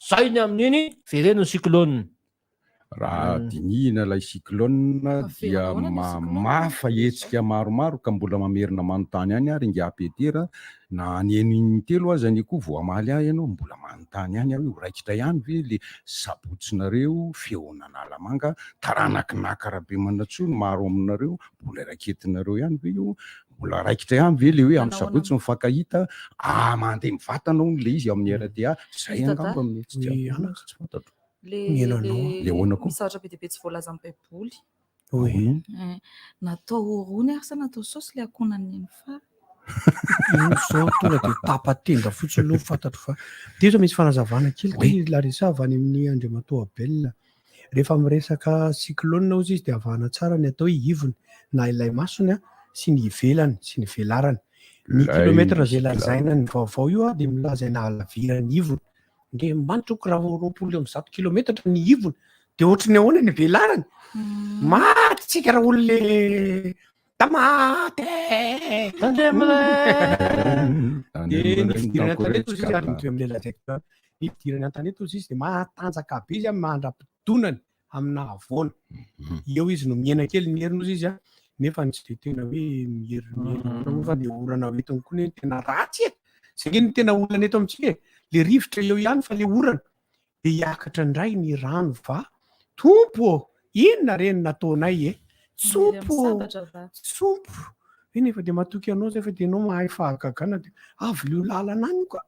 Zay ny amin'iny, vereno ny cyclone. Raha dinihina ilay cyclone dia mamafa hetsika maromaro ka mbola mamerina manontany ihany ary ingahy Petera na haneno intelo aza anie koa vao hamaly ahy ianao, mbola manontany ihany aho hoe ho raikitra ihany ve le sabotsinareo feon'Analamanga, taranak'i Naka Rabemanantsoa ny maro aminareo, mbola raiketinareo ihany ve io, mbola raikitra ihany ve le hoe amin'ny sabotsy mifankahita, ah mandeha mivatana hono le izy ao amin'ny rta, zay angamba mety tsy tsy fantatro. Le Mino anao. Le ahoana koa? Misy zavatra be dia be tsy voalazan'ny Baiboly. Oui. Eh, natao rony ary sa natao saosy le akohonan'i Nenifara? Io zao tonga dia tapa-tenda fotsiny aloha fantatro fa dia zao misy fanazavana kely ty Larissa avy any amin'ny Andriamatoa Abel. Rehefa miresaka cyclone hozy izy dia avahana tsara ny atao hoe ivony na ilay masony sy ny ivelany sy ny velarany. Ny Ilay kilomètre izay cyclone. lazaina ny vaovao io dia milaza ny halaviran'ny ivony. Nge mantroko raha vao 120 kilometatra ny ivony de ohatry ny ahoana ny velarany? Maty tsika raha olona le tamaty e! De ny fidirana an-tanety ozy izy ary mitovy amin'ilay lazaiko teo ihany. Ny fidirana an-tanety ozy izy de matanjaka be izy mandra-pidonany amina havoana. Eo izy no mihena kely ny heriny ozy izy a, nefa tsy de tena hoe miherimerina loatra moa fa le orana hoentiny koa anie tena ratsy e! Zay nge no tena olana eto amintsika e! Le rivotra eo ihany fa le orana de hiakatra indray ny rano va? Tompo ô! Inona re no nataonay e? Tompo ô! Tompo! Eny efa de matoky anao zay fa de enao mahay fahagagana de avy leo lalana any ka!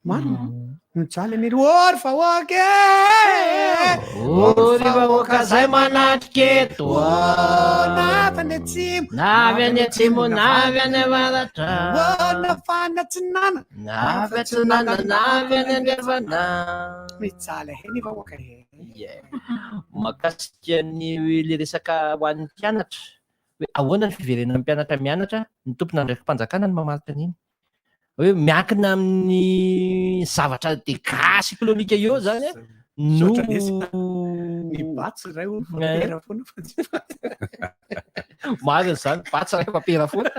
Marina. Mijaly anie ry ô ry vahoaka e! Ô ry vahoaka zay manatrika eto Ô na avy any atsimo Na avy any atsimo na avy any avaratra Ô na avy any atsinanana Na avy atsinanana na avy any andrefana Mijaly ahe ny vahoaka e! Yeah. Mahakasika ny le resaka ho an'ny mpianatra hoe ahoana ny fiverenan'ny mpianatra mianatra, ny tompon'andraiki-panjakana no mamaritra an'iny. Hoe miankina amin'ny zavatra dégâts cyclonique eo zany a no Ny batsy iray hono fampera foana fa tsy Marina izany, batsy iray fampera foana.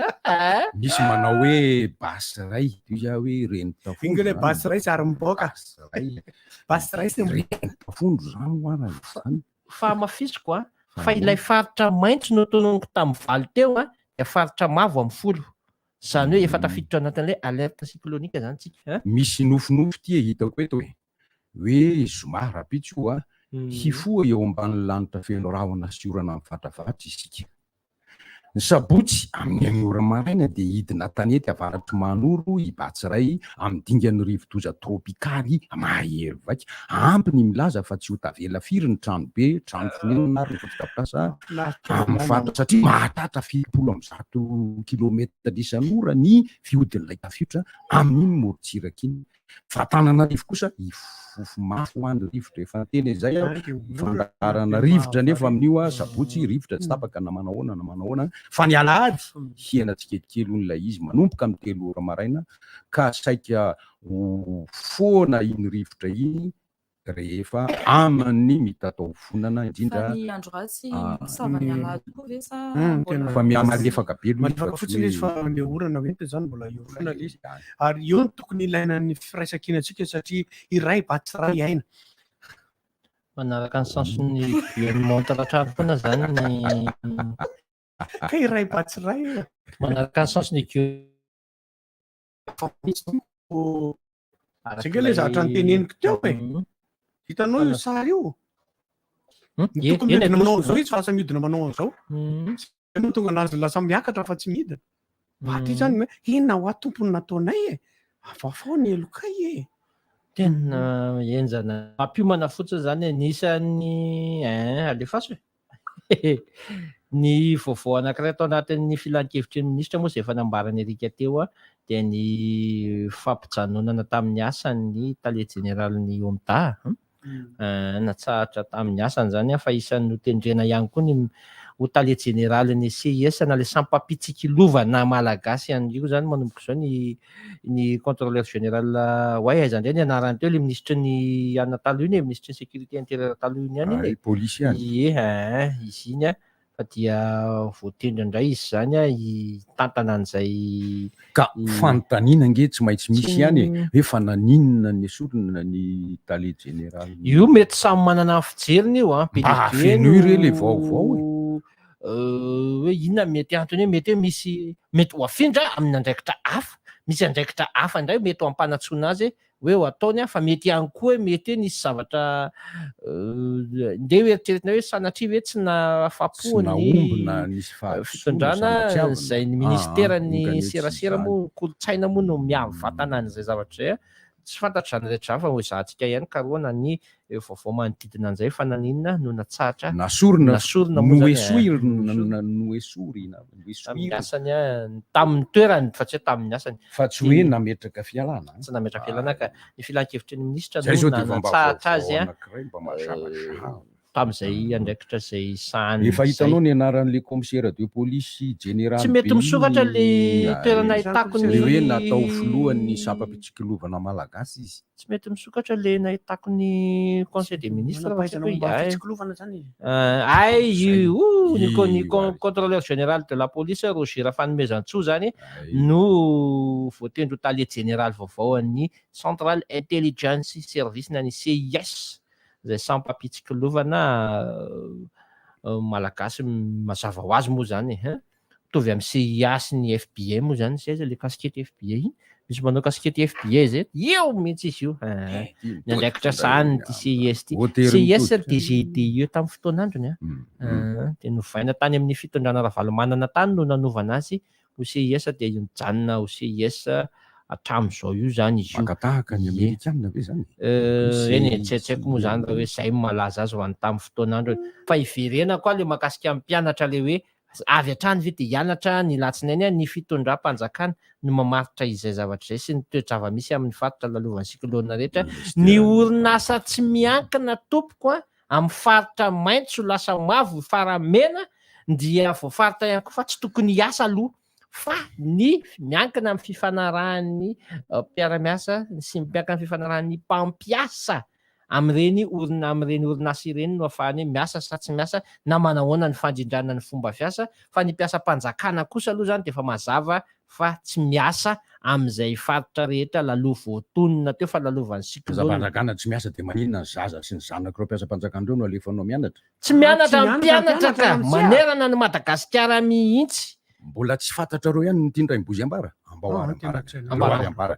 Misy manao hoe basy iray, toy izay hoe reny tafondro. Inga ilay basy iray zary mipoaka. Basy iray sy Reny tafondro izany ho anany izany. Fa hamafisiko a, fa ilay faritra maitso notononiko tamin'ny 8 teo a, dia faritra mavo amin'ny 10. Izany hoe efa tafiditra ao anatin'ilay alerte cyclonique izany tsika a. Misy nofinofy ity e hitako eto e! Hoe zoma rahampitso io a, hifoha eo ambanin'ny lanitra feno rahona sy orana mivatravatra isika. Ny sabotsy amin'ny enina ora maraina dia hidina an-tanety avaratr'i Mahanoro i Batsirai amin'ny dingan'ny rivodoza tropikaly mahery vaika. Ampy ny milaza fa tsy ho tavela firy ny tranobe, trano fonenana ary ny fotodrafitrasa amin'ny faritra satria mahatratra 170 kilometatra isan'ora ny fihodin'ilay tafiotra amin'iny morontsiraka iny. Fa Antananarivo kosa hifofo mafy ho any rivotra. Efa niteny an'izay aho, fandaharana rivotra nefa amin'io sabotsy rivotra tsy tapaka na manahoana na manahoana. Fa ny alahady hihena tsikelikely hono ilay izy manomboka amin'ny 3 ora maraina ka saika ho foana iny rivotra iny rehefa amin'ny mitataovonana indrindra. Fa ny andro ratsy misava ny alahady koa ve sa mbola Fa mihamalefaka be aloha izy fa Malefaka tsy fotsiny izy hoe fa le orana hoentiny zany mbola eo foana le izy. Ary eo no tokony ilaina ny firaisankinantsika satria iray ba tsy iray aina. Manaraka ny sens-n'ny gouvernement hatrany foana zany ny. Ka iray ba tsy iray e. Manaraka ny sens-n'ny gouvernement. Zay nge le zavatra noteneniko teo e. Hitanao io sary io? Ny tokony miodina manao an'izao izy fa lasa miodina manao an'izao. Zay no tonga anazy lasa miakatra fa tsy midina. Mba aty zany hoe inona hoa tompony nataonay e. Avafao ny helokay e. Tena henjana. Mampiomana fotsiny zany e. Anisan'ny ein alefaso e. Ny vaovao anankiray tao anatin'ny filankevitry ny minisitra moa izay efa nambaran'i Eric teo dia ny fampijanonana tamin'ny asany ny tale jeneralin'ny OMDA. Natsahatra tamin'ny asany izany fa isan'ny notendrena ihany koa ny ho tale jeneralin'ny CIS na ilay sampam-pitsikilovana malagasy ihany koa izany manomboka izao ny ny contrôleur général oay aiza indray ny anarany teo le minisitry ny anona taloha iny e minisitry ny sécurité intérieure taloha iny ihany iny e polisy ihany ie ein izy iny a fa dia voatendry indray izy izany a hitantana an'izay ka fanontaniana ange tsy maintsy misy ihany e hoe fa naninona nesorina ny tale jeneraly io mety samy manana ny fijeriny io a be mba dia be hafenoy re le no vaovao e hoe inona mety antony hoe mety hoe misy mety ho afindra amin'ny andraikitra hafa, misy andraikitra hafa indray mety ho ampanantsoina azy hoe ho ataony fa mety ihany koa hoe mety hoe nisy zavatra ndeha ho eritreretina hoe sanatria ve tsy nahafapo Tsy ny nahomby na nisy fahadisoana fitondrana sanatriavina. izay ny Aa, ministeran'ny onga anie tsy serasera izany. moa kolontsaina moa no miavy vatana an'izay zavatra izay Tsy fantatro izany rehetra izany fa ho ezahantsika ihany karohana ny vaovao manodidina an'izay fa naninona no natsahatra Nasorina, nasorina moa izany noesoirina, noesorina, tamin'ny noesoirina. asany tamin'ny toerany fa tsy hoe tamin'ny asany. Fa tsy hoe nametraka fialana an. Tsy nametraka fialana ka ny filankevitry ny minisitra Zay no zao dia efa mba natsahatra azy vaovao anankiray mba mazavazava. tamin'izay andraikitra izay sahaniny Efa izay. hitanao ny anaran'ilay commissaire de police jeneraly Tsy be mety misokatra iny, le toerana ahitako ny le hoe natao filohan'ny sampam-pitsikilovana malagasy izy. Tsy mety misokatra le nahitako ny conseil des ministres fa tsy Manam-pahaizana haiko momba hoe ay. fitsikilovana zany izy. Ay io ny Io ny ary. contrôleur général de la police Roger Rafanomezantsoa zany no voatendry ho tale jeneraly vaovao an'ny Central Intelligence Service na ny CIS. izay sampam-pitsikilovana malagasy mazava ho azy moa izany e, mitovy amin'ny CIA sy ny FBI moa izany, tsy aiza ilay kasikety FBI iny, misy manao kasikety FBI izay, eo mihitsy izy io, ny andraikitra sahaniny ity CIS ity, CIS ry DGDIE tamin'ny fotoan'androny an, dia novaina tany amin'ny fitondrana Ravalomanana tany no nanovana azy ho CIS dia mijanona ho CIS hatramin'izao io izany izy io. Maka tahaka ny Amerikana ve izany? Eny e, tsy haiko moa izany raha hoe izay no malaza azy ho an'ny tamin'ny fotoan'androny. Fa hiverenako aho ilay mahakasika ny mpianatra ilay hoe avy hatrany ve dia hianatra ny latsinainy ny fitondram-panjakana no mamaritra izay zavatra izay sy ny toe-java-misy amin'ny faritra lalovan'ny cyclone rehetra. Ny orinasa tsy miankina tompoko a, amin'ny faritra maitso lasa mavo fara mena dia voafaritra ihany koa fa tsy tokony hiasa aloha fa ny miankina amin'ny fifanarahan'ny mpiara-miasa sy ny miankina amin'ny fifanarahan'ny mpampiasa amin'ireny orina amin'ireny orinasa ireny no ahafahany hoe miasa sa tsy miasa na manahoana ny fandrindrana ny fomba fiasa fa ny mpiasam-panjakana kosa aloha izany dia efa mazava fa tsy miasa amin'izay faritra rehetra laloha voatonona teo fa lalovan'ny cyclone. Mpiasam-panjakana tsy miasa dia maninona ny zaza sy ny zanak'ireo mpiasam-panjakana ireo no alefanao mianatra? Tsy mianatra ny mpianatra ka, manerana an'i Madagasikara mihitsy. Mbola tsy fantatrareo ihany ny tian-dRaimbozy ambara? Ambao ary ambara. Ambao ary ambara.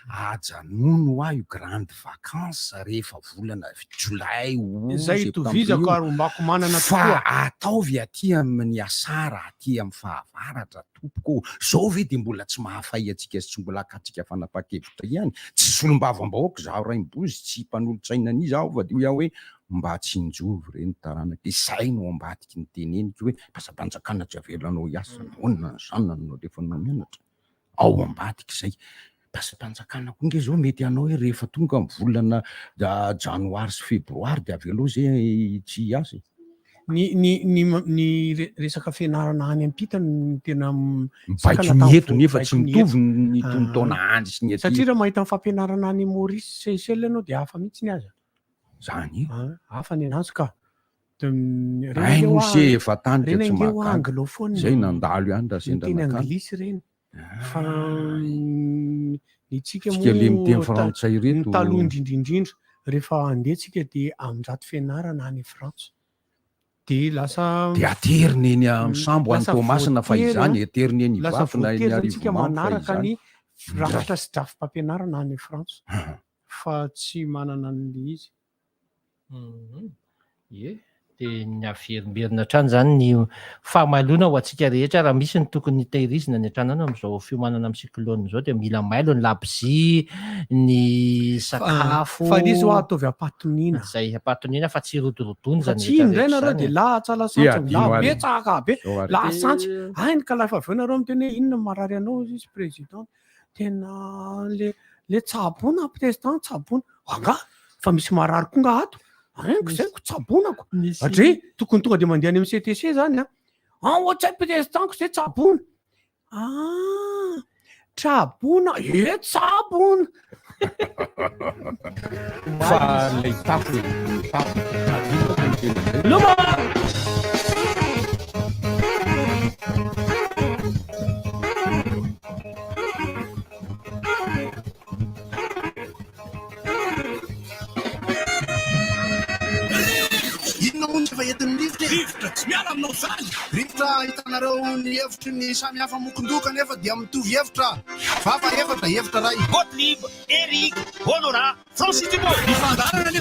Ajanony hoa io grande vacance rehefa volana jolay, aout, Izay septembre itovizako io ary ombako manana fa tokoa. ataovy aty amin'ny asara aty amin'ny fahavaratra tompoko ô! Zao ve dia mbola tsy mahafay antsika sy tsy mbola akatsika fanapahan-kevitra ihany? Tsy solombavambahoaka izaho Rainibozy, tsy mpanolotsaina an'iza aho fa dia hoy aho hoe mba tsinjovy re ny taranaka, izay no ambadiky ny teneniko hoe mpiasam-panjakana tsy avelanao hiasa, nahoana ny zanany no alefanao mianatra? Ao ambadika izay. Mpiasam-panjakana koa nge zao mety hanao hoe rehefa tonga ny volana janoary sy febroary de avy aloha zay tsy hiasa e. Ny ny ny ny resaka fianarana any ampita no tena Mibaiko ny eto nefa tsy mitovy ny tonon-taona any sy ny aty. Satria raha mahita ny fampianarana any Maurice sy Seychelles ianao dia hafa mihitsy ny aza. Zany e. Hafa ny anazy ka. Hay moa se efa tany ka Reny tsy ange hoa mahagaga. anglophone. Zay nandalo ihany raha sendra Miteny nankany. anglisy ireny. Fa ny tsika Tsika le miteny moa ta- frantsay ireto. ny taloha indrindra indrindra rehefa handeha tsika dia aminjato fianarana any Frantsa. Dia lasa Dia aterina eny amin'ny sambo any lasa Toamasina fa voatery, izany, an, aterina eny lasa Ivato na eny voatery zany tsika Arivonimamo fa manaraka izany. ny rafitra sy drafi-pampianarana any Frantsa fa tsy manana an'ilay izy. Ie, dia ny averimberina hatrany izany ny fahamailoana ho antsika rehetra raha misy ny tokony tehirizina ny hatrany any amin'izao fiomanana amin'ny cyclone izao dia mila mailo ny labozia, ny sakafo. Fa izy hoa ataovy ampatoniana. Izay ampatoniana fa tsy rodorodoana Fa izany tsy iny indray rehetra nareo izany dia e. lahatsa Dia lasantsy adino la ary. betsaka be Izao ary. lasantsy ainy ka lafa avy eo nareo miteny hoe inona marary anao izy izy président tena le le tsaboina président tsaboina angaha fa misy marary koa nga ato Henoko zay ko tsabonako. Adre, tokony tonga de mandeha any amin'ny CTC zany an. Ah, ohatray président ko zay tsabona. Ah, trabona, e tsabona. Fa ilay tafo e, tafo. Adinoko ny teny izay. Loma! Inona moa no efa entin'ny rivotra e? Rivotra tsy miala aminao izany! Rivotra ahitanareo ny hevitry ny samy hafa mokondoka nefa dia mitovy hevitra. Vava efatra, hevitra iray. Gottlieb, Eric, Honorat, Francis Dubois. Ny fandaharana anefa.